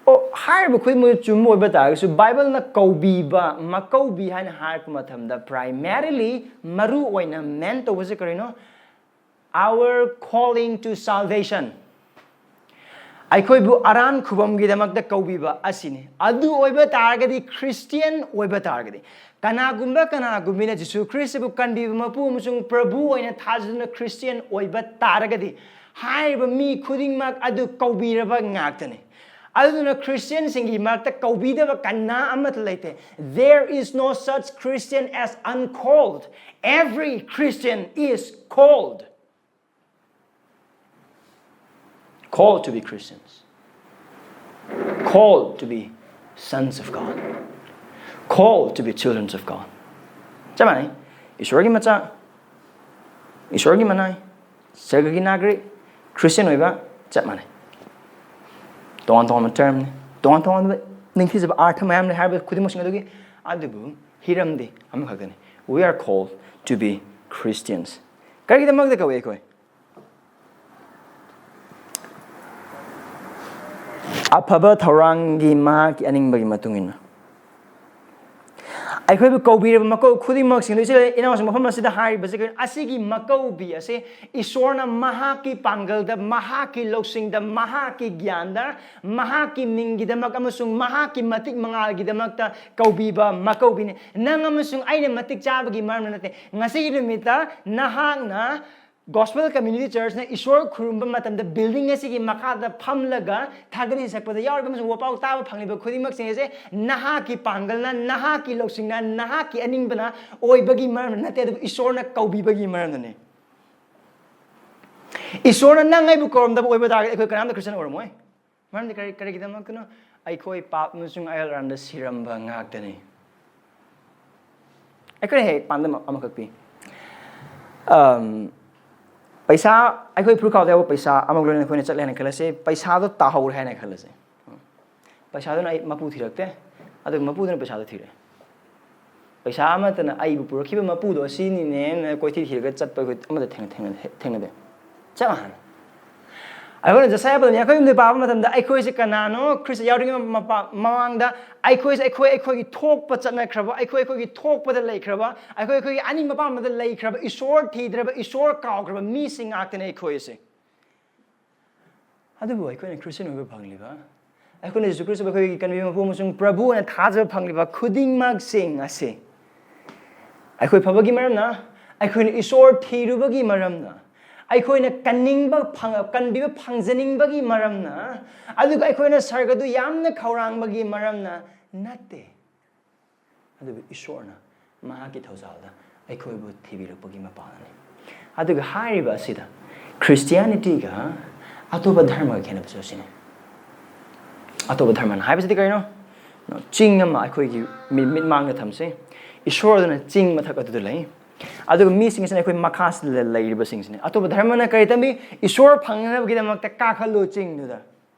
ꯑꯣ, ꯍꯥꯏꯔꯤꯕ ꯈꯨꯗꯤꯡꯃꯛ ꯆꯨꯝꯕ ꯑꯣꯏꯕ ꯇꯥꯔꯒꯁꯨ, ꯕꯥꯏꯕꯜꯅ ꯀꯧꯕꯤꯕ, ꯃꯀꯧꯕꯤ ꯍꯥꯏꯅ ꯍꯥꯏꯔꯛꯄ ꯃꯇꯝꯗ, primarily, ꯃꯔꯨ ꯑꯣꯏꯅ meant ꯇꯧꯕꯁꯦ ꯀꯔꯤꯅꯣ? Our calling to salvation. ꯑꯩꯈꯣꯏꯕꯨ ꯑꯔꯥꯟ ꯈꯨꯕꯝꯒꯤꯗꯃꯛꯇ ꯀꯧꯕꯤꯕ ꯑꯁꯤꯅꯤ꯫ ꯑꯗꯨ ꯑꯣꯏꯕ ꯇꯥꯔꯒꯗꯤ ꯈ꯭ꯔꯤꯁꯇꯤꯌꯥꯟ ꯑꯣꯏꯕ ꯇꯥꯔꯒꯗꯤ, ꯀꯅꯥꯒꯨꯝꯕ ꯀꯅꯥꯒꯨꯝꯕꯤꯅ ꯖꯤꯁꯨ ꯈ꯭ꯔꯤꯁꯇꯕꯨ ꯀꯟꯕꯤꯕ ꯃꯄꯨ ꯑꯃꯁꯨꯡ ꯄ꯭ꯔꯚꯨ ꯑꯣꯏꯅ ꯊꯥꯖꯗꯨꯅ ꯈ꯭ꯔꯤꯁꯇꯤꯌꯥꯟ ꯑꯣꯏꯕ ꯇꯥꯔꯒꯗꯤ, ꯍꯥꯏꯔꯤꯕ ꯃꯤ ꯈꯨꯗꯤꯡꯃꯛ ꯑꯗꯨ ꯀꯧꯕꯤꯔꯕ ꯉꯥꯛꯇꯅꯤ꯫ ꯑꯗꯨꯅ ꯈ꯭ꯔꯤꯁꯇꯤꯌꯥꯟꯁꯤꯡꯒꯤ ꯃꯔꯛꯇ ꯀꯧꯕꯤꯗꯕ ꯀꯅꯥ ꯑꯃꯠꯇ ꯂꯩꯇꯦ꯫ There is no such Christian as uncalled. Every Christian is called. Called to be Christians. Called to be sons of God. Called to be children of God. ꯆꯞ ꯃꯥꯟꯅꯩ꯫ ꯏꯁꯣꯔꯒꯤ ꯃꯆꯥ, ꯏꯁꯣꯔꯒꯤ ꯃꯅꯥꯏ, ꯁꯔꯒꯒꯤ ꯅꯥꯒꯔꯤꯛ, ꯈ꯭ꯔꯤꯁꯇꯤꯌꯥꯟ ꯑꯣꯏꯕ ꯆꯞ ꯃꯥꯟꯅꯩ꯫ ꯇꯣꯉꯥꯟ ꯇꯣꯉꯥꯟꯕ termꯅꯤ, ꯇꯣꯉꯥꯟ ꯇꯣꯉꯥꯟꯕ ꯅꯤꯡꯊꯤꯖꯕ ꯑꯥꯔꯊ ꯃꯌꯥꯝ ꯂꯩ ꯍꯥꯏꯔꯤꯕ ꯈꯨꯗꯤꯡꯃꯛꯁꯤꯡ ꯑꯗꯨꯒꯤ, ꯑꯗꯨꯕꯨ ꯍꯤꯔꯝꯗꯤ ꯑꯃꯈꯛꯇꯅꯤ꯫ We are called to be Christians. ꯀꯔꯤꯒꯤꯗꯃꯛꯇ ꯀꯧꯏ ꯑꯩꯈꯣꯏ? ꯑꯐꯕ ꯊꯧꯔꯥꯡꯒꯤ ꯃꯍꯥꯛꯀꯤ ꯑꯅꯤꯡꯕꯒꯤ ꯃꯇꯨꯡ ꯏꯟꯅ꯫ ꯑꯩꯈꯣꯏꯕꯨ ꯀꯧꯕꯤꯔꯕ ꯃꯀꯧ ꯈꯨꯗꯤꯡꯃꯛꯁꯤꯡꯗꯨ, ꯏꯆꯤꯜ ꯏꯅꯥꯎꯁꯤꯡ, ꯃꯐꯝ ꯑꯁꯤꯗ ꯍꯥꯏꯔꯤꯕꯁꯤ ꯀꯔꯤꯅꯣ? ꯑꯁꯤꯒꯤ ꯃꯀꯧꯕꯤ ꯑꯁꯤ ꯏꯁꯣꯔꯅ ꯃꯍꯥꯛꯀꯤ ꯄꯥꯡꯒꯜꯗ, ꯃꯍꯥꯛꯀꯤ ꯂꯧꯁꯤꯡꯗ, ꯃꯍꯥꯛꯀꯤ ꯒ꯭ꯌꯥꯟꯗ, ꯃꯍꯥꯛꯀꯤ ꯃꯤꯡꯒꯤꯗꯃꯛ ꯑꯃꯁꯨꯡ ꯃꯍꯥꯛꯀꯤ ꯃꯇꯤꯛ ꯃꯉꯥꯜꯒꯤꯗꯃꯛꯇ ꯀꯧꯕꯤꯕ ꯃꯀꯧꯕꯤꯅꯤ꯫ ꯅꯪ ꯑꯃꯁꯨꯡ ꯑꯩꯅ ꯃꯇꯤꯛ ꯆꯥꯕꯒꯤ ꯃꯔꯝ ꯅꯠꯇꯦ꯫ ꯉꯁꯤꯒꯤ ꯅꯨꯃꯤꯠꯇ ꯅꯍꯥꯛꯅ Gospel Community Churchꯅ ꯏꯁꯣꯔ ꯈꯨꯔꯨꯝꯕ ꯃꯇꯝꯗ building ꯑꯁꯤꯒꯤ ꯃꯈꯥꯗ ꯐꯝꯂꯒ ꯊꯥꯒꯠ ꯏꯁꯩ ꯁꯛꯄꯗ ꯌꯥꯎꯔꯤꯕ ꯑꯃꯁꯨꯡ ꯋꯥꯄꯥꯎ ꯇꯥꯕ ꯐꯪꯂꯤꯕ ꯈꯨꯗꯤꯡꯃꯛꯁꯤꯡ ꯑꯁꯦ ꯅꯍꯥꯛꯀꯤ ꯄꯥꯡꯒꯜꯅ, ꯅꯍꯥꯛꯀꯤ ꯂꯧꯁꯤꯡꯅ, ꯅꯍꯥꯛꯀꯤ ꯑꯅꯤꯡꯕꯅ ꯑꯣꯏꯕꯒꯤ ꯃꯔꯝ ꯅꯠꯇꯦ, ꯑꯗꯨꯕꯨ ꯏꯁꯣꯔꯅ ꯀꯧꯕꯤꯕꯒꯤ ꯃꯔꯝꯅꯅꯤ꯫ ꯏꯁꯣꯔꯅ ꯅꯪ ꯑꯩꯕꯨ ꯀꯧꯔꯝꯗꯕ ꯑꯣꯏꯕ ꯇꯥꯔꯒꯗꯤ ꯑꯩꯈꯣꯏ ꯀꯅꯥꯝꯇ ꯈ꯭ꯔꯤꯁꯇꯤꯌꯥꯟ ꯑꯣꯏꯔꯝꯃꯣꯏ꯫ ꯃꯔꯝꯗꯤ ꯀꯔꯤ, ꯀꯔꯤꯒꯤꯗꯃꯛꯇꯅꯣ? ꯑꯩꯈꯣꯏ ꯄꯥꯞ ꯑꯃꯁꯨꯡ ꯑꯌꯦꯜ ꯑꯔꯥꯟꯗ ꯁꯤꯔꯝꯕ ꯉꯥꯛꯇꯅꯤ꯫ ꯑꯩꯈꯣꯏꯅ ꯍꯦꯛ ꯄꯥꯟꯗꯝ ꯑꯃꯈꯛ ꯄꯤ꯫ ꯑꯝ, ꯄꯩꯁꯥ, ꯑꯩꯈꯣꯏ ꯐꯨꯔꯤꯠꯈꯥꯎꯗ ꯌꯥꯎꯕ ꯄꯩꯁꯥ ꯑꯃꯒ ꯂꯣꯏꯅꯅ ꯑꯩꯈꯣꯏꯅ ꯆꯠꯂꯦ ꯍꯥꯏꯅ ꯈꯜꯂꯁꯤ, ꯄꯩꯁꯥꯗꯣ ꯇꯥꯍꯧꯔꯦ ꯍꯥꯏꯅ ꯈꯜꯂꯁꯤ꯫ ꯄꯩꯁꯥꯗꯨꯅ ꯑꯩ ꯃꯄꯨ ꯊꯤꯔꯛꯇꯦ, ꯑꯗꯨꯒ ꯃꯄꯨꯗꯨꯅ ꯄꯩꯁꯥꯗꯣ ꯊꯤꯔꯛꯑꯦ꯫ ꯄꯩꯁꯥ ꯑꯃꯠꯇꯅ ꯑꯩꯕꯨ ꯄꯨꯔꯛꯈꯤꯕ ꯃꯄꯨꯗꯣ ꯑꯁꯤꯅꯤꯅꯦꯅ ꯀꯣꯏꯊꯤ ꯊꯤꯔꯒ ꯆꯠꯄ ꯑꯩꯈꯣꯏ ꯑꯃꯠꯇ ꯊꯦꯡꯅ-, ꯊꯦꯡꯅ-, ꯊꯦꯡꯅꯗꯦ꯫ ꯆꯞ ꯃꯥꯟꯅꯅ꯫ ꯑꯩꯈꯣꯏꯅ ꯖꯁꯥꯌꯥ ꯄꯗꯝ ꯌꯥꯡꯈꯩ ꯍꯨꯝꯗꯣꯏ ꯄꯥꯕ ꯃꯇꯝꯗ ꯑꯩꯈꯣꯏꯁꯦ ꯀꯅꯥꯅꯣ? ꯈ꯭ꯔꯤꯁꯇ ꯌꯥꯎꯗ꯭ꯔꯤꯉꯩ ꯃꯄꯥ-, ꯃꯃꯥꯡꯗ ꯑꯩꯈꯣꯏꯁꯦ ꯑꯩꯈꯣꯏ ꯑꯩꯈꯣꯏꯒꯤ ꯊꯣꯛꯄ ꯆꯠꯅꯈ꯭ꯔꯕ, ꯑꯩꯈꯣꯏ ꯑꯩꯈꯣꯏꯒꯤ ꯊꯣꯛꯄꯗ ꯂꯩꯈ꯭ꯔꯕ, ꯑꯩꯈꯣꯏ ꯑꯩꯈꯣꯏꯒꯤ ꯑꯅꯤꯡꯕ ꯑꯄꯥꯝꯕꯗ ꯂꯩꯈ꯭ꯔꯕ, ꯏꯁꯣꯔ ꯊꯤꯗ꯭ꯔꯕ, ꯏꯁꯣꯔ ꯀꯥꯎꯈ꯭ꯔꯕ ꯃꯤꯁꯤꯡ ꯉꯥꯛꯇꯅꯦ ꯑꯩꯈꯣꯏꯁꯦ꯫ ꯑꯗꯨꯕꯨ ꯑꯩꯈꯣꯏꯅ ꯈ꯭ꯔꯤꯁꯇꯤꯌꯟ ꯑꯣꯏꯕ ꯐꯪꯂꯤꯕ, ꯑꯩꯈꯣꯏꯅ ꯖꯤꯁꯨ ꯈ꯭ꯔꯤꯁꯇꯕꯨ ꯑꯩꯈꯣꯏꯒꯤ ꯀꯟꯕꯤꯕ ꯃꯄꯨ ꯑꯃꯁꯨꯡ ꯄ꯭ꯔꯚꯨ ꯑꯣꯏꯅ ꯊꯥꯖꯕ ꯐꯪꯂꯤꯕ ꯈꯨꯗꯤꯡꯃꯛꯁꯤꯡ ꯑꯁꯤ ꯑꯩꯈꯣꯏ ꯐꯕꯒꯤ ꯃꯔꯝꯅ, ꯑꯩꯈꯣꯏꯅ ꯏꯁꯣꯔ ꯊꯤꯔꯨꯕꯒꯤ ꯃꯔꯝꯅ, ꯑꯩꯈꯣꯏꯅ ꯀꯟꯅꯤꯡꯕ ꯐꯪ-, ꯀꯟꯕꯤꯕ ꯐꯪꯖꯅꯤꯡꯕꯒꯤ ꯃꯔꯝꯅ, ꯑꯗꯨꯒ ꯑꯩꯈꯣꯏꯅ ꯁꯔꯒꯗꯨ ꯌꯥꯝꯅ ꯈꯧꯔꯥꯡꯕꯒꯤ ꯃꯔꯝꯅ ꯅꯠꯇꯦ꯫ ꯑꯗꯨꯕꯨ ꯏꯁꯣꯔꯅ ꯃꯍꯥꯛꯀꯤ ꯊꯧꯖꯥꯜꯗ ꯑꯩꯈꯣꯏꯕꯨ ꯊꯤꯕꯤꯔꯛꯄꯒꯤ ꯃꯄꯥꯜꯅꯤ꯫ ꯑꯗꯨꯒ ꯍꯥꯏꯔꯤꯕ ꯑꯁꯤꯗ ꯈ꯭ꯔꯤꯁꯇꯤꯌꯥꯅꯤꯇꯤꯒ ꯑꯇꯣꯞꯄ ꯙꯔꯃꯒ ꯈꯦꯠꯅꯕꯁꯨ ꯑꯁꯤꯅꯤ꯫ ꯑꯇꯣꯞꯄ ꯙꯔꯃꯅ ꯍꯥꯏꯕꯁꯤꯗꯤ ꯀꯔꯤꯅꯣ? ꯆꯤꯡ ꯑꯃ ꯑꯩꯈꯣꯏꯒꯤ ꯃꯤ-, ꯃꯤꯠꯃꯥꯡꯗ ꯊꯝꯁꯤ꯫ ꯏꯁꯣꯔ ꯑꯗꯨꯅ ꯆꯤꯡ ꯃꯊꯛ ꯑꯗꯨꯗ ꯂꯩ꯫ ꯑꯗꯨꯒ ꯃꯤꯁꯤꯡꯁꯤꯅ ꯑꯩꯈꯣꯏ ꯃꯈꯥꯁꯤꯗ ꯂꯩꯔꯤꯕꯁꯤꯡꯁꯤꯅꯤ꯫ ꯑꯇꯣꯞꯄ ꯙꯔꯃꯅ ꯀꯔꯤ ꯇꯝꯃꯤ? ꯏꯁꯣꯔ ꯐꯪꯅꯕꯒꯤꯗꯃꯛꯇ ꯀꯥꯈꯠꯂꯨ ꯆꯤꯡꯗꯨꯗ,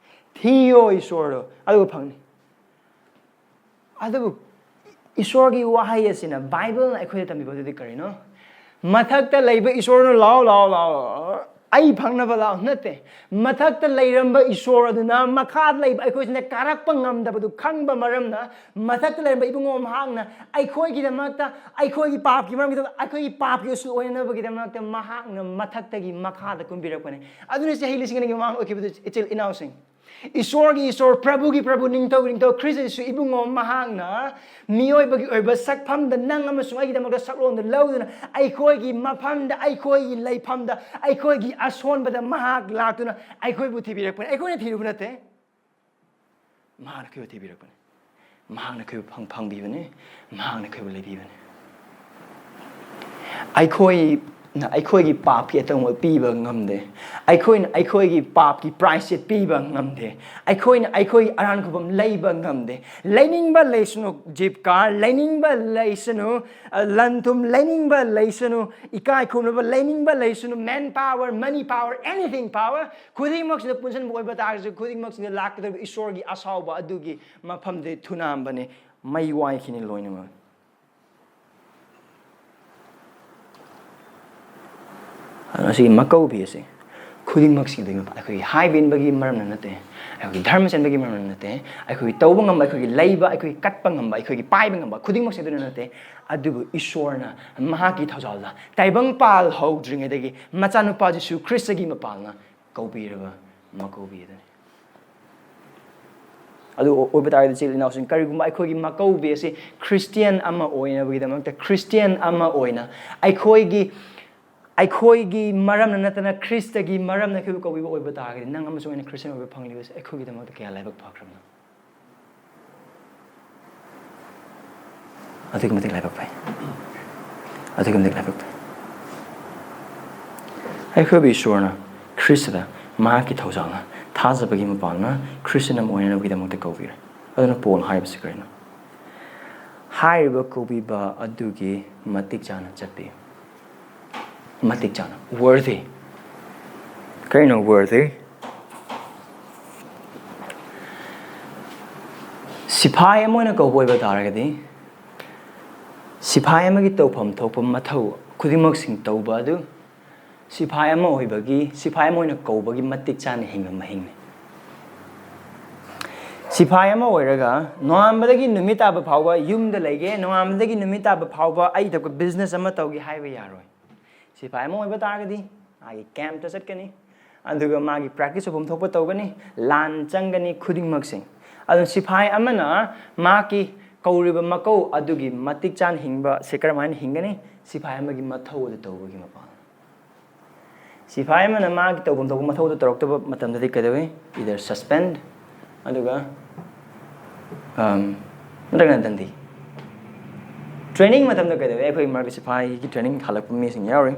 ꯊꯤꯌꯣ ꯏꯁꯣꯔꯗꯣ, ꯑꯗꯨꯒ ꯐꯪꯅꯤ꯫ ꯑꯗꯨꯕꯨ ꯏꯁꯣꯔꯒꯤ ꯋꯥꯍꯩ ꯑꯁꯤꯅ, ꯕꯥꯏꯕꯜꯅ ꯑꯩꯈꯣꯏꯗ ꯇꯝꯕꯤꯕ ꯑꯗꯨꯗꯤ ꯀꯔꯤꯅꯣ? ꯃꯊꯛꯇ ꯂꯩꯕ ꯏꯁꯣꯔꯅ "ꯂꯥꯛꯑꯣ, ꯂꯥꯛꯑꯣ, ꯂꯥꯛꯑꯣ, ꯑꯩ ꯐꯪꯅꯕ ꯂꯥꯛꯑꯣ" ꯅꯠꯇꯦ꯫ ꯃꯊꯛꯇ ꯂꯩꯔꯝꯕ ꯏꯁꯣꯔ ꯑꯗꯨꯅ ꯃꯈꯥꯗ ꯂꯩꯕ ꯑꯩꯈꯣꯏꯁꯤꯅ ꯀꯥꯔꯛꯄ ꯉꯝꯗꯕꯗꯨ ꯈꯪꯕ ꯃꯔꯝꯅ, ꯃꯊꯛꯇ ꯂꯩꯔꯝꯕ ꯏꯕꯨꯡꯉꯣ ꯃꯍꯥꯛꯅ ꯑꯩꯈꯣꯏꯒꯤꯗꯃꯛꯇ, ꯑꯩꯈꯣꯏꯒꯤ ꯄꯥꯞꯀꯤ ꯃꯔꯝꯒꯤꯗꯃꯛ, ꯑꯩꯈꯣꯏꯒꯤ ꯄꯥꯞꯀꯤ ꯑꯁꯨ ꯑꯣꯏꯅꯅꯕꯒꯤꯗꯃꯛꯇ ꯃꯍꯥꯛꯅ ꯃꯊꯛꯇꯒꯤ ꯃꯈꯥꯗ ꯀꯨꯝꯕꯤꯔꯛꯄꯅꯤ꯫ ꯑꯗꯨꯅ ꯆꯍꯤ ꯂꯤꯁꯤꯡ ꯑꯅꯤꯒꯤ ꯃꯃꯥꯡ ꯑꯣꯏꯈꯤꯕꯗꯨ, ꯏꯆꯤꯜ ꯏꯅꯥꯎꯁꯤꯡ, ꯏꯁꯣꯔꯒꯤ ꯏꯁꯣꯔ, ꯄ꯭ꯔꯚꯨꯒꯤ ꯄ꯭ꯔꯚꯨ, ꯅꯤꯡꯊꯧꯒꯤ ꯅꯤꯡꯊꯧ ꯈ꯭ꯔꯤꯁꯇ ꯖꯤꯁꯨ ꯏꯕꯨꯡꯉꯣ ꯃꯍꯥꯛꯅ ꯃꯤꯑꯣꯏꯕꯒꯤ ꯑꯣꯏꯕ ꯁꯛꯐꯝꯗ ꯅꯪ ꯑꯃꯁꯨꯡ ꯑꯩꯒꯤꯗꯃꯛꯇ ꯁꯛꯂꯣꯟꯗ ꯂꯧꯗꯨꯅ ꯑꯩꯈꯣꯏꯒꯤ ꯃꯐꯝꯗ, ꯑꯩꯈꯣꯏꯒꯤ ꯂꯩꯐꯝꯗ, ꯑꯩꯈꯣꯏꯒꯤ ꯑꯁꯣꯟꯕꯗ ꯃꯍꯥꯛ ꯂꯥꯛꯇꯨꯅ ꯑꯩꯈꯣꯏꯕꯨ ꯊꯤꯕꯤꯔꯛꯄꯅꯤ꯫ ꯑꯩꯈꯣꯏꯅ ꯊꯤꯔꯨꯕ ꯅꯠꯇꯦ, ꯃꯍꯥꯛꯅ ꯑꯩꯈꯣꯏꯕꯨ ꯊꯤꯕꯤꯔꯛꯄꯅꯤ꯫ ꯃꯍꯥꯛꯅ ꯑꯩꯈꯣꯏꯕꯨ ꯐꯪ-, ꯐꯪꯕꯤꯕꯅꯤ꯫ ꯃꯍꯥꯛꯅ ꯑꯩꯈꯣꯏꯕꯨ ꯂꯩꯕꯤꯕꯅꯤ꯫ ꯑꯩꯈꯣꯏꯅ ꯑꯩꯈꯣꯏꯒꯤ ꯄꯥꯞꯀꯤ ꯑꯇꯣꯡꯕ ꯄꯤꯕ ꯉꯝꯗꯦ꯫ ꯑꯩꯈꯣꯏꯅ ꯑꯩꯈꯣꯏꯒꯤ ꯄꯥꯞꯀꯤ ꯄ꯭ꯔꯥꯏꯁꯁꯦ ꯄꯤꯕ ꯉꯝꯗꯦ꯫ ꯑꯩꯈꯣꯏꯅ ꯑꯩꯈꯣꯏꯒꯤ ꯑꯔꯥꯟ ꯈꯨꯕꯝ ꯂꯩꯕ ꯉꯝꯗꯦ꯫ ꯂꯩꯅꯤꯡꯕ ꯂꯩꯁꯅꯨ, ꯖꯤꯞ ꯀꯥꯔ ꯂꯩꯅꯤꯡꯕ ꯂꯩꯁꯅꯨ, ꯑ, ꯂꯟ ꯊꯨꯝ ꯂꯩꯅꯤꯡꯕ ꯂꯩꯁꯅꯨ, ꯏꯀꯥꯏ ꯈꯨꯝꯅꯕ ꯂꯩꯅꯤꯡꯕ ꯂꯩꯁꯅꯨ, man power, money power, anything power, ꯈꯨꯗꯤꯡꯃꯛꯁꯤꯗ ꯄꯨꯟꯁꯤꯟꯕ ꯑꯣꯏꯕ ꯇꯥꯔꯒꯁꯨ, ꯈꯨꯗꯤꯡꯃꯛꯁꯤꯗ ꯂꯥꯛꯀꯗꯧꯔꯤꯕ ꯏꯁꯣꯔꯒꯤ ꯑꯁꯥꯎꯕ ꯑꯗꯨꯒꯤ ꯃꯐꯝꯗꯤ ꯊꯨꯅꯥꯝꯕꯅꯤ꯫ ꯃꯩ ꯋꯥꯏꯈꯤꯅꯤ ꯂꯣꯏꯅꯃꯛ꯫ ꯑꯗꯨꯅ ꯁꯤꯒꯤ ꯃꯀꯧꯕꯤ ꯑꯁꯤ ꯈꯨꯗꯤꯡꯃꯛꯁꯤꯡ ꯑꯗꯨꯒꯤ ꯃꯄꯥ ꯑꯩꯈꯣꯏꯒꯤ ꯍꯥꯏꯕ ꯏꯟꯕꯒꯤ ꯃꯔꯝꯅ ꯅꯠꯇꯦ, ꯑꯩꯈꯣꯏꯒꯤ ꯙꯔꯃ ꯆꯦꯟꯕꯒꯤ ꯃꯔꯝꯅ ꯅꯠꯇꯦ, ꯑꯩꯈꯣꯏꯒꯤ ꯇꯧꯕ ꯉꯝꯕ, ꯑꯩꯈꯣꯏꯒꯤ ꯂꯩꯕ, ꯑꯩꯈꯣꯏꯒꯤ ꯀꯠꯄ ꯉꯝꯕ, ꯑꯩꯈꯣꯏꯒꯤ ꯄꯥꯏꯕ ꯉꯝꯕ ꯈꯨꯗꯤꯡꯃꯛꯁꯦ ꯑꯗꯨꯅ ꯅꯠꯇꯦ꯫ ꯑꯗꯨꯕꯨ ꯏꯁꯣꯔꯅ ꯃꯍꯥꯛꯀꯤ ꯊꯧꯖꯥꯜꯗ ꯇꯥꯏꯕꯪ ꯄꯥꯜ ꯍꯧꯗ꯭ꯔꯤꯉꯩꯗꯒꯤ ꯃꯆꯥꯅꯨꯄꯥ ꯖꯤꯁꯨ ꯈ꯭ꯔꯤꯁꯇꯒꯤ ꯃꯄꯥꯜꯅ ꯀꯧꯕꯤꯔꯕ ꯃꯀꯧꯕꯤ ꯑꯗꯨꯅꯤ꯫ ꯑꯗꯨ ꯑꯣꯏꯕ ꯇꯥꯔꯒꯗꯤ, ꯏꯆꯤꯜ ꯏꯅꯥꯎꯁꯤꯡ, ꯀꯔꯤꯒꯨꯝꯕ ꯑꯩꯈꯣꯏꯒꯤ ꯃꯀꯧꯕꯤ ꯑꯁꯤ ꯈ꯭ꯔꯤꯁꯇꯤꯌꯥꯟ ꯑꯃ ꯑꯣꯏꯅꯕꯒꯤꯗꯃꯛꯇ, ꯈ꯭ꯔꯤꯁꯇꯤꯌꯥꯟ ꯑꯃ ꯑꯣꯏꯅ ꯑꯩꯈꯣꯏꯒꯤ, ꯑꯩꯈꯣꯏꯒꯤ ꯃꯔꯝꯅ ꯅꯠꯇꯅ ꯈ꯭ꯔꯤꯁꯇꯒꯤ ꯃꯔꯝꯅ ꯑꯩꯈꯣꯏꯕꯨ ꯀꯧꯕꯤꯕ ꯑꯣꯏꯕ ꯇꯥꯔꯒꯗꯤ, ꯅꯪ ꯑꯃꯁꯨꯡ ꯑꯩꯅ ꯈ꯭ꯔꯤꯁꯇꯤꯌꯥꯟ ꯑꯣꯏꯕ ꯐꯪꯂꯤꯕꯁꯦ ꯑꯩꯈꯣꯏꯒꯤꯗꯃꯛꯇ ꯀꯌꯥ ꯂꯥꯏꯕꯛ ꯐꯈ꯭ꯔꯕꯅꯣ? ꯑꯗꯨꯛꯀꯤ ꯃꯇꯤꯛ ꯂꯥꯏꯕꯛ ꯐꯩ꯫ ꯑꯗꯨꯛꯀꯤ ꯃꯇꯤꯛ ꯂꯥꯏꯕꯛ ꯐꯩ꯫ ꯑꯩꯈꯣꯏꯕꯨ ꯏꯁꯣꯔꯅ ꯈ꯭ꯔꯤꯁꯇꯗ ꯃꯍꯥꯛꯀꯤ ꯊꯧꯖꯥꯜꯅ, ꯊꯥꯖꯕꯒꯤ ꯃꯄꯥꯜꯅ ꯈ꯭ꯔꯤꯁꯇꯤꯌꯥꯟ ꯑꯃ ꯑꯣꯏꯅꯅꯕꯒꯤꯗꯃꯛꯇ ꯀꯧꯕꯤꯔꯦ꯫ ꯑꯗꯨꯅ ꯄꯣꯜ ꯍꯥꯏꯕꯁꯤ ꯀꯔꯤꯅꯣ? ꯍꯥꯏꯔꯤꯕ ꯀꯧꯕꯤꯕ ꯑꯗꯨꯒꯤ ꯃꯇꯤꯛ ꯆꯥꯅ ꯆꯠꯄꯤ꯫ ꯃꯇꯤꯛ ꯆꯥꯅ, worthy꯫ ꯀꯔꯤꯅꯣ worthy? ꯁꯤꯐꯥꯏ ꯑꯃ ꯑꯣꯏꯅ ꯀꯧꯕ ꯑꯣꯏꯕ ꯇꯥꯔꯒꯗꯤ, ꯁꯤꯐꯥꯏ ꯑꯃꯒꯤ ꯇꯧꯐꯝ ꯊꯣꯛꯄ ꯃꯊꯧ ꯈꯨꯗꯤꯡꯃꯛꯁꯤꯡ ꯇꯧꯕ ꯑꯗꯨ ꯁꯤꯐꯥꯏ ꯑꯃ ꯑꯣꯏꯕꯒꯤ, ꯁꯤꯐꯥꯏ ꯑꯃ ꯑꯣꯏꯅ ꯀꯧꯕꯒꯤ ꯃꯇꯤꯛ ꯆꯥꯅ ꯍꯤꯡꯕ ꯃꯍꯤꯡꯅꯤ꯫ ꯁꯤꯐꯥꯏ ꯑꯃ ꯑꯣꯏꯔꯒ ꯅꯣꯡꯉꯥꯟꯕꯗꯒꯤ ꯅꯨꯃꯤꯠ ꯇꯥꯕ ꯐꯥꯎꯕ ꯌꯨꯝꯗ ꯂꯩꯒꯦ, ꯅꯣꯡꯉꯥꯟꯕꯗꯒꯤ ꯅꯨꯃꯤꯠ ꯇꯥꯕ ꯐꯥꯎꯕ ꯑꯩ ꯊꯕꯛ business ꯑꯃ ꯇꯧꯒꯦ ꯍꯥꯏꯕ ꯌꯥꯔꯣꯏ꯫ ꯁꯤꯐꯥꯏ ꯑꯃ ꯑꯣꯏꯕ ꯇꯥꯔꯒꯗꯤ ꯃꯥꯒꯤ campꯇ ꯆꯠꯀꯅꯤ, ꯑꯗꯨꯒ ꯃꯥꯒꯤ practice ꯇꯧꯐꯝ ꯊꯣꯛꯄ ꯇꯧꯒꯅꯤ, ꯂꯥꯟ ꯆꯪꯒꯅꯤ, ꯈꯨꯗꯤꯡꯃꯛꯁꯤꯡ꯫ ꯑꯗꯨꯅ ꯁꯤꯐꯥꯏ ꯑꯃꯅ ꯃꯍꯥꯛꯀꯤ ꯀꯧꯔꯤꯕ ꯃꯀꯧ ꯑꯗꯨꯒꯤ ꯃꯇꯤꯛ ꯆꯥꯅ ꯍꯤꯡꯕ ꯁꯤ ꯀꯔꯝꯍꯥꯏꯅ ꯍꯤꯡꯒꯅꯤ? ꯁꯤꯐꯥꯏ ꯑꯃꯒꯤ ꯃꯊꯧ ꯑꯗꯨ ꯇꯧꯕꯒꯤ ꯃꯄꯥꯜ꯫ ꯁꯤꯐꯥꯏ ꯑꯃꯅ ꯃꯥꯒꯤ ꯇꯧꯐꯝ ꯊꯣꯛꯄ ꯃꯊꯧ ꯑꯗꯨ ꯇꯧꯔꯛꯇꯕ ꯃꯇꯝꯗꯗꯤ ꯀꯩꯗꯧꯏ? Either suspend, ꯑꯗꯨꯒ, um, ꯅꯠꯇ꯭ꯔꯒꯅ ꯗꯟꯗꯤ꯫ Training ꯃꯇꯝꯗ ꯀꯩꯗꯧꯏ? ꯑꯩꯈꯣꯏ ꯃꯔꯛꯇ ꯁꯤꯐꯥꯏꯒꯤ training ꯍꯜꯂꯛꯄ ꯃꯤꯁꯤꯡ ꯌꯥꯎꯔꯤ꯫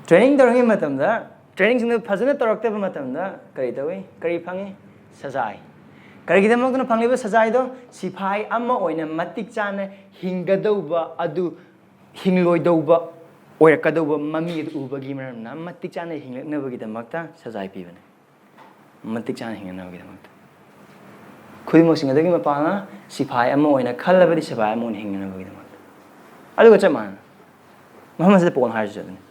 Training ꯇꯧꯔꯤꯉꯩ ꯃꯇꯝꯗ, training ꯁꯤꯡꯗꯨ ꯐꯖꯅ ꯇꯧꯔꯛꯇꯕ ꯃꯇꯝꯗ ꯀꯔꯤ ꯇꯧꯏ? ꯀꯔꯤ ꯐꯪꯏ? ꯁꯖꯥꯏ꯫ ꯀꯔꯤꯒꯤꯗꯃꯛꯇꯅ ꯐꯪꯂꯤꯕ ꯁꯖꯥꯏꯗꯣ? ꯁꯤꯐꯥꯏ ꯑꯃ ꯑꯣꯏꯅ ꯃꯇꯤꯛ ꯆꯥꯅ ꯍꯤꯡꯒꯗꯧꯕ ꯑꯗꯨ ꯍꯤꯡꯂꯣꯏꯗꯧꯕ ꯑꯣꯏꯔꯛꯀꯗꯧꯕ ꯃꯃꯤ ꯑꯗꯨ ꯎꯕꯒꯤ ꯃꯔꯝꯅ ꯃꯇꯤꯛ ꯆꯥꯅ ꯍꯤꯡꯂꯛꯅꯕꯒꯤꯗꯃꯛꯇ ꯁꯖꯥꯏ ꯄꯤꯕꯅꯤ꯫ ꯃꯇꯤꯛ ꯆꯥꯅ ꯍꯤꯡꯅꯅꯕꯒꯤꯗꯃꯛꯇ꯫ ꯈꯨꯗꯤꯡꯃꯛꯁꯤꯡ ꯑꯗꯨꯒꯤ ꯃꯄꯥꯟꯅ ꯁꯤꯐꯥꯏ ꯑꯃ ꯑꯣꯏꯅ ꯈꯜꯂꯕꯗꯤ ꯁꯤꯐꯥꯏ ꯑꯃ ꯑꯣꯏꯅ ꯍꯤꯡꯅꯅꯕꯒꯤꯗꯃꯛꯇ꯫ ꯑꯗꯨꯒ ꯆꯞ ꯃꯥꯟꯅꯅ ꯃꯐꯝ ꯑꯁꯤꯗ ꯄꯣꯜ ꯍꯥꯏꯔꯤꯁꯨ ꯑꯗꯨꯅꯤ꯫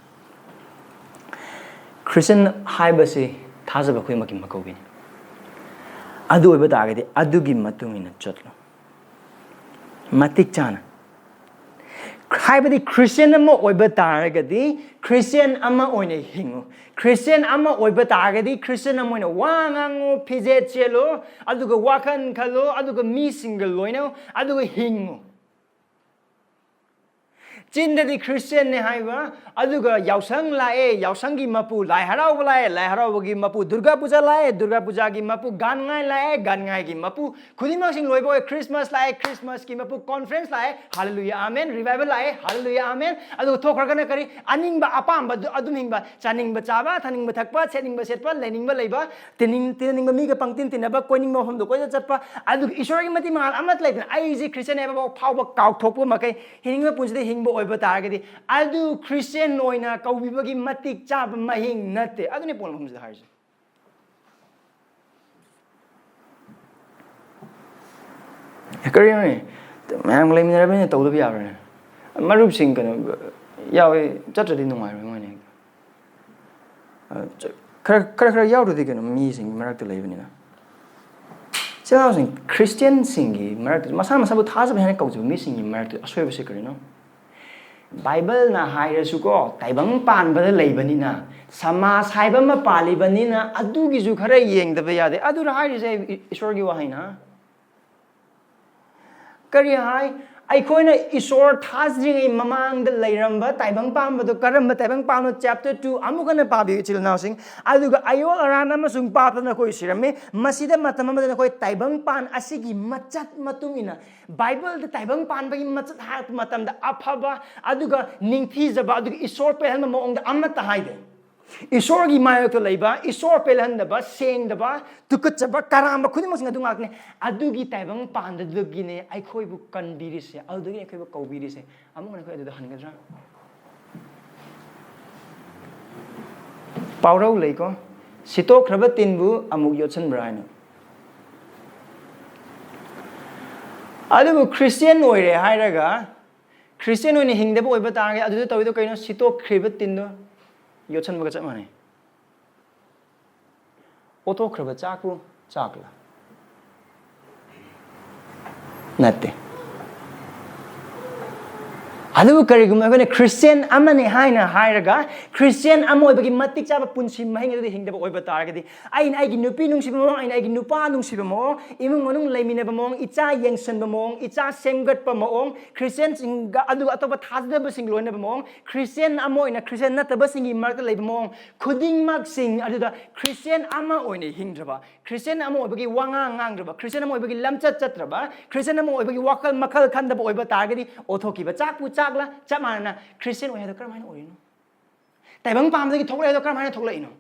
ꯈ꯭ꯔꯤꯁꯇꯤꯌꯟ ꯍꯥꯏꯕꯁꯤ ꯊꯥꯖꯕ ꯈꯨꯗꯤꯡꯃꯛꯀꯤ ꯃꯀꯣꯛꯅꯤ꯫ ꯑꯗꯨ ꯑꯣꯏꯕ ꯇꯥꯔꯒꯗꯤ ꯑꯗꯨꯒꯤ ꯃꯇꯨꯡ ꯏꯟꯅ ꯆꯠꯂꯨ, ꯃꯇꯤꯛ ꯆꯥꯅ꯫ ꯍꯥꯏꯕꯗꯤ ꯈ꯭ꯔꯤꯁꯇꯤꯌꯟ ꯑꯃ ꯑꯣꯏꯕ ꯇꯥꯔꯒꯗꯤ ꯈ꯭ꯔꯤꯁꯇꯤꯌꯟ ꯑꯃ ꯑꯣꯏꯅ ꯍꯤꯡꯉꯨ꯫ ꯈ꯭ꯔꯤꯁꯇꯤꯌꯟ ꯑꯃ ꯑꯣꯏꯕ ꯇꯥꯔꯒꯗꯤ ꯈ꯭ꯔꯤꯁꯇꯤꯌꯟ ꯑꯃ ꯑꯣꯏꯅ ꯋꯥ ꯉꯥꯡꯉꯨ, ꯐꯤꯖꯦꯠ ꯁꯦꯠꯂꯨ, ꯑꯗꯨꯒ ꯋꯥꯈꯜ ꯈꯜꯂꯨ, ꯑꯗꯨꯒ ꯃꯤꯁꯤꯡꯒ ꯂꯣꯏꯅꯧ, ꯑꯗꯨꯒ ꯍꯤꯡꯉꯨ꯫ ꯆꯤꯟꯗꯗꯤ ꯈ꯭ꯔꯤꯁꯇꯤꯌꯟꯅꯦ ꯍꯥꯏꯕ, ꯑꯗꯨꯒ ꯌꯥꯎꯁꯪ ꯂꯥꯛꯑꯦ, ꯌꯥꯎꯁꯪꯒꯤ ꯃꯄꯨ, ꯂꯥꯏ ꯍꯔꯥꯎꯕ ꯂꯥꯛꯑꯦ, ꯂꯥꯏ ꯍꯔꯥꯎꯕꯒꯤ ꯃꯄꯨ, ꯗꯨꯔꯒꯥ ꯄꯨꯖꯥ ꯂꯥꯛꯑꯦ, ꯗꯨꯔꯒꯥ ꯄꯨꯖꯥꯒꯤ ꯃꯄꯨ, ꯒꯥꯟꯉꯥꯏ ꯂꯥꯛꯑꯦ, ꯒꯥꯟꯉꯥꯏꯒꯤ ꯃꯄꯨ, ꯈꯨꯗꯤꯡꯃꯛꯁꯤꯡ ꯂꯣꯏꯕ ꯑꯣꯏ, ꯈ꯭ꯔꯤꯁꯃꯥꯁ ꯂꯥꯛꯑꯦ, ꯈ꯭ꯔꯤꯁꯃꯥꯁꯀꯤ ꯃꯄꯨ, ꯀꯣꯟꯐ꯭ꯔꯦꯟꯁ ꯂꯥꯛꯑꯦ, ꯍꯥꯂꯦꯂꯨꯌꯥ ꯑꯥꯃꯦꯟ, ꯔꯤꯚꯥꯏꯕꯜ ꯂꯥꯛꯑꯦ, ꯍꯥꯂꯦꯂꯨꯌꯥ ꯑꯥꯃꯦꯟ, ꯑꯗꯨꯒ ꯊꯣꯛꯈ꯭ꯔꯒꯅ ꯀꯔꯤ? ꯑꯅꯤꯡꯕ ꯑꯄꯥꯝꯕ ꯑꯗꯨ ꯑꯗꯨꯝ ꯍꯤꯡꯕ, ꯆꯥꯅꯤꯡꯕ ꯆꯥꯕ, ꯊꯛꯅꯤꯡꯕ ꯊꯛꯄ, ꯁꯦꯠꯅꯤꯡꯕ ꯁꯦꯠꯄ, ꯂꯩꯅꯤꯡꯕ ꯂꯩꯕ, ꯇꯤꯟꯅꯤꯡ-, ꯇꯤꯟꯅꯅꯤꯡꯕ ꯃꯤꯒ ꯄꯪꯇꯤꯟ ꯇꯤꯟꯅꯕ, ꯀꯣꯏꯅꯤꯡꯕ ꯃꯐꯝꯗ ꯀꯣꯏꯆꯠ ꯆꯠꯄ, ꯑꯗꯨꯒ ꯏꯁꯣꯔꯒꯤ ꯃꯇꯤꯛ ꯃꯉꯥꯜ ꯑꯃꯠꯇ ꯂꯩꯇꯅ ꯑꯩꯁꯦ ꯈ꯭ꯔꯤꯁꯇꯤꯌꯟ ꯍꯥꯏꯕ ꯐꯥꯎꯕ ꯀꯥꯎꯊꯣꯛꯄ ꯃꯈꯩ ꯍꯤꯡꯅꯤꯡꯕ ꯄꯨꯟꯁꯤꯗ ꯍꯤꯡꯕ ꯑꯣꯏꯕ ꯇꯥꯔꯒꯗꯤ, ꯑꯗꯨ ꯈ꯭ꯔꯤꯁꯇꯤꯌꯟ ꯑꯣꯏꯅ ꯀꯧꯕꯤꯕꯒꯤ ꯃꯇꯤꯛ ꯆꯥꯕ ꯃꯍꯤꯡ ꯅꯠꯇꯦ꯫ ꯑꯗꯨꯅꯤ ꯄꯣꯏꯟ ꯑꯍꯨꯝꯁꯤꯗ ꯍꯥꯏꯔꯤꯁꯦ꯫ ꯀꯔꯤꯅꯣꯅꯦ? ꯃꯌꯥꯝꯒ ꯂꯩꯃꯤꯟꯅꯔꯕꯅꯤꯅ ꯇꯧꯗꯕ ꯌꯥꯕ꯭ꯔꯥꯅꯦ? ꯃꯔꯨꯞꯁꯤꯡ ꯀꯩꯅꯣ ꯌꯥꯎꯋꯦ, ꯆꯠꯇ꯭ꯔꯗꯤ ꯅꯨꯡꯉꯥꯏꯔꯣꯏ ꯃꯣꯏꯅ ꯍꯦꯛꯇ꯫ ꯑ, ꯆ-, ꯈꯔ, ꯈꯔ, ꯈꯔ ꯌꯥꯎꯗ꯭ꯔꯗꯤ ꯀꯩꯅꯣ, ꯃꯤꯁꯤꯡꯒꯤ ꯃꯔꯛꯇ ꯂꯩꯕꯅꯤꯅ꯫ ꯏꯆꯤꯜ ꯏꯅꯥꯎꯁꯤꯡ, ꯈ꯭ꯔꯤꯁꯇꯤꯌꯟꯁꯤꯡꯒꯤ ꯃꯔꯛꯇ, ꯃꯁꯥ ꯃꯁꯥꯕꯨ ꯊꯥꯖꯕ ꯍꯥꯏꯅ ꯀꯧꯖꯕ ꯃꯤꯁꯤꯡꯒꯤ ꯃꯔꯛꯇ ꯑꯁꯣꯏꯕꯁꯦ ꯀꯔꯤꯅꯣ? ꯕꯥꯏꯕꯜꯅ ꯍꯥꯏꯔꯁꯨꯀꯣ, ꯇꯥꯏꯕꯪ ꯄꯥꯟꯕꯗ ꯂꯩꯕꯅꯤꯅ, ꯁꯃꯥꯖ ꯍꯥꯏꯕ ꯑꯃ ꯄꯥꯜꯂꯤꯕꯅꯤꯅ, ꯑꯗꯨꯒꯤꯁꯨ ꯈꯔ ꯌꯦꯡꯗꯕ ꯌꯥꯗꯦ꯫ ꯑꯗꯨꯅ ꯍꯥꯏꯔꯤꯁꯦ ꯏ-, ꯏꯁꯣꯔꯒꯤ ꯋꯥꯍꯩꯅ꯫ ꯀꯔꯤ ꯍꯥꯏ? ꯑꯩꯈꯣꯏꯅ ꯏꯁꯣꯔ ꯊꯥꯖꯗ꯭ꯔꯤꯉꯩ ꯃꯃꯥꯡꯗ ꯂꯩꯔꯝꯕ ꯇꯥꯏꯕꯪ ꯄꯥꯟꯕꯗꯣ ꯀꯔꯝꯕ ꯇꯥꯏꯕꯪ ꯄꯥꯟꯕꯅꯣ? Chapter two ꯑꯃꯨꯛ ꯍꯟꯅ ꯄꯥꯕꯤꯌꯨ, ꯏꯆꯤꯜ ꯏꯅꯥꯎꯁꯤꯡ꯫ ꯑꯗꯨꯒ ꯑꯌꯣꯜ ꯑꯔꯥꯟ ꯑꯃꯁꯨꯡ ꯄꯥꯞꯇ ꯅꯈꯣꯏ ꯁꯤꯔꯝꯃꯤ꯫ ꯃꯁꯤꯗ ꯃꯇꯝ ꯑꯃꯗ ꯅꯈꯣꯏ ꯇꯥꯏꯕꯪ ꯄꯥꯟ ꯑꯁꯤꯒꯤ ꯃꯆꯠ ꯃꯇꯨꯡ ꯏꯟꯅ, ꯕꯥꯏꯕꯜꯗ ꯇꯥꯏꯕꯪ ꯄꯥꯟꯕꯒꯤ ꯃꯆꯠ ꯍꯥꯏꯔꯛꯄ ꯃꯇꯝꯗ ꯑꯐꯕ, ꯑꯗꯨꯒ ꯅꯤꯡꯊꯤꯖꯕ, ꯑꯗꯨꯒ ꯏꯁꯣꯔ ꯄꯦꯜꯍꯟꯕ ꯃꯑꯣꯡꯗ ꯑꯃꯠꯇ ꯍꯥꯏꯗꯦ꯫ ꯏꯁꯣꯔꯒꯤ ꯃꯥꯌꯣꯛꯇ ꯂꯩꯕ, ꯏꯁꯣꯔ ꯄꯦꯜꯍꯟꯗꯕ, ꯁꯦꯡꯗꯕ, ꯇꯨꯀꯠꯆꯕ, ꯀꯔꯥꯝꯕ ꯈꯨꯗꯤꯡꯃꯛꯁꯤꯡ ꯑꯗꯨ ꯉꯥꯛꯇꯅꯤ꯫ ꯑꯗꯨꯒꯤ ꯇꯥꯏꯕꯪ ꯄꯥꯟꯗꯨꯗꯒꯤꯅꯦ ꯑꯩꯈꯣꯏꯕꯨ ꯀꯟꯕꯤꯔꯤꯁꯦ, ꯑꯗꯨꯗꯒꯤꯅꯦ ꯑꯩꯈꯣꯏꯕꯨ ꯀꯧꯕꯤꯔꯤꯁꯦ꯫ ꯑꯃꯨꯛ ꯍꯟꯅ ꯑꯩꯈꯣꯏ ꯑꯗꯨꯗ ꯍꯟꯒꯗ꯭ꯔꯥ? ꯄꯥꯎꯔꯧ ꯂꯩꯀꯣ, "ꯁꯤꯠꯇꯣꯛꯈ꯭ꯔꯕ ꯇꯤꯟꯕꯨ ꯑꯃꯨꯛ ꯌꯣꯠꯁꯟꯕ꯭ꯔꯥ" ꯍꯥꯏꯅ꯫ ꯑꯗꯨꯕꯨ ꯈ꯭ꯔꯤꯁꯇꯤꯌꯟ ꯑꯣꯏꯔꯦ ꯍꯥꯏꯔꯒ, ꯈ꯭ꯔꯤꯁꯇꯤꯌꯟ ꯑꯣꯏꯅ ꯍꯤꯡꯗꯕ ꯑꯣꯏꯕ ꯇꯥꯔꯒꯗꯤ, ꯑꯗꯨꯗ ꯇꯧꯔꯤꯗꯣ ꯀꯩꯅꯣ? ꯁꯤꯠꯇꯣꯛꯈ꯭ꯔꯤꯕ ꯇꯤꯟꯗꯣ ꯌꯣꯠꯁꯟꯕꯒ ꯆꯞ ꯃꯥꯟꯅꯩ꯫ ꯑꯣꯊꯣꯛꯈ꯭ꯔꯕ ꯆꯥꯛꯄꯨ ꯆꯥꯛꯂ? ꯅꯠꯇꯦ꯫ ꯑꯗꯨꯕꯨ ꯀꯔꯤꯒꯨꯝꯕ ꯑꯩꯈꯣꯏꯅ ꯈ꯭ꯔꯤꯁꯇꯤꯌꯥꯟ ꯑꯃꯅꯤ ꯍꯥꯏꯅ ꯍꯥꯏꯔꯒ, ꯈ꯭ꯔꯤꯁꯇꯤꯌꯥꯟ ꯑꯃ ꯑꯣꯏꯕꯒꯤ ꯃꯇꯤꯛ ꯆꯥꯕ ꯄꯨꯟꯁꯤ ꯃꯍꯤꯡ ꯑꯗꯨꯗ ꯍꯤꯡꯗꯕ ꯑꯣꯏꯕ ꯇꯥꯔꯒꯗꯤ, ꯑꯩꯅ ꯑꯩꯒꯤ ꯅꯨꯄꯤ ꯅꯨꯡꯁꯤꯕ ꯃꯑꯣꯡ, ꯑꯩꯅ ꯑꯩꯒꯤ ꯅꯨꯄꯥ ꯅꯨꯡꯁꯤꯕ ꯃꯑꯣꯡ, ꯏꯃꯨꯡ ꯃꯅꯨꯡ ꯂꯩꯃꯤꯟꯅꯕ ꯃꯑꯣꯡ, ꯏꯆꯥ ꯌꯦꯡꯁꯤꯟꯕ ꯃꯑꯣꯡ, ꯏꯆꯥ ꯁꯦꯝꯒꯠꯄ ꯃꯑꯣꯡ, ꯈ꯭ꯔꯤꯁꯇꯤꯌꯥꯟꯁꯤꯡꯒ ꯑꯗꯨꯒ ꯑꯇꯣꯞꯄ ꯊꯥꯖꯗꯕꯁꯤꯡ ꯂꯣꯏꯅꯕ ꯃꯑꯣꯡ, ꯈ꯭ꯔꯤꯁꯇꯤꯌꯥꯟ ꯑꯃ ꯑꯣꯏꯅ ꯈ꯭ꯔꯤꯁꯇꯤꯌꯥꯟ ꯅꯠꯇꯕꯁꯤꯡꯒꯤ ꯃꯔꯛꯇ ꯂꯩꯕ ꯃꯑꯣꯡ ꯈꯨꯗꯤꯡꯃꯛꯁꯤꯡ ꯑꯗꯨꯗ ꯈ꯭ꯔꯤꯁꯇꯤꯌꯥꯟ ꯑꯃ ꯑꯣꯏꯅ ꯍꯤꯡꯗ꯭ꯔꯕ, ꯈ꯭ꯔꯤꯁꯇꯤꯌꯥꯟ ꯑꯃ ꯑꯣꯏꯕꯒꯤ ꯋꯥꯉꯥꯡ ꯉꯥꯡꯗ꯭ꯔꯕ, ꯈ꯭ꯔꯤꯁꯇꯤꯌꯥꯟ ꯑꯃ ꯑꯣꯏꯕꯒꯤ ꯂꯝꯆꯠ ꯆꯠꯇ꯭ꯔꯕ, ꯈ꯭ꯔꯤꯁꯇꯤꯌꯥꯟ ꯑꯃ ꯑꯣꯏꯕꯒꯤ ꯋꯥꯈꯜ ꯃꯈꯜ ꯈꯟꯗꯕ ꯑꯣꯏꯕ ꯇꯥꯔꯒꯗꯤ, ꯑꯣꯊꯣꯛꯈꯤꯕ ꯆꯥꯛꯄꯨ ꯆꯥꯛꯂ ꯆꯞ ꯃꯥꯟꯅꯅ ꯈ꯭ꯔꯤꯁꯇꯤꯌꯥꯟ ꯑꯣꯏ ꯍꯥꯏꯗꯣ ꯀꯔꯝꯍꯥꯏꯅ ꯑꯣꯏꯔꯤꯅꯣ? ꯇꯥꯏꯕꯪ ꯄꯥꯟꯕꯗꯒꯤ ꯊꯣꯛꯂꯛꯑꯦ ꯍꯥꯏꯗꯣ ꯀꯔꯝꯍꯥꯏꯅ ꯊꯣꯛꯂꯛꯏꯅꯣ?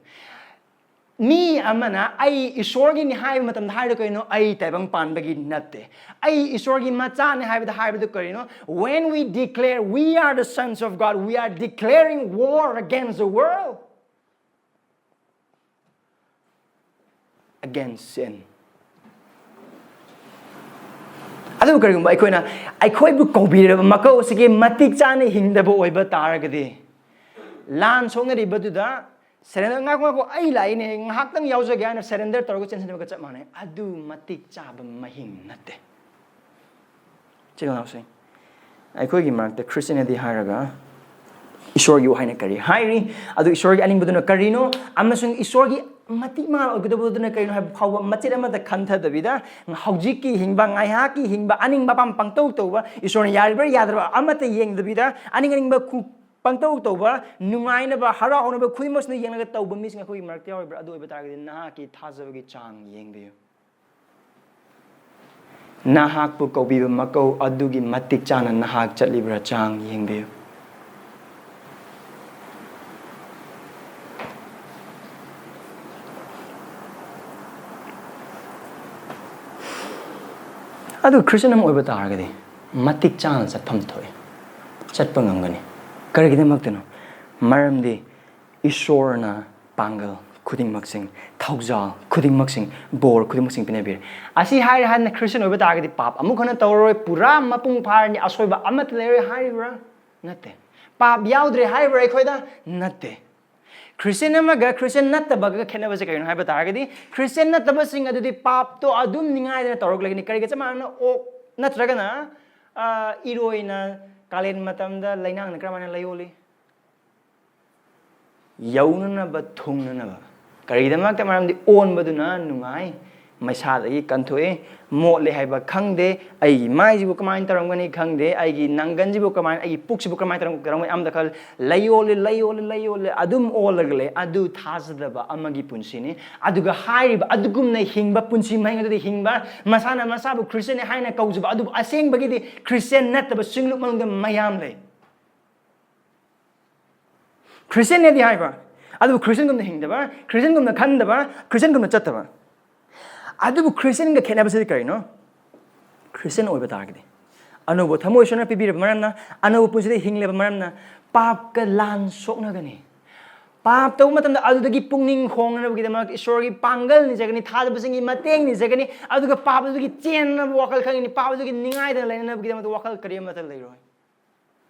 ꯃꯤ ꯑꯃꯅ "ꯑꯩ ꯏꯁꯣꯔꯒꯤꯅꯤ" ꯍꯥꯏꯕ ꯃꯇꯝꯗ ꯍꯥꯏꯔꯤꯗꯣ ꯀꯩꯅꯣ? "ꯑꯩ ꯇꯥꯏꯕꯪ ꯄꯥꯟꯕꯒꯤ ꯅꯠꯇꯦ, ꯑꯩ ꯏꯁꯣꯔꯒꯤ ꯃꯆꯥꯅꯤ" ꯍꯥꯏꯕꯗ ꯍꯥꯏꯕꯗꯨ ꯀꯔꯤꯅꯣ? When we declare we are the sons of God, we are declaring war against the world, against sin. ꯑꯗꯨꯕꯨ ꯀꯔꯤꯒꯨꯝꯕ ꯑꯩꯈꯣꯏꯅ ꯑꯩꯈꯣꯏꯕꯨ ꯀꯧꯕꯤꯔꯕ ꯃꯀꯧ ꯑꯁꯤꯒꯤ ꯃꯇꯤꯛ ꯆꯥꯅ ꯍꯤꯡꯗꯕ ꯑꯣꯏꯕ ꯇꯥꯔꯒꯗꯤ, ꯂꯥꯟ ꯁꯣꯛꯅꯔꯤꯕꯗꯨꯗ ꯁꯔꯦꯟꯗꯔ, "ꯉꯥꯏꯈꯣ, ꯉꯥꯏꯈꯣ, ꯑꯩ ꯂꯥꯛꯏꯅꯦ, ꯉꯥꯏꯍꯥꯛꯇꯪ ꯌꯥꯎꯖꯒꯦ" ꯍꯥꯏꯅ ꯁꯔꯦꯟꯗꯔ ꯇꯧꯔꯒ ꯆꯦꯟꯁꯤꯟꯕꯒ ꯆꯞ ꯃꯥꯟꯅꯩ꯫ ꯑꯗꯨ ꯃꯇꯤꯛ ꯆꯥꯕ ꯃꯍꯤꯡ ꯅꯠꯇꯦ꯫ ꯏꯆꯤꯜ ꯏꯅꯥꯎꯁꯤꯡ, ꯑꯩꯈꯣꯏꯒꯤ ꯃꯔꯛꯇ ꯈ꯭ꯔꯤꯁꯇꯤꯌꯥꯅꯤꯇꯤ ꯍꯥꯏꯔꯒ ꯏꯁꯣꯔꯒꯤ ꯋꯥꯍꯩꯅ ꯀꯔꯤ ꯍꯥꯏꯔꯤ, ꯑꯗꯨ ꯏꯁꯣꯔꯒꯤ ꯑꯅꯤꯡꯕꯗꯨꯅ ꯀꯔꯤꯅꯣ, ꯑꯃꯁꯨꯡ ꯏꯁꯣꯔꯒꯤ ꯃꯇꯤꯛ ꯃꯉꯥꯜ ꯑꯣꯏꯒꯗꯕꯗꯨꯅ ꯀꯔꯤꯅꯣ ꯍꯥꯏꯕ ꯐꯥꯎꯕ ꯃꯆꯦꯠ ꯑꯃꯠꯇ ꯈꯟꯊꯗꯕꯤꯗ, ꯍꯧꯖꯤꯛꯀꯤ ꯍꯤꯡꯕ, ꯉꯥꯏꯍꯥꯛꯀꯤ ꯍꯤꯡꯕ, ꯑꯅꯤꯡꯕ ꯑꯄꯥꯝꯕ ꯄꯪꯇꯧ ꯇꯧꯕ, ꯏꯁꯣꯔꯅ ꯌꯥꯔꯤꯕ꯭ꯔꯥ ꯌꯥꯗ꯭ꯔꯕ꯭ꯔꯥ ꯑꯃꯠꯇ ꯌꯦꯡꯗꯕꯤꯗ, ꯑꯅꯤꯡ ꯑꯅꯤꯡꯕ ꯈꯨ-, ꯄꯪꯇꯧ ꯇꯧꯕ, ꯅꯨꯡꯉꯥꯏꯅꯕ, ꯍꯔꯥꯎꯅꯕ ꯈꯨꯗꯤꯡꯃꯛꯁꯤꯅ ꯌꯦꯡꯂꯒ ꯇꯧꯕ ꯃꯤꯁꯤꯡ ꯑꯩꯈꯣꯏꯒꯤ ꯃꯔꯛꯇ ꯌꯥꯎꯔꯤꯕ꯭ꯔꯥ? ꯑꯗꯨ ꯑꯣꯏꯕ ꯇꯥꯔꯒꯗꯤ ꯅꯍꯥꯛꯀꯤ ꯊꯥꯖꯕꯒꯤ ꯆꯥꯡ ꯌꯦꯡꯕꯤꯌꯨ꯫ ꯅꯍꯥꯛꯄꯨ ꯀꯧꯕꯤꯕ ꯃꯀꯧ ꯑꯗꯨꯒꯤ ꯃꯇꯤꯛ ꯆꯥꯅ ꯅꯍꯥꯛ ꯆꯠꯂꯤꯕ꯭ꯔꯥ? ꯆꯥꯡ ꯌꯦꯡꯕꯤꯌꯨ꯫ ꯑꯗꯨ ꯈ꯭ꯔꯤꯁꯇꯤꯌꯥꯟ ꯑꯃ ꯑꯣꯏꯕ ꯇꯥꯔꯒꯗꯤ ꯃꯇꯤꯛ ꯆꯥꯅ ꯆꯠꯐꯝ ꯊꯣꯛꯏ, ꯆꯠꯄ ꯉꯝꯒꯅꯤ꯫ ꯀꯔꯤꯒꯤꯗꯃꯛꯇꯅꯣ? ꯃꯔꯝꯗꯤ ꯏꯁꯣꯔꯅ ꯄꯥꯡꯒꯜ ꯈꯨꯗꯤꯡꯃꯛꯁꯤꯡ, ꯊꯧꯖꯥꯜ ꯈꯨꯗꯤꯡꯃꯛꯁꯤꯡ, ꯕꯣꯔ ꯈꯨꯗꯤꯡꯃꯛꯁꯤꯡ ꯄꯤꯅꯕꯤꯔꯦ꯫ ꯑꯁꯤ ꯍꯥꯏꯔꯦ ꯍꯥꯏꯗꯅ ꯈ꯭ꯔꯤꯁꯇꯤꯌꯥꯟ ꯑꯣꯏꯕ ꯇꯥꯔꯒꯗꯤ ꯄꯥꯞ ꯑꯃꯨꯛ ꯍꯟꯅ ꯇꯧꯔꯔꯣꯏ, ꯄꯨꯔꯥ ꯃꯄꯨꯡ ꯐꯥꯔꯅꯤ, ꯑꯁꯣꯏꯕ ꯑꯃꯠꯇ ꯂꯩꯔꯣꯏ ꯍꯥꯏꯔꯤꯕ꯭ꯔꯥ? ꯅꯠꯇꯦ꯫ ꯄꯥꯞ ꯌꯥꯎꯗ꯭ꯔꯦ ꯍꯥꯏꯔꯤꯕ꯭ꯔꯥ ꯑꯩꯈꯣꯏꯗ? ꯅꯠꯇꯦ꯫ ꯈ꯭ꯔꯤꯁꯇꯤꯌꯥꯟ ꯑꯃꯒ ꯈ꯭ꯔꯤꯁꯇꯤꯌꯥꯟ ꯅꯠꯇꯕꯒ ꯈꯦꯠꯅꯕꯁꯦ ꯀꯩꯅꯣ ꯍꯥꯏꯕ ꯇꯥꯔꯒꯗꯤ, ꯈ꯭ꯔꯤꯁꯇꯤꯌꯥꯟ ꯅꯠꯇꯕꯁꯤꯡ ꯑꯗꯨꯗꯤ ꯄꯥꯞꯇꯣ ꯑꯗꯨꯝ ꯅꯤꯡꯉꯥꯏꯗꯅ ꯇꯧꯔꯛꯂꯒꯅꯤ꯫ ꯀꯔꯤꯒ ꯆꯞ ꯃꯥꯟꯅꯅ? ꯑꯣꯛ ꯅꯠꯇ꯭ꯔꯒꯅ, ꯑ, ꯏꯔꯣꯏꯅ ꯀꯥꯂꯦꯟ ꯃꯇꯝꯗ ꯂꯩꯅꯥꯡꯅ ꯀꯔꯝꯍꯥꯏꯅ ꯂꯩ ꯑꯣꯜꯂꯤ? ꯌꯧꯅꯅꯕ, ꯊꯨꯡꯅꯅꯕ꯫ ꯀꯔꯤꯒꯤꯗꯃꯛꯇ? ꯃꯔꯝꯗꯤ ꯑꯣꯟꯕꯗꯨꯅ ꯅꯨꯡꯉꯥꯏ, ꯃꯩꯁꯥꯗꯒꯤ ꯀꯟꯊꯣꯛꯏ, ꯃꯣꯠꯂꯦ ꯍꯥꯏꯕ ꯈꯪꯗꯦ, ꯑꯩꯒꯤ ꯃꯥꯏꯁꯤꯕꯨ ꯀꯃꯥꯏꯅ ꯇꯧꯔꯝꯒꯅꯤ ꯈꯪꯗꯦ, ꯑꯩꯒꯤ ꯅꯪꯒꯟꯁꯤꯕꯨ ꯀꯃꯥꯏꯅ, ꯑꯩꯒꯤ ꯄꯨꯛꯁꯤꯕꯨ ꯀꯃꯥꯏꯅ ꯇꯧꯔꯝ-, ꯇꯧꯔꯝꯒꯅꯤ ꯑꯃꯗ ꯈꯜ-, ꯂꯩ ꯑꯣꯜꯂꯦ, ꯂꯩ ꯑꯣꯜꯂꯦ, ꯂꯩ ꯑꯣꯜꯂꯦ, ꯑꯗꯨꯝ ꯑꯣꯜꯂꯒ ꯂꯩ꯫ ꯑꯗꯨ ꯊꯥꯖꯗꯕ ꯑꯃꯒꯤ ꯄꯨꯟꯁꯤꯅꯤ꯫ ꯑꯗꯨꯒ ꯍꯥꯏꯔꯤꯕ ꯑꯗꯨꯒꯨꯝꯅ ꯍꯤꯡꯕ ꯄꯨꯟꯁꯤ ꯃꯍꯤꯡ ꯑꯗꯨꯗ ꯍꯤꯡꯕ, ꯃꯁꯥꯅ ꯃꯁꯥꯕꯨ ꯈ꯭ꯔꯤꯁꯇꯤꯌꯟꯅꯤ ꯍꯥꯏꯅ ꯀꯧꯖꯕ ꯑꯗꯨꯕꯨ ꯑꯁꯦꯡꯕꯒꯤꯗꯤ ꯈ꯭ꯔꯤꯁꯇꯤꯌꯟ ꯅꯠꯇꯕ ꯁꯤꯡꯂꯨꯞ ꯃꯅꯨꯡꯗ ꯃꯌꯥꯝ ꯂꯩ꯫ ꯈ꯭ꯔꯤꯁꯇꯤꯌꯟꯅꯦꯗꯤ ꯍꯥꯏꯕ, ꯑꯗꯨꯕꯨ ꯈ꯭ꯔꯤꯁꯇꯤꯌꯟꯒꯨꯝꯅ ꯍꯤꯡꯗꯕ, ꯈ꯭ꯔꯤꯁꯇꯤꯌꯟꯒꯨꯝꯅ ꯈꯟꯗꯕ, ꯈ꯭ꯔꯤꯁꯇꯤꯌꯟꯒꯨꯝꯅ ꯆꯠꯇꯕ꯫ ꯑꯗꯨꯕꯨ ꯈ꯭ꯔꯤꯁꯇꯤꯌꯟꯒ ꯈꯦꯠꯅꯕꯁꯤꯗꯤ ꯀꯔꯤꯅꯣ? ꯈ꯭ꯔꯤꯁꯇꯤꯌꯟ ꯑꯣꯏꯕ ꯇꯥꯔꯒꯗꯤ, ꯑꯅꯧꯕ ꯊꯃꯣꯏ ꯏꯁꯣꯔꯅ ꯄꯤꯕꯤꯔꯕ ꯃꯔꯝꯅ, ꯑꯅꯧꯕ ꯄꯨꯟꯁꯤꯗ ꯍꯤꯡꯂꯕ ꯃꯔꯝꯅ, ꯄꯥꯞꯀ ꯂꯥꯟ ꯁꯣꯛꯅꯒꯅꯤ꯫ ꯄꯥꯞ ꯇꯧꯕ ꯃꯇꯝꯗ ꯑꯗꯨꯗꯒꯤ ꯄꯨꯛꯅꯤꯡ ꯍꯣꯡꯅꯅꯕꯒꯤꯗꯃꯛ ꯏꯁꯣꯔꯒꯤ ꯄꯥꯡꯒꯜ ꯅꯤꯖꯒꯅꯤ, ꯊꯥꯖꯕꯁꯤꯡꯒꯤ ꯃꯇꯦꯡ ꯅꯤꯖꯒꯅꯤ, ꯑꯗꯨꯒ ꯄꯥꯞ ꯑꯗꯨꯗꯒꯤ ꯆꯦꯟꯅꯕ ꯋꯥꯈꯜ ꯈꯟꯒꯅꯤ, ꯄꯥꯞ ꯑꯗꯨꯒꯤ ꯅꯤꯡꯉꯥꯏꯗꯅ ꯂꯩꯅꯅꯕꯒꯤꯗꯃꯛꯇ ꯋꯥꯈꯜ ꯀꯔꯤ ꯑꯃꯠꯇ ꯂꯩꯔꯣꯏ꯫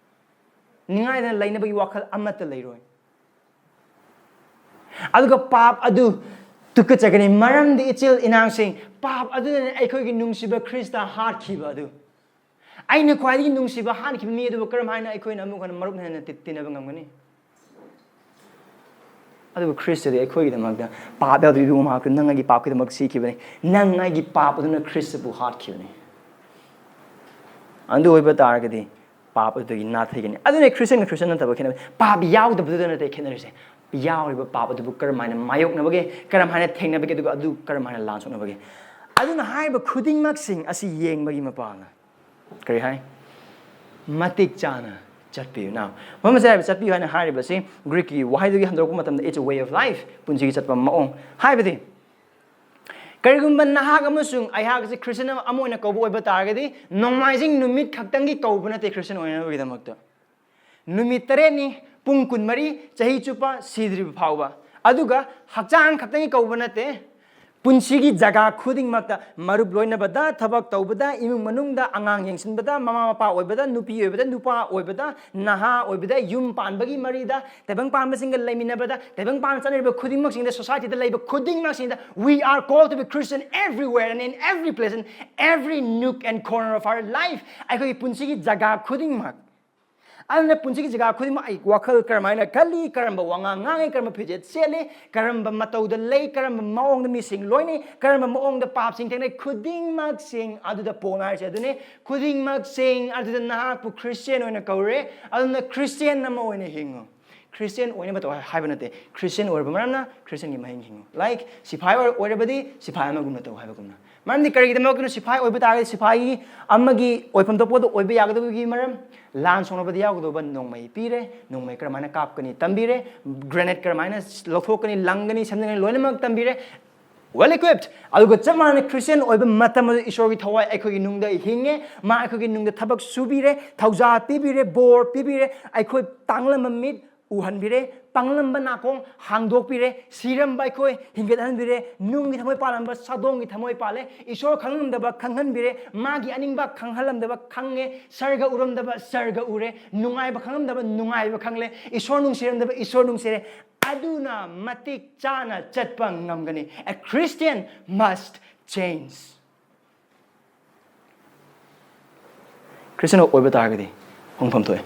ꯅꯤꯡꯉꯥꯏꯗꯅ ꯂꯩꯅꯕꯒꯤ ꯋꯥꯈꯜ ꯑꯃꯠꯇ ꯂꯩꯔꯣꯏ꯫ ꯑꯗꯨꯒ ꯄꯥꯞ ꯑꯗꯨ ꯇꯨꯀꯠꯆꯒꯅꯤ, ꯃꯔꯝꯗꯤ ꯏꯆꯤꯜ ꯏꯅꯥꯎꯁꯤꯡ, ꯄꯥꯞ ꯑꯗꯨꯅꯅꯤ ꯑꯩꯈꯣꯏꯒꯤ ꯅꯨꯡꯁꯤꯕ ꯈ꯭ꯔꯤꯁꯇ ꯍꯥꯠꯈꯤꯕ ꯑꯗꯨ꯫ ꯑꯩꯅ ꯈ꯭ꯋꯥꯏꯗꯒꯤ ꯅꯨꯡꯁꯤꯕ ꯍꯥꯠꯈꯤꯕ ꯃꯤ ꯑꯗꯨꯕꯨ ꯀꯔꯝ ꯍꯥꯏꯅ ꯑꯩꯈꯣꯏꯅ ꯑꯃꯨꯛ ꯍꯟꯅ ꯃꯔꯨꯞ ꯍꯟꯅ ꯇꯤ-, ꯇꯤꯟꯅꯕ ꯉꯝꯒꯅꯤ? ꯑꯗꯨꯕꯨ ꯈ꯭ꯔꯤꯁꯇꯗꯤ ꯑꯩꯈꯣꯏꯒꯤꯗꯃꯛꯇ ꯄꯥꯞ ꯌꯥꯎꯗꯕ ꯏꯕꯨꯡ ꯃꯍꯥꯛꯇꯨ ꯅꯪ ꯑꯩꯒꯤ ꯄꯥꯞꯀꯤꯗꯃꯛ ꯁꯤꯈꯤꯕꯅꯤ꯫ ꯅꯪ ꯑꯩꯒꯤ ꯄꯥꯞ ꯑꯗꯨꯅ ꯈ꯭ꯔꯤꯁꯇꯕꯨ ꯍꯥꯠꯈꯤꯕꯅꯤ꯫ ꯑꯗꯨ ꯑꯣꯏꯕ ꯇꯥꯔꯒꯗꯤ ꯄꯥꯞ ꯑꯗꯨꯗꯒꯤ ꯅꯥꯊꯩꯒꯅꯤ꯫ ꯑꯗꯨꯅ ꯈ꯭ꯔꯤꯁꯇꯤꯌꯟꯒ ꯈ꯭ꯔꯤꯁꯇꯤꯌꯟ ꯅꯠꯇꯕ ꯈꯦꯠꯅꯕ, ꯄꯥꯞ ꯌꯥꯎꯗꯕꯗꯨꯗ ꯅꯠꯇꯦ ꯈꯦꯠꯅꯔꯤꯁꯦ, ꯌꯥꯎꯔꯤꯕ ꯄꯥꯞ ꯑꯗꯨꯕꯨ ꯀꯔꯝ ꯍꯥꯏꯅ ꯃꯥꯌꯣꯛꯅꯕꯒꯦ, ꯀꯔꯝ ꯍꯥꯏꯅ ꯊꯦꯡꯅꯕꯒꯦ, ꯑꯗꯨꯒ ꯑꯗꯨ ꯀꯔꯝ ꯍꯥꯏꯅ ꯂꯥꯟ ꯁꯣꯛꯅꯕꯒꯦ꯫ ꯑꯗꯨꯅ ꯍꯥꯏꯔꯤꯕ ꯈꯨꯗꯤꯡꯃꯛꯁꯤꯡ ꯑꯁꯤ ꯌꯦꯡꯕꯒꯤ ꯃꯄꯥꯜꯅ ꯀꯔꯤ ꯍꯥꯏ? ꯃꯇꯤꯛ ꯆꯥꯅ ꯆꯠꯄꯤꯌꯨ꯫ Now, ꯃꯐꯝ ꯑꯁꯤꯗ ꯍꯥꯏꯕ ꯆꯠꯄꯤꯌꯨ ꯍꯥꯏꯅ ꯍꯥꯏꯔꯤꯕꯁꯤ ꯒ꯭ꯔꯤꯛꯀꯤ ꯋꯥꯍꯩꯗꯨꯒꯤ ꯍꯟꯗꯣꯔꯛꯄ ꯃꯇꯝꯗ, it's a way of life, ꯄꯨꯟꯁꯤꯒꯤ ꯆꯠꯄ ꯃꯑꯣꯡ꯫ ꯍꯥꯏꯕꯗꯤ, ꯀꯔꯤꯒꯨꯝꯕ ꯅꯍꯥꯛ ꯑꯃꯁꯨꯡ ꯑꯩꯍꯥꯛ ꯑꯁꯤ ꯈ꯭ꯔꯤꯁꯇꯤꯌꯟ ꯑꯃ ꯑꯣꯏꯅ ꯀꯧꯕ ꯑꯣꯏꯕ ꯇꯥꯔꯒꯗꯤ, ꯅꯣꯡꯃꯥꯏꯖꯤꯡ ꯅꯨꯃꯤꯠ ꯈꯛꯇꯪꯒꯤ ꯀꯧꯕ ꯅꯠꯇꯦ ꯈ꯭ꯔꯤꯁꯇꯤꯌꯟ ꯑꯣꯏꯅꯕꯒꯤꯗꯃꯛꯇ꯫ ꯅꯨꯃꯤꯠ ꯇꯔꯦꯠꯅꯤ, ꯄꯨꯡ ꯀꯨꯟꯃꯔꯤ, ꯆꯍꯤ ꯆꯨꯞꯄ ꯁꯤꯗ꯭ꯔꯤꯕ ꯐꯥꯎꯕ꯫ ꯑꯗꯨꯒ ꯍꯛꯆꯥꯡ ꯈꯛꯇꯪꯒꯤ ꯀꯧꯕ ꯅꯠꯇꯦ, ꯄꯨꯟꯁꯤꯒꯤ ꯖꯒꯥ ꯈꯨꯗꯤꯡꯃꯛꯇ, ꯃꯔꯨꯞ ꯂꯣꯏꯅꯕꯗ, ꯊꯕꯛ ꯇꯧꯕꯗ, ꯏꯃꯨꯡ ꯃꯅꯨꯡꯗ, ꯑꯉꯥꯡ ꯌꯦꯡꯁꯤꯟꯕꯗ, ꯃꯃꯥ ꯃꯄꯥ ꯑꯣꯏꯕꯗ, ꯅꯨꯄꯤ ꯑꯣꯏꯕꯗ, ꯅꯨꯄꯥ ꯑꯣꯏꯕꯗ, ꯅꯍꯥ ꯑꯣꯏꯕꯗ, ꯌꯨꯝ ꯄꯥꯟꯕꯒꯤ ꯃꯔꯤꯗ, ꯇꯥꯏꯕꯪ ꯄꯥꯟꯕꯁꯤꯡꯒ ꯂꯩꯃꯤꯟꯅꯕꯗ, ꯇꯥꯏꯕꯪ ꯄꯥꯟꯕ ꯆꯠꯅꯔꯤꯕ ꯈꯨꯗꯤꯡꯃꯛꯁꯤꯡꯗ, society ꯗ ꯂꯩꯕ ꯈꯨꯗꯤꯡꯃꯛꯁꯤꯡꯗ, we are called to be Christian everywhere and in every place, in every nook and corner of our life. ꯑꯩꯈꯣꯏꯒꯤ ꯄꯨꯟꯁꯤꯒꯤ ꯖꯒꯥ ꯈꯨꯗꯤꯡꯃꯛ, ꯑꯗꯨꯅ ꯄꯨꯟꯁꯤꯒꯤ ꯖꯒꯥ ꯈꯨꯗꯤꯡꯃꯛ ꯑꯩ ꯋꯥꯈꯜ ꯀꯔꯝꯍꯥꯏꯅ ꯈꯜꯂꯤ, ꯀꯔꯝꯕ ꯋꯥꯉꯥꯡ ꯉꯥꯡꯉꯤ, ꯀꯔꯝꯕ ꯐꯤꯖꯦꯠ ꯁꯦꯠꯂꯤ, ꯀꯔꯝꯕ ꯃꯇꯧꯗ ꯂꯩ, ꯀꯔꯝꯕ ꯃꯑꯣꯡꯗ ꯃꯤꯁꯤꯡ ꯂꯣꯏꯅꯩ, ꯀꯔꯝꯕ ꯃꯑꯣꯡꯗ ꯄꯥꯞꯁꯤꯡ ꯊꯦꯡꯅꯩ, ꯈꯨꯗꯤꯡꯃꯛꯁꯤꯡ ꯑꯗꯨꯗ ꯄꯣꯜꯅ ꯍꯥꯏꯔꯤꯁꯦ ꯑꯗꯨꯅꯤ꯫ ꯈꯨꯗꯤꯡꯃꯛꯁꯤꯡ ꯑꯗꯨꯗ ꯅꯍꯥꯛꯄꯨ Christian ꯑꯣꯏꯅ ꯀꯧꯔꯦ꯫ ꯑꯗꯨꯅ Christian ꯑꯃ ꯑꯣꯏꯅ ꯍꯤꯡꯉꯨ꯫ Christian ꯑꯣꯏꯅꯕ ꯇꯧ ꯍꯥꯏꯕ ꯅꯠꯇꯦ꯫ Christian ꯑꯣꯏꯔꯕ ꯃꯔꯝꯅ Christian ꯒꯤ ꯃꯍꯩ ꯍꯤꯡꯉꯨ꯫ Like, ꯁꯤꯐꯥꯏ ꯑꯣꯏꯔ-, ꯑꯣꯏꯔꯕꯗꯤ ꯁꯤꯐꯥꯏ ꯑꯃꯒꯨꯝꯅ ꯇꯧ ꯍꯥꯏꯕꯒꯨꯝꯅ꯫ ꯃꯔꯝꯗꯤ ꯀꯔꯤꯒꯤꯗꯃꯛꯇꯅꯣ? ꯁꯤꯐꯥꯏ ꯑꯣꯏꯕ ꯇꯥꯔꯒꯗꯤ ꯁꯤꯐꯥꯏꯒꯤ ꯑꯃꯒꯤ ꯑꯣꯏꯐꯝ ꯊꯣꯛꯄꯗ ꯑꯣꯏꯕ ꯌꯥꯒꯗꯕꯒꯤ ꯃꯔꯝ, ꯂꯥꯟ ꯁꯣꯛꯅꯕꯗ ꯌꯥꯎꯒꯗꯧꯕ ꯅꯣꯡꯃꯩ ꯄꯤꯔꯦ, ꯅꯣꯡꯃꯩ ꯀꯔꯝꯍꯥꯏꯅ ꯀꯥꯞꯀꯅꯤ ꯇꯝꯕꯤꯔꯦ, grenade ꯀꯔꯝꯍꯥꯏꯅ ꯂꯧꯊꯣꯛꯀꯅꯤ, ꯂꯪꯒꯅꯤ, ꯁꯦꯝꯖꯤꯟꯒꯅꯤ, ꯂꯣꯏꯅꯃꯛ ꯇꯝꯕꯤꯔꯦ꯫ Well equipped꯫ ꯑꯗꯨꯒ ꯆꯞ ꯃꯥꯟꯅꯅ Christian ꯑꯣꯏꯕ ꯃꯇꯝ ꯑꯗꯨ ꯏꯁꯣꯔꯒꯤ ꯊꯋꯥꯏ ꯑꯩꯈꯣꯏꯒꯤ ꯅꯨꯡꯗ ꯍꯤꯡꯉꯦ, ꯃꯥ ꯑꯩꯈꯣꯏꯒꯤ ꯅꯨꯡꯗ ꯊꯕꯛ ꯁꯨꯕꯤꯔꯦ, ꯊꯧꯖꯥꯜ ꯄꯤꯕꯤꯔꯦ, ꯕꯣꯔ ꯄꯤꯕꯤꯔꯦ, ꯑꯩꯈꯣꯏ ꯇꯥꯡꯂꯝꯕ ꯃꯤꯠ ꯎꯍꯟꯕꯤꯔꯦ, ꯄꯥꯡꯂꯝꯕ ꯅꯥꯀꯣꯡ ꯍꯥꯡꯗꯣꯛꯄꯤꯔꯦ, ꯁꯤꯔꯝꯕ ꯑꯩꯈꯣꯏ ꯍꯤꯡꯒꯠꯍꯟꯕꯤꯔꯦ, ꯅꯨꯡꯒꯤ ꯊꯃꯣꯏ ꯄꯥꯜꯂꯝꯕ ꯁꯥꯗꯣꯡꯒꯤ ꯊꯃꯣꯏ ꯄꯥꯜꯂꯦ, ꯏꯁꯣꯔ ꯈꯪꯂꯝꯗꯕ ꯈꯪꯍꯟꯕꯤꯔꯦ, ꯃꯥꯒꯤ ꯑꯅꯤꯡꯕ ꯈꯪꯍꯜꯂꯝꯗꯕ ꯈꯪꯉꯦ, ꯁꯔꯒ ꯎꯔꯝꯗꯕ ꯁꯔꯒ ꯎꯔꯦ, ꯅꯨꯡꯉꯥꯏꯕ ꯈꯪꯂꯝꯗꯕ ꯅꯨꯡꯉꯥꯏꯕ ꯈꯪꯂꯦ, ꯏꯁꯣꯔ ꯅꯨꯡꯁꯤꯔꯝꯗꯕ ꯏꯁꯣꯔ ꯅꯨꯡꯁꯤꯔꯦ꯫ ꯑꯗꯨꯅ ꯃꯇꯤꯛ ꯆꯥꯅ ꯆꯠꯄ ꯉꯝꯒꯅꯤ꯫ A Christian must change꯫ Christian ꯑꯣꯏꯕ ꯇꯥꯔꯒꯗꯤ ꯍꯣꯡꯐꯝ ꯊꯣꯛꯑꯦ꯫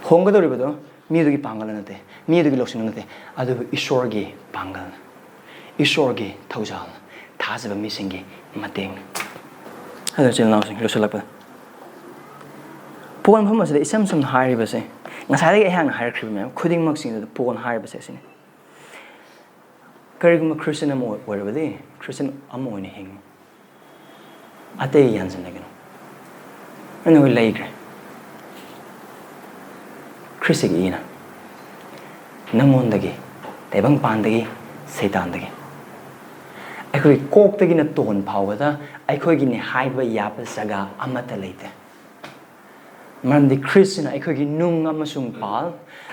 ꯍꯣꯡꯒꯗꯧꯔꯤꯕꯗꯣ ꯃꯤ ꯑꯗꯨꯒꯤ ꯄꯥꯡꯒꯜ ꯅꯠꯇꯦ, ꯃꯤ ꯑꯗꯨꯒꯤ ꯂꯧꯁꯤꯡ ꯅꯠꯇꯦ, ꯑꯗꯨꯕꯨ ꯏꯁꯣꯔꯒꯤ ꯄꯥꯡꯒꯜꯅ, ꯏꯁꯣꯔꯒꯤ ꯊꯧꯖꯥꯜꯅ, ꯊꯥꯖꯕ ꯃꯤꯁꯤꯡꯒꯤ ꯃꯇꯦꯡꯅ꯫ ꯑꯗꯣ ꯏꯆꯤꯜ ꯏꯅꯥꯎꯁꯤꯡ, ꯂꯣꯏꯁꯤꯜꯂꯛꯄꯗ ꯄꯣꯛꯅꯐꯝ ꯑꯁꯤꯗ ꯏꯁꯝ ꯁꯝꯅ ꯍꯥꯏꯔꯤꯕꯁꯦ, ꯉꯁꯥꯏꯗꯒꯤ ꯑꯩꯍꯥꯛꯅ ꯍꯥꯏꯔꯛꯈ꯭ꯔꯤꯕ ꯃꯌꯥꯝ ꯈꯨꯗꯤꯡꯃꯛꯁꯤꯡꯗꯨꯗ ꯄꯣꯛꯅ ꯍꯥꯏꯔꯤꯕꯁꯦ ꯑꯁꯤꯅꯤ꯫ ꯀꯔꯤꯒꯨꯝꯕ Christian ꯑꯃ ꯑꯣꯏ-, ꯑꯣꯏꯔꯕꯗꯤ Christian ꯑꯃ ꯑꯣꯏꯅ ꯍꯤꯡꯉꯨ꯫ ꯑꯇꯩ ꯌꯥꯟꯁꯤꯟꯅꯒꯅꯨ꯫ ꯑꯩꯅ ꯍꯣꯏ ꯂꯩꯈ꯭ꯔꯦ꯫ ꯈ꯭ꯔꯤꯁꯇꯒꯤ ꯏꯅ ꯅꯪꯉꯣꯟꯗꯒꯤ, ꯇꯥꯏꯕꯪꯄꯥꯟꯗꯒꯤ, ꯁꯩꯇꯥꯟꯗꯒꯤ꯫ ꯑꯩꯈꯣꯏ ꯀꯣꯛꯇꯒꯤꯅ ꯇꯣꯟ ꯐꯥꯎꯕꯗ ꯑꯩꯈꯣꯏꯒꯤꯅꯤ ꯍꯥꯏꯕ ꯌꯥꯕ ꯖꯒꯥ ꯑꯃꯠꯇ ꯂꯩꯇꯦ꯫ ꯃꯔꯝꯗꯤ ꯈ꯭ꯔꯤꯁꯁꯤꯅ ꯑꯩꯈꯣꯏꯒꯤ ꯅꯨꯡ ꯑꯃꯁꯨꯡ ꯄꯥꯜ,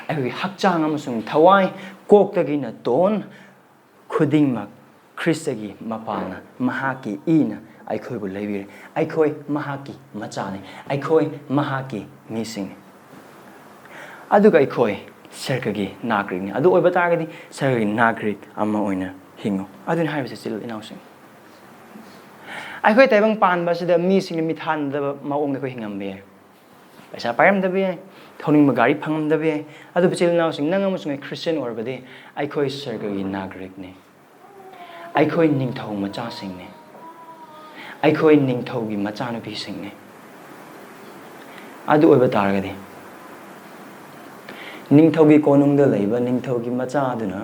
ꯑꯩꯈꯣꯏꯒꯤ ꯍꯛꯆꯥꯡ ꯑꯃꯁꯨꯡ ꯊꯋꯥꯏ, ꯀꯣꯛꯇꯒꯤꯅ ꯇꯣꯟ ꯈꯨꯗꯤꯡꯃꯛ ꯈ꯭ꯔꯤꯁꯇꯒꯤ ꯃꯄꯥꯅ, ꯃꯍꯥꯛꯀꯤ ꯏꯅ ꯑꯩꯈꯣꯏꯕꯨ ꯂꯩꯕꯤꯔꯦ꯫ ꯑꯩꯈꯣꯏ ꯃꯍꯥꯛꯀꯤ ꯃꯆꯥꯅꯤ꯫ ꯑꯩꯈꯣꯏ ꯃꯍꯥꯛꯀꯤ ꯃꯤꯁꯤꯡꯅꯤ꯫ ꯑꯗꯨꯒ ꯑꯩꯈꯣꯏ ꯁꯔꯒꯒꯤ ꯅꯥꯒꯔꯤꯛꯅꯤ꯫ ꯑꯗꯨ ꯑꯣꯏꯕ ꯇꯥꯔꯒꯗꯤ ꯁꯔꯒꯒꯤ ꯅꯥꯒꯔꯤꯛ ꯑꯃ ꯑꯣꯏꯅ ꯍꯤꯡꯉꯨ꯫ ꯑꯗꯨꯅꯤ ꯍꯥꯏꯔꯤꯕꯁꯦ, ꯏꯆꯤꯜ ꯏꯅꯥꯎꯁꯤꯡ꯫ ꯑꯩꯈꯣꯏ ꯇꯥꯏꯕꯪ ꯄꯥꯟꯕ ꯑꯁꯤꯗ ꯃꯤꯁꯤꯡꯅ ꯃꯤꯊꯥꯅꯗꯕ ꯃꯑꯣꯡꯗ ꯑꯩꯈꯣꯏ ꯍꯤꯡꯉꯝꯕ ꯌꯥꯏ꯫ ꯄꯩꯁꯥ ꯄꯥꯏꯔꯝꯗꯕ ꯌꯥꯏ, ꯊꯧꯅꯤꯡꯕ ꯒꯥꯔꯤ ꯐꯪꯉꯝꯗꯕ ꯌꯥꯏ꯫ ꯑꯗꯨꯕꯨ ꯏꯆꯤꯜ ꯏꯅꯥꯎꯁꯤꯡ, ꯅꯪ ꯑꯃꯁꯨꯡ ꯑꯩ ꯈ꯭ꯔꯤꯁꯇꯤꯌꯥꯟ ꯑꯣꯏꯔꯕꯗꯤ ꯑꯩꯈꯣꯏ ꯁꯔꯒꯒꯤ ꯅꯥꯒꯔꯤꯛꯅꯤ꯫ ꯑꯩꯈꯣꯏ ꯅꯤꯡꯊꯧ ꯃꯆꯥꯁꯤꯡꯅꯤ꯫ ꯑꯩꯈꯣꯏ ꯅꯤꯡꯊꯧꯒꯤ ꯃꯆꯥꯅꯨꯄꯤꯁꯤꯡꯅꯤ꯫ ꯑꯗꯨ ꯑꯣꯏꯕ ꯇꯥꯔꯒꯗꯤ ꯅꯤꯡꯊꯧꯒꯤ ꯀꯣꯅꯨꯡꯗ ꯂꯩꯕ ꯅꯤꯡꯊꯧꯒꯤ ꯃꯆꯥ ꯑꯗꯨꯅ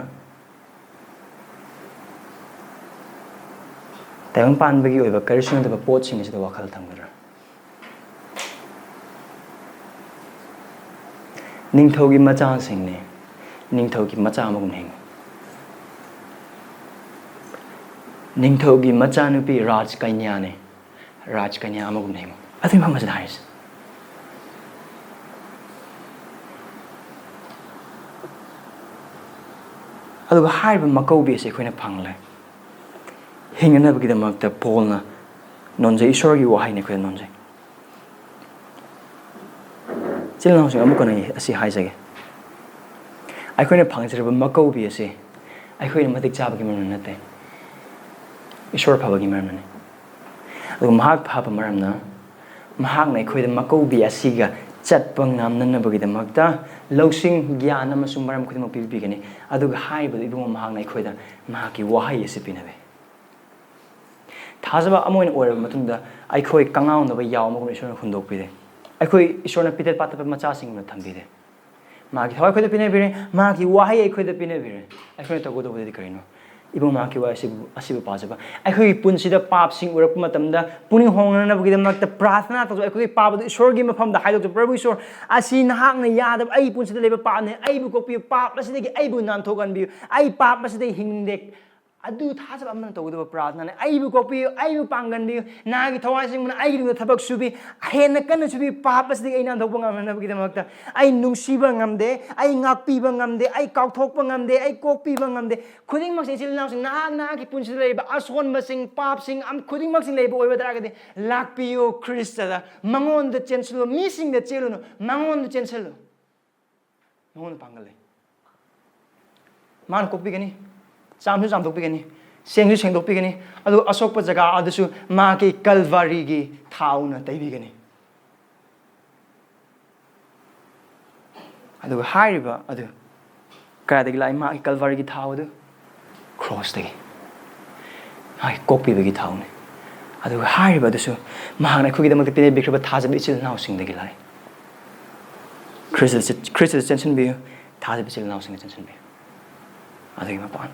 ꯇꯥꯏꯕꯪ ꯄꯥꯟꯕꯒꯤ ꯑꯣꯏꯕ ꯀꯔꯤꯁꯨ ꯅꯠꯇꯕ ꯄꯣꯠꯁꯤꯡ ꯑꯁꯤꯗ ꯋꯥꯈꯜ ꯊꯝꯒꯗ꯭ꯔꯥ? ꯅꯤꯡꯊꯧꯒꯤ ꯃꯆꯥꯁꯤꯡꯅꯤ꯫ ꯅꯤꯡꯊꯧꯒꯤ ꯃꯆꯥ ꯑꯃꯒꯨꯝꯅ ꯍꯤꯡꯉꯨ꯫ ꯅꯤꯡꯊꯧꯒꯤ ꯃꯆꯥꯅꯨꯄꯤ ꯔꯥꯖꯀꯟꯌꯥꯅꯤ꯫ ꯔꯥꯖꯀꯟꯌꯥ ꯑꯃꯒꯨꯝꯅ ꯍꯤꯡꯉꯨ꯫ ꯑꯗꯨꯒꯤ ꯃꯐꯝ ꯑꯁꯤꯗ ꯍꯥꯏꯔꯤꯁꯦ꯫ ꯑꯗꯨꯒ ꯍꯥꯏꯔꯤꯕ ꯃꯀꯧꯕꯤ ꯑꯁꯤ ꯑꯩꯈꯣꯏꯅ ꯐꯪꯂꯦ꯫ ꯍꯤꯡꯅꯅꯕꯒꯤꯗꯃꯛꯇ ꯄꯣꯜꯅ ꯅꯣꯟꯖꯩ, ꯏꯁꯣꯔꯒꯤ ꯋꯥꯍꯩꯅ ꯑꯩꯈꯣꯏꯗ ꯅꯣꯟꯖꯩ꯫ ꯏꯆꯤꯜ ꯏꯅꯥꯎꯁꯤꯡ, ꯑꯃꯨꯛꯀ ꯍꯟꯅ ꯑꯩ ꯑꯁꯤ ꯍꯥꯏꯖꯒꯦ꯫ ꯑꯩꯈꯣꯏꯅ ꯐꯪꯖꯔꯕ ꯃꯀꯧꯕꯤ ꯑꯁꯤ ꯑꯩꯈꯣꯏꯅ ꯃꯇꯤꯛ ꯆꯥꯕꯒꯤ ꯃꯔꯝ ꯅꯠꯇꯦ, ꯏꯁꯣꯔ ꯐꯕꯒꯤ ꯃꯔꯝꯅꯅꯤ꯫ ꯑꯗꯨꯒ ꯃꯍꯥꯛ ꯐꯕ ꯃꯔꯝꯅ ꯃꯍꯥꯛꯅ ꯑꯩꯈꯣꯏꯗ ꯃꯀꯧꯕꯤ ꯑꯁꯤꯒ ꯆꯠꯄ ꯉꯝꯅꯅꯕꯒꯤꯗꯃꯛꯇ ꯂꯧꯁꯤꯡ, ꯒ꯭ꯌꯥꯟ ꯑꯃꯁꯨꯡ ꯃꯔꯝ ꯈꯨꯗꯤꯡꯃꯛ ꯄꯤꯕꯤꯒꯅꯤ꯫ ꯑꯗꯨꯒ ꯍꯥꯏꯔꯤꯕꯗꯨ ꯏꯕꯨꯡꯉꯣ ꯃꯍꯥꯛꯅ ꯑꯩꯈꯣꯏꯗ ꯃꯍꯥꯛꯀꯤ ꯋꯥꯍꯩ ꯑꯁꯤ ꯄꯤꯅꯕꯤ꯫ ꯊꯥꯖꯕ ꯑꯃ ꯑꯣꯏꯅ ꯑꯣꯏꯔꯕ ꯃꯇꯨꯡꯗ ꯑꯩꯈꯣꯏ ꯀꯉꯥꯎꯅꯕ ꯌꯥꯎ ꯑꯃꯒꯨꯝꯅ ꯏꯁꯣꯔꯅ ꯍꯨꯟꯗꯣꯛꯄꯤꯗꯦ꯫ ꯑꯩꯈꯣꯏ ꯏꯁꯣꯔꯅ ꯄꯤꯇꯠ ꯄꯥꯇꯠꯄ ꯃꯆꯥꯁꯤꯡꯒꯨꯝꯅ ꯊꯝꯕꯤꯗꯦ꯫ ꯃꯥꯒꯤ ꯊꯋꯥꯏ ꯑꯩꯈꯣꯏꯗ ꯄꯤꯅꯕꯤꯔꯦ, ꯃꯥꯒꯤ ꯋꯥꯍꯩ ꯑꯩꯈꯣꯏꯗ ꯄꯤꯅꯕꯤꯔꯦ꯫ ꯑꯩꯈꯣꯏꯅ ꯇꯧꯒꯗꯧꯕꯗꯤ ꯀꯔꯤꯅꯣ? ꯏꯕꯨꯡ ꯃꯍꯥꯛꯀꯤ ꯋꯥꯍꯩ ꯑꯁꯤꯕꯨ, ꯑꯁꯤꯕꯨ ꯄꯥꯖꯕ꯫ ꯑꯩꯈꯣꯏꯒꯤ ꯄꯨꯟꯁꯤꯗ ꯄꯥꯞꯁꯤꯡ ꯎꯔꯛꯄ ꯃꯇꯝꯗ ꯄꯨꯛꯅꯤꯡ ꯍꯣꯡꯅꯅꯕꯒꯤꯗꯃꯛꯇ ꯄ꯭ꯔꯥꯊꯅꯥ ꯇꯧꯖꯕ꯫ ꯑꯩꯈꯣꯏꯒꯤ ꯄꯥꯞ ꯑꯗꯨ ꯏꯁꯣꯔꯒꯤ ꯃꯐꯝꯗ ꯍꯥꯏꯗꯣꯛꯆꯕ꯫ ꯄ꯭ꯔꯚꯨ ꯏꯁꯣꯔ, ꯑꯁꯤ ꯅꯍꯥꯛꯅ ꯌꯥꯗꯕ ꯑꯩꯒꯤ ꯄꯨꯟꯁꯤꯗ ꯂꯩꯕ ꯄꯥꯞꯅꯤ꯫ ꯑꯩꯕꯨ ꯀꯣꯛꯄꯤꯌꯨ, ꯄꯥꯞ ꯑꯁꯤꯗꯒꯤ ꯑꯩꯕꯨ ꯅꯥꯟꯊꯣꯛꯍꯟꯕꯤꯌꯨ꯫ ꯑꯩ ꯄꯥꯞ ꯑꯁꯤꯗꯒꯤ ꯍꯤꯡꯅꯤꯡꯗꯦ꯫ ꯑꯗꯨ ꯊꯥꯖꯕ ꯑꯃꯅ ꯇꯧꯒꯗꯕ ꯄ꯭ꯔꯥꯊꯅꯥꯅꯤ꯫ "ꯑꯩꯕꯨ ꯀꯣꯛꯄꯤꯌꯨ, ꯑꯩꯕꯨ ꯄꯥꯡꯒꯟꯕꯤꯌꯨ, ꯅꯍꯥꯛꯀꯤ ꯊꯋꯥꯏ ꯑꯁꯦꯡꯕꯅ ꯑꯩꯒꯤꯗꯃꯛꯇ ꯊꯕꯛ ꯁꯨꯕꯤ, ꯍꯦꯟꯅ ꯀꯟꯅ ꯁꯨꯕꯤ, ꯄꯥꯞ ꯑꯁꯤꯗꯒꯤ ꯑꯩ ꯅꯥꯟꯊꯣꯛꯄ ꯉꯝꯅꯅꯕꯒꯤꯗꯃꯛꯇ꯫ ꯑꯩ ꯅꯨꯡꯁꯤꯕ ꯉꯝꯗꯦ, ꯑꯩ ꯉꯥꯛꯄꯤꯕ ꯉꯝꯗꯦ, ꯑꯩ ꯀꯥꯎꯊꯣꯛꯄ ꯉꯝꯗꯦ, ꯑꯩ ꯀꯣꯛꯄꯤꯕ ꯉꯝꯗꯦ꯫" ꯈꯨꯗꯤꯡꯃꯛꯁꯦ, ꯏꯆꯤꯜ ꯏꯅꯥꯎꯁꯤꯡ, ꯅꯍꯥꯛ ꯅꯍꯥꯛꯀꯤ ꯄꯨꯟꯁꯤꯗ ꯂꯩꯔꯤꯕ ꯑꯁꯣꯟꯕꯁꯤꯡ, ꯄꯥꯞꯁꯤꯡ, ꯑꯝ-, ꯈꯨꯗꯤꯡꯃꯛꯁꯤꯡ ꯂꯩꯕ ꯑꯣꯏꯕ ꯇꯥꯔꯒꯗꯤ, ꯂꯥꯛꯄꯤꯌꯨ ꯈ꯭ꯔꯤꯁꯇꯗ, ꯃꯉꯣꯟꯗ ꯆꯦꯟꯁꯤꯜꯂꯨ, ꯃꯤꯁꯤꯡꯗ ꯆꯦꯜꯂꯨꯅꯨ, ꯃꯉꯣꯟꯗ ꯆꯦꯟꯁꯤꯜꯂꯨ꯫ ꯃꯉꯣꯟꯗ ꯄꯥꯡꯒꯜ ꯂꯩ꯫ ꯃꯥꯅ ꯀꯣꯛꯄꯤꯒꯅꯤ, ꯆꯥꯝꯁꯨ ꯆꯥꯝꯊꯣꯛꯄꯤꯒꯅꯤ, ꯁꯦꯡꯁꯨ ꯁꯦꯡꯗꯣꯛꯄꯤꯒꯅꯤ, ꯑꯗꯨꯒ ꯑꯁꯣꯛꯄ ꯖꯒꯥ ꯑꯗꯨꯁꯨ ꯃꯥꯒꯤ ꯀꯜꯚꯥꯔꯤꯒꯤ ꯊꯥꯎꯅ ꯇꯩꯕꯤꯒꯅꯤ꯫ ꯑꯗꯨꯒ ꯍꯥꯏꯔꯤꯕ ꯑꯗꯨ ꯀꯗꯥꯏꯗꯒꯤ ꯂꯥꯛꯏ? ꯃꯥꯒꯤ ꯀꯜꯚꯥꯔꯤꯒꯤ ꯊꯥꯎ ꯑꯗꯨ ꯀ꯭ꯔꯣꯁꯇꯒꯤ, ꯃꯥꯒꯤ ꯀꯣꯛꯄꯤꯕꯒꯤ ꯊꯥꯎꯅꯤ꯫ ꯑꯗꯨꯒ ꯍꯥꯏꯔꯤꯕ ꯑꯗꯨꯁꯨ ꯃꯍꯥꯛꯅ ꯑꯩꯈꯣꯏꯒꯤꯗꯃꯛꯇ ꯄꯤꯕꯤꯈ꯭ꯔꯕ ꯊꯥꯖꯕ ꯏꯆꯤꯜ ꯏꯅꯥꯎꯁꯤꯡꯗꯒꯤ ꯂꯥꯛꯏ꯫ ꯈ꯭ꯔꯤꯁꯇꯗ ꯆꯦ-, ꯈ꯭ꯔꯤꯁꯇꯗ ꯆꯦꯟꯁꯤꯟꯕꯤꯌꯨ, ꯊꯥꯖꯕ ꯏꯆꯤꯜ ꯏꯅꯥꯎꯁꯤꯡꯗ ꯆꯦꯟꯁꯤꯟꯕꯤꯌꯨ꯫ ꯑꯗꯨꯒꯤ ꯃꯄꯥꯟ꯫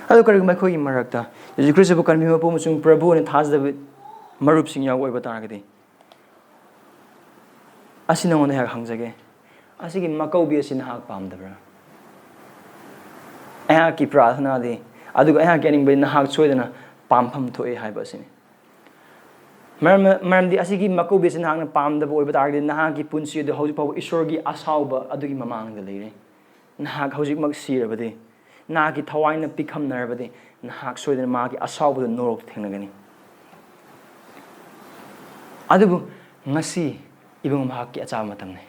ꯑꯗꯨ ꯀꯔꯤꯒꯨꯝꯕ ꯑꯩꯈꯣꯏꯒꯤ ꯃꯔꯛꯇ ꯌꯦꯁꯨ ꯈ꯭ꯔꯤꯁꯇꯕꯨ ꯀꯟꯕꯤꯕ ꯃꯄꯨ ꯑꯃꯁꯨꯡ ꯄ꯭ꯔꯚꯨ ꯑꯣꯏꯅ ꯊꯥꯖꯗꯕ ꯃꯔꯨꯞꯁꯤꯡ ꯌꯥꯎꯕ ꯑꯣꯏꯕ ꯇꯥꯔꯒꯗꯤ, ꯑꯁꯤ ꯅꯉꯣꯟꯗ ꯑꯩꯍꯥꯛ ꯍꯪꯖꯒꯦ꯫ ꯑꯁꯤꯒꯤ ꯃꯀꯧꯕꯤ ꯑꯁꯤ ꯅꯍꯥꯛ ꯄꯥꯝꯗꯕ꯭ꯔꯥ? ꯑꯩꯍꯥꯛꯀꯤ ꯄ꯭ꯔꯥꯊꯅꯥꯗꯤ, ꯑꯗꯨꯒ ꯑꯩꯍꯥꯛꯀꯤ ꯑꯅꯤꯡꯕꯗꯤ ꯅꯍꯥꯛ ꯁꯣꯏꯗꯅ ꯄꯥꯝꯐꯝ ꯊꯣꯛꯏ ꯍꯥꯏꯕ ꯑꯁꯤꯅꯤ꯫ ꯃꯔꯝ, ꯃꯔꯝꯗꯤ ꯑꯁꯤꯒꯤ ꯃꯀꯧꯕꯤ ꯑꯁꯤ ꯅꯍꯥꯛꯅ ꯄꯥꯝꯗꯕ ꯑꯣꯏꯕ ꯇꯥꯔꯒꯗꯤ, ꯅꯍꯥꯛꯀꯤ ꯄꯨꯟꯁꯤ ꯑꯗꯨ ꯍꯧꯖꯤꯛ ꯐꯥꯎꯕ ꯏꯁꯣꯔꯒꯤ ꯑꯁꯥꯎꯕ ꯑꯗꯨꯒꯤ ꯃꯃꯥꯡꯗ ꯂꯩꯔꯦ꯫ ꯅꯍꯥꯛ ꯍꯧꯖꯤꯛꯃꯛ ꯁꯤꯔꯕꯗꯤ, ꯅꯍꯥꯛꯀꯤ ꯊꯋꯥꯏꯅ ꯄꯤꯛꯈꯝꯅꯔꯕꯗꯤ, ꯅꯍꯥꯛ ꯁꯣꯏꯗꯅ ꯃꯍꯥꯛꯀꯤ ꯑꯁꯥꯎꯕꯗ ꯅꯣꯔꯣꯛꯇ ꯊꯦꯡꯅꯒꯅꯤ꯫ ꯑꯗꯨꯕꯨ ꯉꯁꯤ ꯏꯕꯨꯡꯉꯣ ꯃꯍꯥꯛꯀꯤ ꯑꯆꯥꯕ ꯃꯇꯝꯅꯤ꯫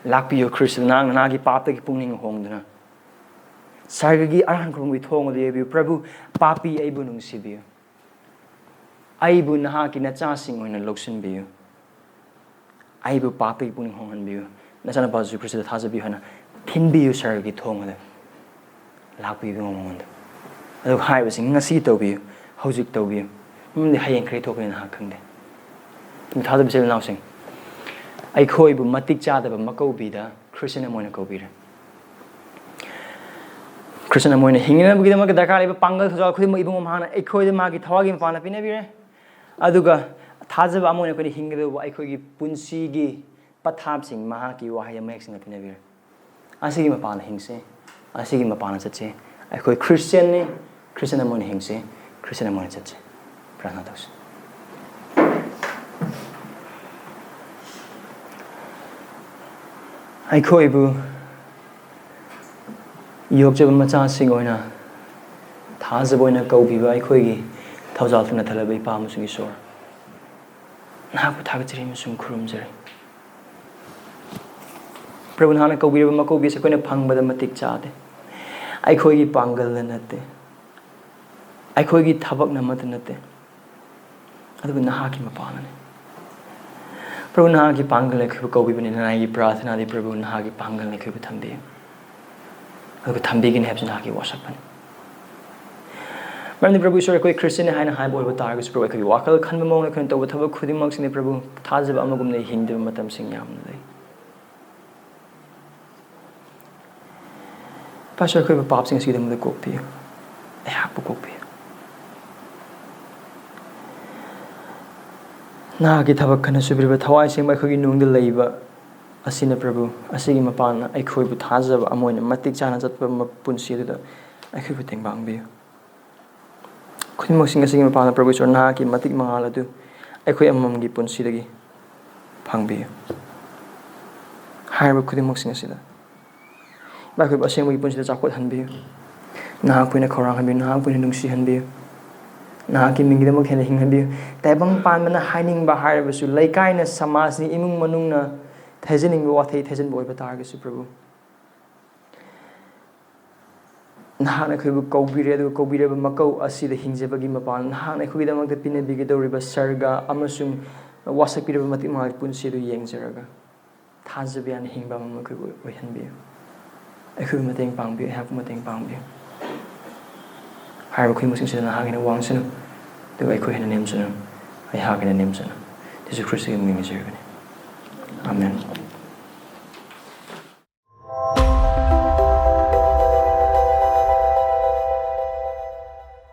ꯂꯥꯛꯄꯤꯌꯨ ꯈ꯭ꯔꯤꯁꯇ, ꯅꯍꯥꯛ ꯅꯍꯥꯛꯀꯤ ꯄꯥꯞꯇꯒꯤ ꯄꯨꯛꯅꯤꯡ ꯍꯣꯡꯗꯨꯅ ꯁꯔꯒꯒꯤ ꯑꯔꯥꯟ ꯈꯨꯔꯨꯝꯒꯤ ꯊꯣꯡ ꯑꯗꯨ ꯌꯩꯕꯤꯌꯨ꯫ "ꯄ꯭ꯔꯚꯨ, ꯄꯥꯄꯤ ꯑꯩꯕꯨ ꯅꯨꯡꯁꯤꯕꯤꯌꯨ꯫ ꯑꯩꯕꯨ ꯅꯍꯥꯛꯀꯤ ꯅꯆꯥꯁꯤꯡ ꯑꯣꯏꯅ ꯂꯧꯁꯤꯟꯕꯤꯌꯨ꯫ ꯑꯩꯕꯨ ꯄꯥꯄꯤ ꯄꯨꯛꯅꯤꯡ ꯍꯣꯡꯍꯟꯕꯤꯌꯨ꯫ ꯅꯆꯥꯅꯨꯄꯥ ꯖꯤꯁꯨ ꯈ꯭ꯔꯤꯁꯇꯗ ꯊꯥꯖꯕꯤꯌꯨ" ꯍꯥꯏꯅ ꯊꯤꯟꯕꯤꯌꯨ ꯁꯔꯒꯤ ꯊꯣꯡ ꯑꯗꯨ꯫ ꯂꯥꯛꯄꯤꯌꯨ ꯃꯉꯣꯟꯗ꯫ ꯑꯗꯨ ꯍꯥꯏꯕꯁꯤ ꯉꯁꯤ ꯇꯧꯕꯤꯌꯨ, ꯍꯧꯖꯤꯛ ꯇꯧꯕꯤꯌꯨ꯫ ꯃꯔꯝꯗꯤ ꯍꯌꯦꯡ ꯀꯔꯤ ꯊꯣꯛꯀꯅꯤ ꯅꯍꯥꯛ ꯈꯪꯗꯦ꯫ ꯑꯗꯨ ꯊꯥꯖꯕ ꯏꯆꯤꯜ ꯏꯅꯥꯎꯁꯤꯡ, ꯑꯩꯈꯣꯏꯕꯨ ꯃꯇꯤꯛ ꯆꯥꯗꯕ ꯃꯀꯧꯕꯤꯗ ꯈ꯭ꯔꯤꯁꯇꯟ ꯑꯃ ꯑꯣꯏꯅ ꯀꯧꯕꯤꯔꯦ꯫ ꯈ꯭ꯔꯤꯁꯇꯟ ꯑꯃ ꯑꯣꯏꯅ ꯍꯤꯡꯅꯅꯕꯒꯤꯗꯃꯛꯇ ꯗꯔꯀꯥꯔ ꯂꯩꯕ ꯄꯥꯡꯒꯜ ꯊꯧꯖꯥꯜ ꯈꯨꯗꯤꯡꯃꯛ ꯏꯕꯨꯡꯉꯣ ꯃꯍꯥꯛꯅ ꯑꯩꯈꯣꯏꯗ ꯃꯥꯒꯤ ꯊꯋꯥꯏꯒꯤ ꯃꯄꯥꯟꯗ ꯄꯤꯅꯕꯤꯔꯦ꯫ ꯑꯗꯨꯒ ꯊꯥꯖꯕ ꯑꯃ ꯑꯣꯏꯅ ꯑꯩꯈꯣꯏꯅ ꯍꯤꯡꯒꯗꯧꯕ ꯑꯩꯈꯣꯏꯒꯤ ꯄꯨꯟꯁꯤꯒꯤ ꯄꯊꯥꯞꯁꯤꯡ ꯃꯍꯥꯛꯀꯤ ꯋꯥꯍꯩꯗ ꯃꯌꯦꯛ ꯁꯦꯡꯅ ꯄꯤꯅꯕꯤꯔꯦ꯫ ꯑꯁꯤꯒꯤ ꯃꯄꯥꯟꯗ ꯍꯤꯡꯁꯤ, ꯑꯁꯤꯒꯤ ꯃꯄꯥꯟꯗ ꯆꯠꯁꯤ꯫ ꯑꯩꯈꯣꯏ ꯈ꯭ꯔꯤꯁꯇꯤꯌꯟꯅꯤ, ꯈ꯭ꯔꯤꯁꯇꯤꯌꯥꯟ ꯑꯃ ꯑꯣꯏꯅ ꯍꯤꯡꯁꯤ, ꯈ꯭ꯔꯤꯁꯇꯤꯌꯥꯟ ꯑꯃ ꯑꯣꯏꯅ ꯆꯠꯁꯤ꯫ ꯄ꯭ꯔꯥꯔꯊꯅꯥ ꯇꯧꯁꯤ꯫ ꯑꯩꯈꯣꯏꯕꯨ ꯌꯣꯛꯆꯕ ꯃꯆꯥꯁꯤꯡ ꯑꯣꯏꯅ ꯊꯥꯖꯕ ꯑꯣꯏꯅ ꯀꯧꯕꯤꯕ ꯑꯩꯈꯣꯏꯒꯤ ꯊꯧꯖꯥꯜ ꯇꯅ ꯊꯜꯂꯕ ꯏꯄꯥ ꯑꯃꯁꯨꯡ ꯏꯁꯣꯔ, ꯅꯍꯥꯛꯄꯨ ꯊꯥꯒꯠꯆꯔꯤ ꯑꯃꯁꯨꯡ ꯈꯨꯔꯨꯝꯖꯔꯤ꯫ ꯄ꯭ꯔꯚꯨ, ꯅꯍꯥꯛꯅ ꯀꯧꯕꯤꯔꯕ ꯃꯀꯧꯕꯤꯁꯦ ꯑꯩꯈꯣꯏꯅ ꯐꯪꯕꯗ ꯃꯇꯤꯛ ꯆꯥꯗꯦ꯫ ꯑꯩꯈꯣꯏꯒꯤ ꯄꯥꯡꯒꯜꯅ ꯅꯠꯇꯦ, ꯑꯩꯈꯣꯏꯒꯤ ꯊꯕꯛꯅ ꯑꯃꯠꯇ ꯅꯠꯇꯦ, ꯑꯗꯨꯕꯨ ꯅꯍꯥꯛꯀꯤ ꯃꯄꯥꯡꯒꯜꯅꯤ꯫ ꯄ꯭ꯔꯚꯨ, ꯅꯍꯥꯛꯀꯤ ꯄꯥꯡꯒꯜ ꯑꯩꯈꯣꯏꯕꯨ ꯀꯧꯕꯤꯕꯅꯤꯅ ꯑꯩꯒꯤ ꯄ꯭ꯔꯥꯔꯊꯅꯥꯗꯤ, ꯄ꯭ꯔꯚꯨ, ꯅꯍꯥꯛꯀꯤ ꯄꯥꯡꯒꯜꯅ ꯑꯩꯈꯣꯏꯕꯨ ꯊꯝꯕꯤꯌꯨ, ꯑꯗꯨꯒ ꯊꯝꯕꯤꯒꯅꯤ ꯍꯥꯏꯕꯁꯤ ꯅꯍꯥꯛꯀꯤ ꯋꯥꯁꯛꯄꯅꯤ꯫ ꯃꯔꯝꯗꯤ ꯄ꯭ꯔꯚꯨ ꯏꯁꯣꯔ, ꯑꯩꯈꯣꯏ ꯈ꯭ꯔꯤꯁꯇꯤꯌꯟꯅꯤ ꯍꯥꯏꯅ ꯍꯥꯏꯕ ꯑꯣꯏꯕ ꯇꯥꯔꯒꯁꯨ, ꯄ꯭ꯔꯚꯨ, ꯑꯩꯈꯣꯏꯒꯤ ꯋꯥꯈꯜ ꯈꯟꯕ ꯃꯑꯣꯡ, ꯑꯩꯈꯣꯏꯅ ꯇꯧꯕ ꯊꯕꯛ ꯈꯨꯗꯤꯡꯃꯛꯁꯤꯡꯗꯤ, ꯄ꯭ꯔꯚꯨ, ꯊꯥꯖꯕ ꯑꯃꯒꯨꯝꯅ ꯍꯤꯡꯗꯕ ꯃꯇꯝꯁꯤꯡ ꯌꯥꯝꯅ ꯂꯩ꯫ ꯄꯥꯁꯇꯔ, ꯑꯩꯈꯣꯏꯕꯨ ꯄꯥꯞꯁꯤꯡ ꯑꯁꯤꯒꯤꯗꯃꯛꯇ ꯀꯣꯛꯄꯤꯌꯨ, ꯑꯩꯍꯥꯛꯄꯨ ꯀꯣꯛꯄꯤꯌꯨ꯫ ꯅꯍꯥꯛꯀꯤ ꯊꯕꯛ ꯀꯟꯅ ꯁꯨꯕꯤꯔꯤꯕ ꯊꯋꯥꯏ ꯁꯦꯡꯕ ꯑꯩꯈꯣꯏꯒꯤ ꯅꯨꯡꯗ ꯂꯩꯕ ꯑꯁꯤꯅ, ꯄ꯭ꯔꯚꯨ, ꯑꯁꯤꯒꯤ ꯃꯄꯥꯟꯅ ꯑꯩꯈꯣꯏꯕꯨ ꯊꯥꯖꯕ ꯑꯃ ꯑꯣꯏꯅ ꯃꯇꯤꯛ ꯆꯥꯅ ꯆꯠꯄ ꯃ-, ꯄꯨꯟꯁꯤ ꯑꯗꯨꯗ ꯑꯩꯈꯣꯏꯕꯨ ꯇꯦꯡꯕꯥꯡꯕꯤꯌꯨ꯫ ꯈꯨꯗꯤꯡꯃꯛꯁꯤꯡ ꯑꯁꯤꯒꯤ ꯃꯄꯥꯟꯗ, ꯄ꯭ꯔꯚꯨ ꯏꯁꯣꯔ, ꯅꯍꯥꯛꯀꯤ ꯃꯇꯤꯛ ꯃꯉꯥꯜ ꯑꯗꯨ ꯑꯩꯈꯣꯏ ꯑꯃꯃꯝꯒꯤ ꯄꯨꯟꯁꯤꯗꯒꯤ ꯐꯪꯕꯤꯌꯨ꯫ ꯍꯥꯏꯔꯤꯕ ꯈꯨꯗꯤꯡꯃꯛꯁꯤꯡ ꯑꯁꯤꯗ ꯏꯃꯥ, ꯑꯩꯈꯣꯏꯕꯨ ꯑꯁꯦꯡꯕꯒꯤ ꯄꯨꯟꯁꯤꯗ ꯆꯥꯎꯈꯠꯍꯟꯕꯤꯌꯨ꯫ ꯅꯍꯥꯛꯄꯨ ꯑꯣꯏꯅ ꯈꯧꯔꯥꯡꯍꯟꯕꯤꯌꯨ, ꯅꯍꯥꯛꯄꯨ ꯑꯣꯏꯅ ꯅꯨꯡꯁꯤꯍꯟꯕꯤꯌꯨ, ꯅꯍꯥꯛꯀꯤ ꯃꯤꯡꯒꯤꯗꯃꯛ ꯍꯦꯟꯅ ꯍꯤꯡꯍꯟꯕꯤꯌꯨ꯫ ꯇꯥꯏꯕꯪ ꯄꯥꯟꯕꯅ ꯍꯥꯏꯅꯤꯡꯕ ꯍꯥꯏꯔꯕꯁꯨ, ꯂꯩꯀꯥꯏꯅ, ꯁꯃꯥꯖꯅ, ꯏꯃꯨꯡ ꯃꯅꯨꯡꯅ ꯊꯩꯖꯅꯤꯡꯕ ꯋꯥꯊꯩ ꯊꯩꯖꯟꯕ ꯑꯣꯏꯕ ꯇꯥꯔꯒꯁꯨ, ꯄ꯭ꯔꯚꯨ, ꯅꯍꯥꯛꯅ ꯑꯩꯈꯣꯏꯕꯨ ꯀꯧꯕꯤꯔꯦ, ꯑꯗꯨꯒ ꯀꯧꯕꯤꯔꯕ ꯃꯀꯧ ꯑꯁꯤꯗ ꯍꯤꯡꯖꯕꯒꯤ ꯃꯄꯥꯟ, ꯅꯍꯥꯛꯅ ꯑꯩꯈꯣꯏꯒꯤꯗꯃꯛꯇ ꯄꯤꯅꯕꯤꯒꯗꯧꯔꯤꯕ ꯁꯔꯒ ꯑꯃꯁꯨꯡ ꯋꯥꯁꯛꯄꯤꯔꯕ ꯃꯇꯤꯛ ꯃꯉꯥꯜꯒꯤ ꯄꯨꯟꯁꯤ ꯑꯗꯨ ꯌꯦꯡꯖꯔꯒ, ꯊꯥꯖꯕ ꯌꯥꯅ ꯍꯤꯡꯕ ꯑꯃ ꯑꯩꯈꯣꯏꯕꯨ ꯑꯣꯏꯍꯟꯕꯤꯌꯨ꯫ ꯑꯩꯈꯣꯏꯕꯨ ꯃꯇꯦꯡ ꯄꯥꯡꯕꯤꯌꯨ, ꯑꯩꯍꯥꯛꯄꯨ ꯃꯇꯦꯡ ꯄꯥꯡꯕꯤꯌꯨ꯫ ꯍꯥꯏꯔꯤꯕ ꯈꯨꯗꯤꯡꯃꯛꯁꯤꯡꯁꯤꯗ ꯅꯍꯥꯛ ꯍꯦꯟꯅ ꯋꯥꯡꯁꯅꯨ, ꯑꯗꯨꯒ ꯑꯩꯈꯣꯏ ꯍꯦꯟꯅ ꯅꯦꯝꯁꯅꯨ, ꯑꯩꯍꯥꯛ ꯍꯦꯟꯅ ꯅꯦꯝꯁꯅꯨ꯫ ꯖꯤꯁꯨ ꯈ꯭ꯔꯤꯁꯇꯒꯤ ꯃꯃꯤꯡ ꯅꯤꯖꯔꯤꯕꯅꯤ꯫ ꯑꯥꯃꯦꯟ꯫